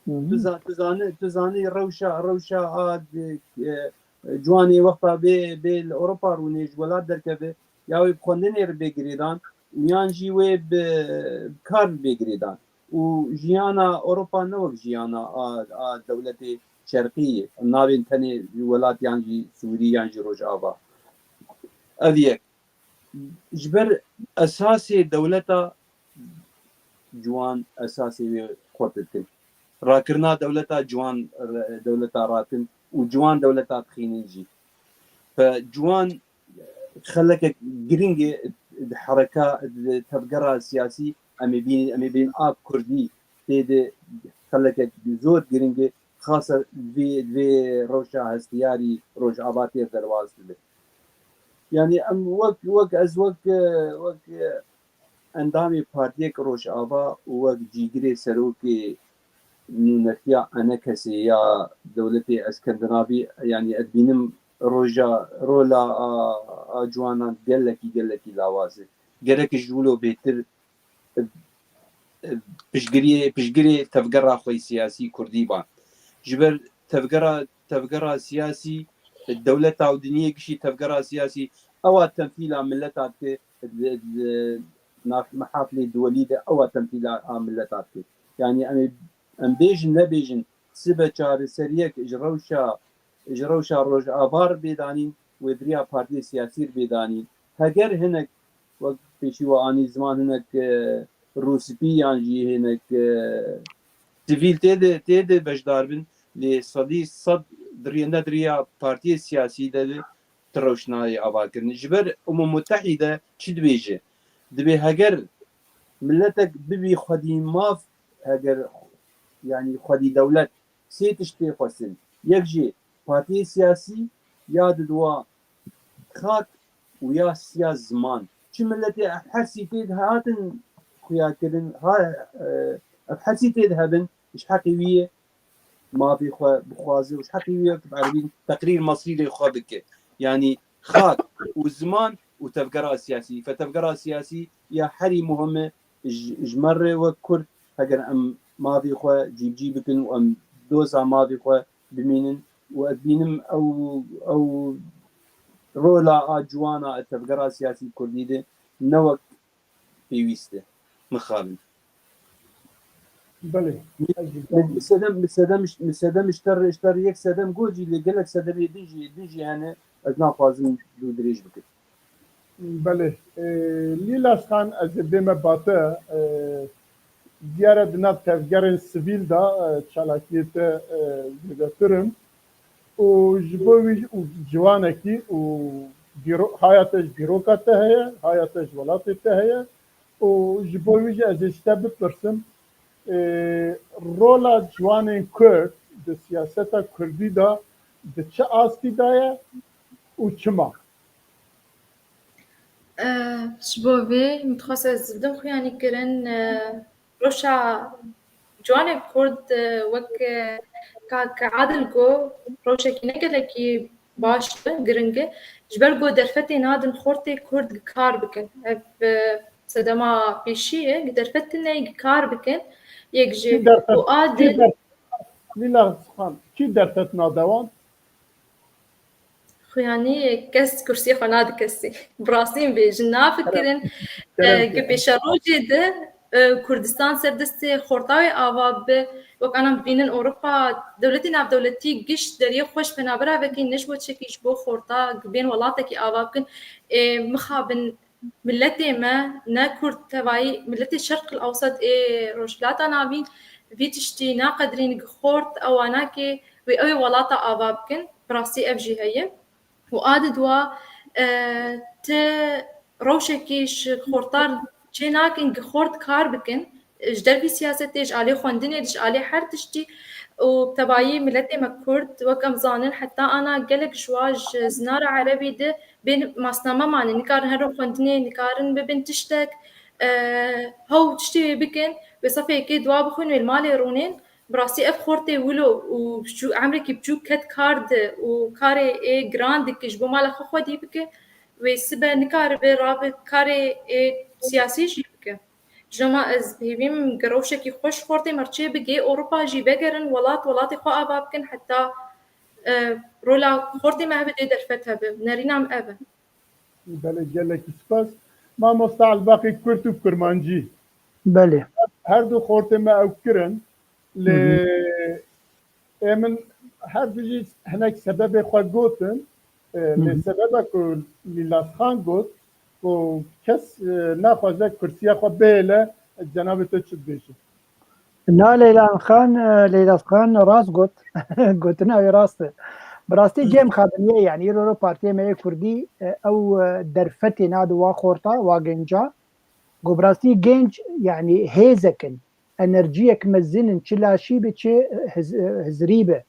Hı hı. Tu za-, tu zani, tu zanî rewşa, rewşa a di, e, ciwanê wexta bê, bê li Ewropa rûnê ji welat derkeve, ya wê bi xwendinê re bê girêdan û yan jî wê bi kar bê girêdan. Û jiyana Ewropa ne wek jiyana a, a dewletê şerqî ye. Em nabên tenê ji welat yan jî Sûrî yan jî Rojava. Ev yek. Ji ber esasê dewleta ciwan esasê wê xurt dikin. Rakirina dewleta ciwan re-, dewleta rakin û ciwan dewleta dixînin jî. Fe ciwan xelekek giring e di hereka, di tevgera siyasî em ê bînin, em ê bînin a Kurdî tê de xelekek zor giring e, xasa vê, vê rewşa hestiyarî Rojava tê derbas dibe. Yani em wek, wek ez wek, wek endamê partiyek Rojava û wek cîgirê serokê nûnertiya enekesê ya dewletê Eskendinavî, yani ez bînim roja, rola a, a ciwanan gelekî, gelekî lawaz e. Gerek ji wilo bêtir, e, e, piştgiriyê, piştgirê tevgera xwe siyasî kurdî ban. Ji ber tevgera, tevgera siyasî, e, dewleta û dinyê gişî tevgera siyasî ewa temsîla mileta dike, di, di, nav mehafilê duwelî de ewa temsîla a mileta dike. Yani em ê, em bêjin nebêjin, sibe çareseriyek ji rewşa, ji rewşa Rojava re bê danîn, wê di riya partiyê siyasî re bê danîn. Heger hinek, wek pêşî we anî ziman, hinek, e, rûspî yan jî hinek, e, sivîl tê de, tê de beşdar bin, lê sedî sed di riya, ne di riya partiyê siyasî de bi ti rewş nayê avakirin. Ji ber Umum Mutehîde çi dibêje? Dibê heger miletek bibî xwedî maf, heger, yanî xwedî dewlet, sê tişt tê xwestin. Yek jî partiyê siyasî, ya diduwa xak û ya siya ziman. Çi miletê ev her sî tê de hatin xuya kirin, ha, e, ev her sî tê de hebin, ji heqê wî ye mafê xwe bixwaze û ji heqê wî ye ku bi erebî teqrîr mesîrê xwe bike. Yanî xak û ziman û tevgera siyasî. Fe tevgera siyasî ya herî muhim e ji, ji me re wek Kurd, heger em mafê xwe cîbicî bikin û em doza mafê xwe bimînin û ez bînim ew, ew rola a ciwana tevgera siyasî Kurdî de ne wek pêwîst e. Mixabin. Belê. Min sedem, min sedem, min sedem ji te re, ji te re yek sedem got jî, lê gelek sedemê din jî, din jî hene, ez naxwazim dû dirêj bikim. Belê. E, Lîlasxan, ez ê bême ba te, e, diyar e di nav tevgerên sivîl de, e, çalakiyê te, e, zêdetir in. Û ji bo wî û ciwanekî û dîro-, haya te ji dîroka te heye, haya te ji welatê te heye. Û ji bo wî jî ez ê ji te bipirsim, e, rola ciwanên Kurd di siyaseta Kurdî de di çi astî de ye û çima? E, ji bo vê min dixwest ez zividim xuyanî kirin, e, rewşa ciwanê Kurd, e, wek, e, kak Adil got, rewşekî ne gelekî baş e, giring e. Ji ber ku derfetê nadin xortê Kurd kar bikin. Ev, e, sedema pêşî ye, derfet tune kar bikin. Yek jî Kî derfet, û Adil kî derfet, Lîlasxan, kî derfet nade wan? Xuyanî kes kursiyê xwe nade kesî. Bi rastî em bêjin, nafikirin, e, Kerem ki pêşerojê de, e, Kurdistan ser destê xorta wê ava bi, wek ana bibînin Ewropa, dewletê navdewletî giş deriyê xwe ji penabera vekî ne ji bo çekî ji bo xorta bên welatekî ava bikin. Ê, mixabin milletê me, ne Kurd tevayî, milletê Şerq el Ewsat ê Rojhilata Navîn, vî tiştî naqedirîn, gi xort ew anakê wê ew ê welata ava bikin. Bi rastî ev jî heye. Û a di dua, e, ti rewşekî ji xortar çê nakin, gi xort kar bikin, ji dervî siyasetê, ji alê xwendinê, ji alê her tiştî û tebayî miletê me Kurd, wek em zanin, heta ana gelek ji wa ji zinara erebî de bên masname mane, nikarin herin xwendinê, nikarin bibin tiştek, e, hew tiştê wê bikin, wê sefê yekê dua bixwin, wê li malê rûnên. Bi rastî ev xortê wilo û biçû-, emrekî biçûk ket kar de û karê ê giran dike ji bo mala xwe xwedî bike, wê sibe nikaribe rabe karê ê siyasî jî bike. Ji ma ez bi hêvî me gi rewşekî xweş xortê me re çê bigê, Ewropa jî vegerin welat, welatê xwe ava bikin heta, e, rola xortê me hebe dê derfet hebe. Nerîna me ev e. Belê, gelekî spas. Mamosta Elbaqî Kurd û Kurmancî. Belê. Her du xortê me ew kirin. Lê ê min her du jî hinek sebebê xwe gotin. E, lê sebeba ku Lîlasxan got, ku kes, e, naxwaze kursiya xwe bihêle, cenabê te çi dibêje? Na Leylan Xan, e, Leyla Xan rast got. Gotina wê rast e. Bi rastî cem xadiniye, yani îro ro partiyê me yê Kurdî, e, ew, e, derfetê nade wa xorta, wa genca. Ku bi rastî genc, yani hêzek in, enerjiyek mezin in, çi laşî be, çi hiz-, hizirî be.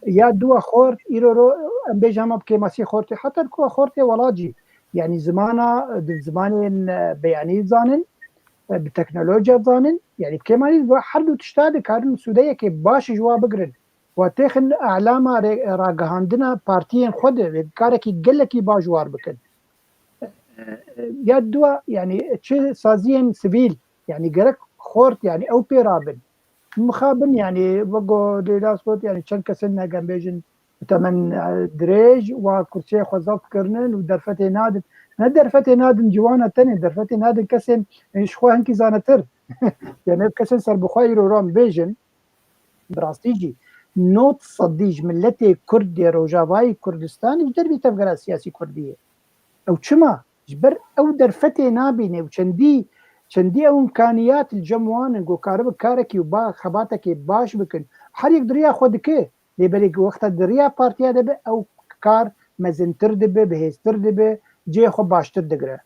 Ya dua xort, îro ro, em bêjin hema bi kêmasî xortê, heta ku xortê welat jî, yani zimana, di zimanên, e, beyanî zanin, e, bi teknolojiya zanin, yani bi kêmanî ve her du tişta dikarin sûdeyekê baş ji wa bigirin. Wa têxin alama rê-, ragihandina partiyên xwe de, vê karekî gelekî baş war bikin. E, e, ya dua, yani çi saziyên sivîl, yani gerek xort, yani ew pê rabin. Mixabin, yani wego Leyla got, yani çend kesên ne, em bêjin, bi temen, e, dirêj, wa kursiyê xwe zaf kirinin û derfetê nadin. Ne derfetê nadin ciwana tenê, derfetê nadin kesên, e, ji xwe hinkî zanetir. Yani ev kesên serbixwe îro ram bêjin, bi rastî jî nod sedî ji miletê Kurd yê Rojavayê Kurdistanê ji dervî tevgera siyasî Kurdî ye. Ew çima? Ji ber ew derfetê nabîne û çendî, çendî ew imkaniyat li cem wan in ku karibin karekî û ba-, xebatekê baş bikin. Her yek di riya xwe dike, lê belê ku wexta di riya partiya de be, ew kar mezintir dibe, bihêztir dibe, cihê xwe baştir digire.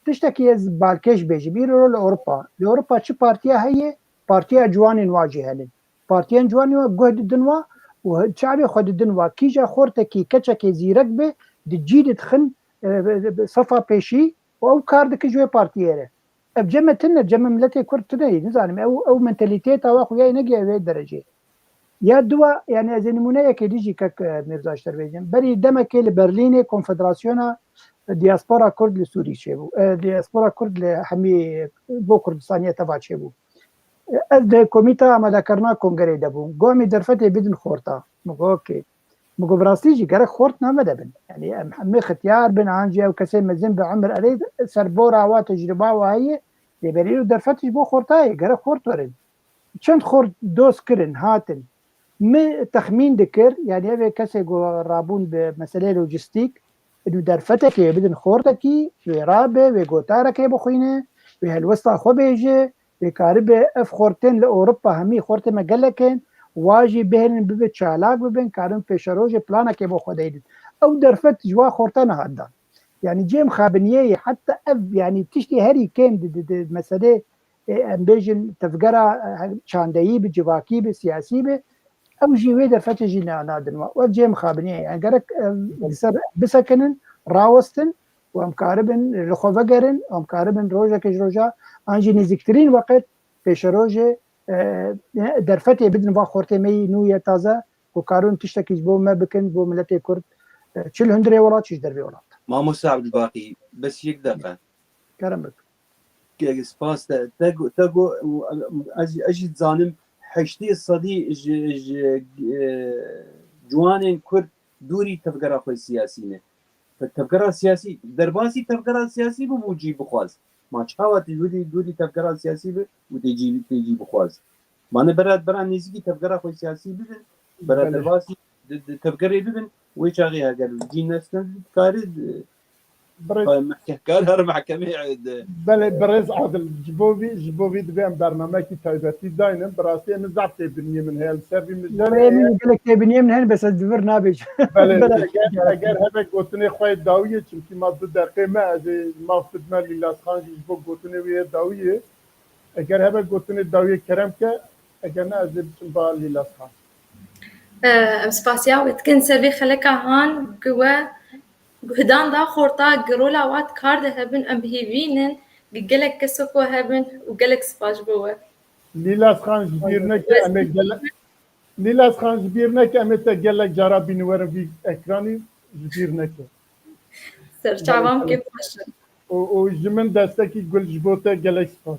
Tiştekî ez balkêş bêjim, îro li Ewropa. Li Ewropa çi partiya heye? Partiya ciwanên wa jî hene. Partiyên ciwanê wa guh didin wa û çavê xwe didin wa. Kîja xortekî, keçekê zîrek be, di cî de dixin, e, e, e, sefa pêşî û ew kar dike ji wê partiyê re. Ev cem me tune, cem me miletê Kurd tune ye, nizanim. Ew, ew mentalîteta wa xuya ye negiya wê derecê. Ya dua, yani ez ê nimûneyekê dî jî kek, e, Mîrza ji te re bêjim. Berî demekê li Berlînê Konfederasyona Diaspora Kurd li Sûrî çêbû. E, Diaspora Kurd li hemî bo Kurdistaniye teva çêbû. Ez di komîta amadekarina kongerê de bûm. Got, em ê derfetê bidin xorta. Min got, okey. Min got, bi rastî jî gerek xort navê de bin. Yani em hemî xitiyar bin, an jî ew kesê mezin bi emir, erê serbora wa, tecrûba wa heye, Lê belê îro derfet ji bo xortayê, gerek xort werin. Çend xort doz kirin, hatin. Min texmîn dikir, yanî ev ê kesê ku rabûn bi meseleyê lojîstîk, êdî derfetekê bidin xortekî, wê rabe, wê gotarekê bixwîne, wê helwesta xwe bêje, wê karibe ev xortên li Ewropa hemî xortê me gelek in, wa jî bihêlin bibe çalak bibin, karin pêşerojê planekê bo xwe deynin. Ew derfet ji wa xorta nehat dan. Yanî cê mixabiniyê ye, heta ev, yanî tiştê herî kêm di, di, di meselê, e, em bêjin tevgera, e, çandeyî bi, civakî bi, siyasî bi, ew jî wê derfetê jî ne-, nadin we. Ev cê mixabiniyê ye. Yani gerek, e, li ser bisekinin, rawestin û em karibin li xwe vegerin, em karibin rojekê ji roja an jî nêzîktirîn weqt pêşerojê, e, derfetê bidin va xortê me yî nû ye taze, ku karin tiştekî ji bo me bikin, bo miletê Kurd, e, çi li hundirê welat, çi ji dervê welat. Mamoste Abdulbaqî, bes yek deqe. Kerem bik. Ge-, spas te. Te go-, te go-, ez, ez jî dizanim heştê sedî ji, ji, e, ciwanên Kurd dûrî tevgera xwe siyasî ne. Te-, tevgera siyasî, derbasî tevgera siyasî bibû cî bixwaz. Ma çawa tu dûrî, dûrî tevgera siyasî bi û tê cî, tê cî bixwaz? Mane bera, bera nêzîkî tevgera xwe siyasî bibin, bera Belê. derbasî di, di tevgerê bibin, wê çaxê heger cî nestin, dikarî, Birêz- kar her mehkemê, e, de. Belê, birêz Adil, ji bo vî, ji bo vî divê em bernameyekî taybetî daynin. Bi rastî min zaf têbiniyê min heye li ser vî mijarê. Wê min gelek têbiniyê min hene, bes ez di vir nabêjim. Belê, Belê. eger, eger hebe gotinê xwe yê dawiyê, çimkî ma du deqê me, ez ê maf bidime Lîlasxan jî ji bo gotinê wê yê dawiyê. Eger hebe gotinê dawiyê kerem ke, eger ne ez ê biçim ba Lîlasxan. Em spasiya we dikin ser vê xeleka han ku we guhdan da xorta, gi rola wa di kar de hebin, em bi hêvî nin, gi gelek keso ku hebin û gelek spas ji bo we. Lîlasxan ji bîr neke, em ê gele-, Lîlasxan ji bîr neke, em ê te gelek cara bînin werin vî ekranî, ji bîr neke. Serçavan kêfxweş in. Û, û ji min destekî gul ji bo te, gelek spas.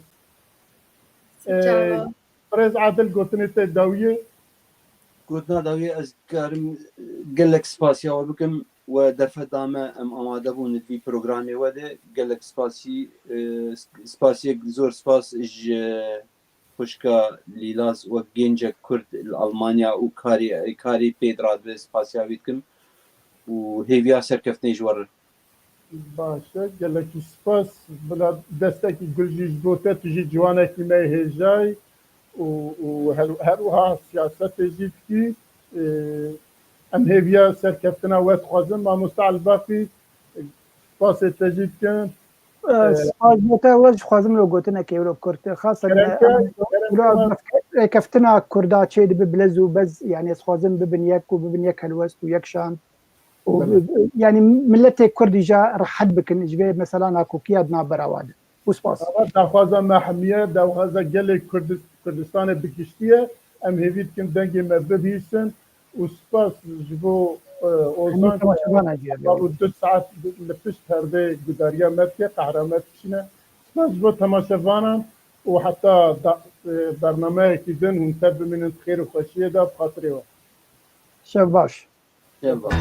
Serçava. Ee, Birêz Adil, gotinê te dawiyê. Gotina dawiyê, ez karim, e, gelek spasiya we bikim. We derfet da me, em amade bûn di vî programê we de. Gelek spasî, e, sp-, spasiyek zor spas ji xwişka Lîlas, wek gencek Kurd li Almanya û karê, karê pê diradibe, spasiya wî dikim û hêviya serkeftinê ji we re. Baş e, gelekî spas. Bila destekî gul jî ji bo te, tu jî ciwanekî me yê hêjayî û, û her, her wiha siyasetê jî dikî. Ee, em hêviya serkeftina we dixwazin. Mamoste Elbaqî, spasê te jî dikin. Ee, Ee, spas bo te, we jî dixwazim lo gotinekê wilo kurt. Xasen, Kerem ke, em, kerem wilo ke. Rêkeftina Kurda çê dibe bilez û bez, yani ez dixwazim bibin yek û bibin yek helwest û yek şan. Û, Belê. yani miletê Kurd îja rehet bikin ji vê mesela nakokiya di navbera wan de. Û spas. Ama daxwaza me hemiye, daxwaza gelê Kurdi-, Kurdistanê bi giştî ye. Em hêvî dikin dengê me bibihîsin û spas ji bo, e, Ozan Hemî temaşevana jî heba û du saet li pişt perdeyê gudariya me dike, qehra me dikişîne. Spas ji bo temaşevanan û heta da, e, bernameyekî din hûn tev bimînin di xêr û xweşiyê de bi xatirê we. Şev baş. Şev baş.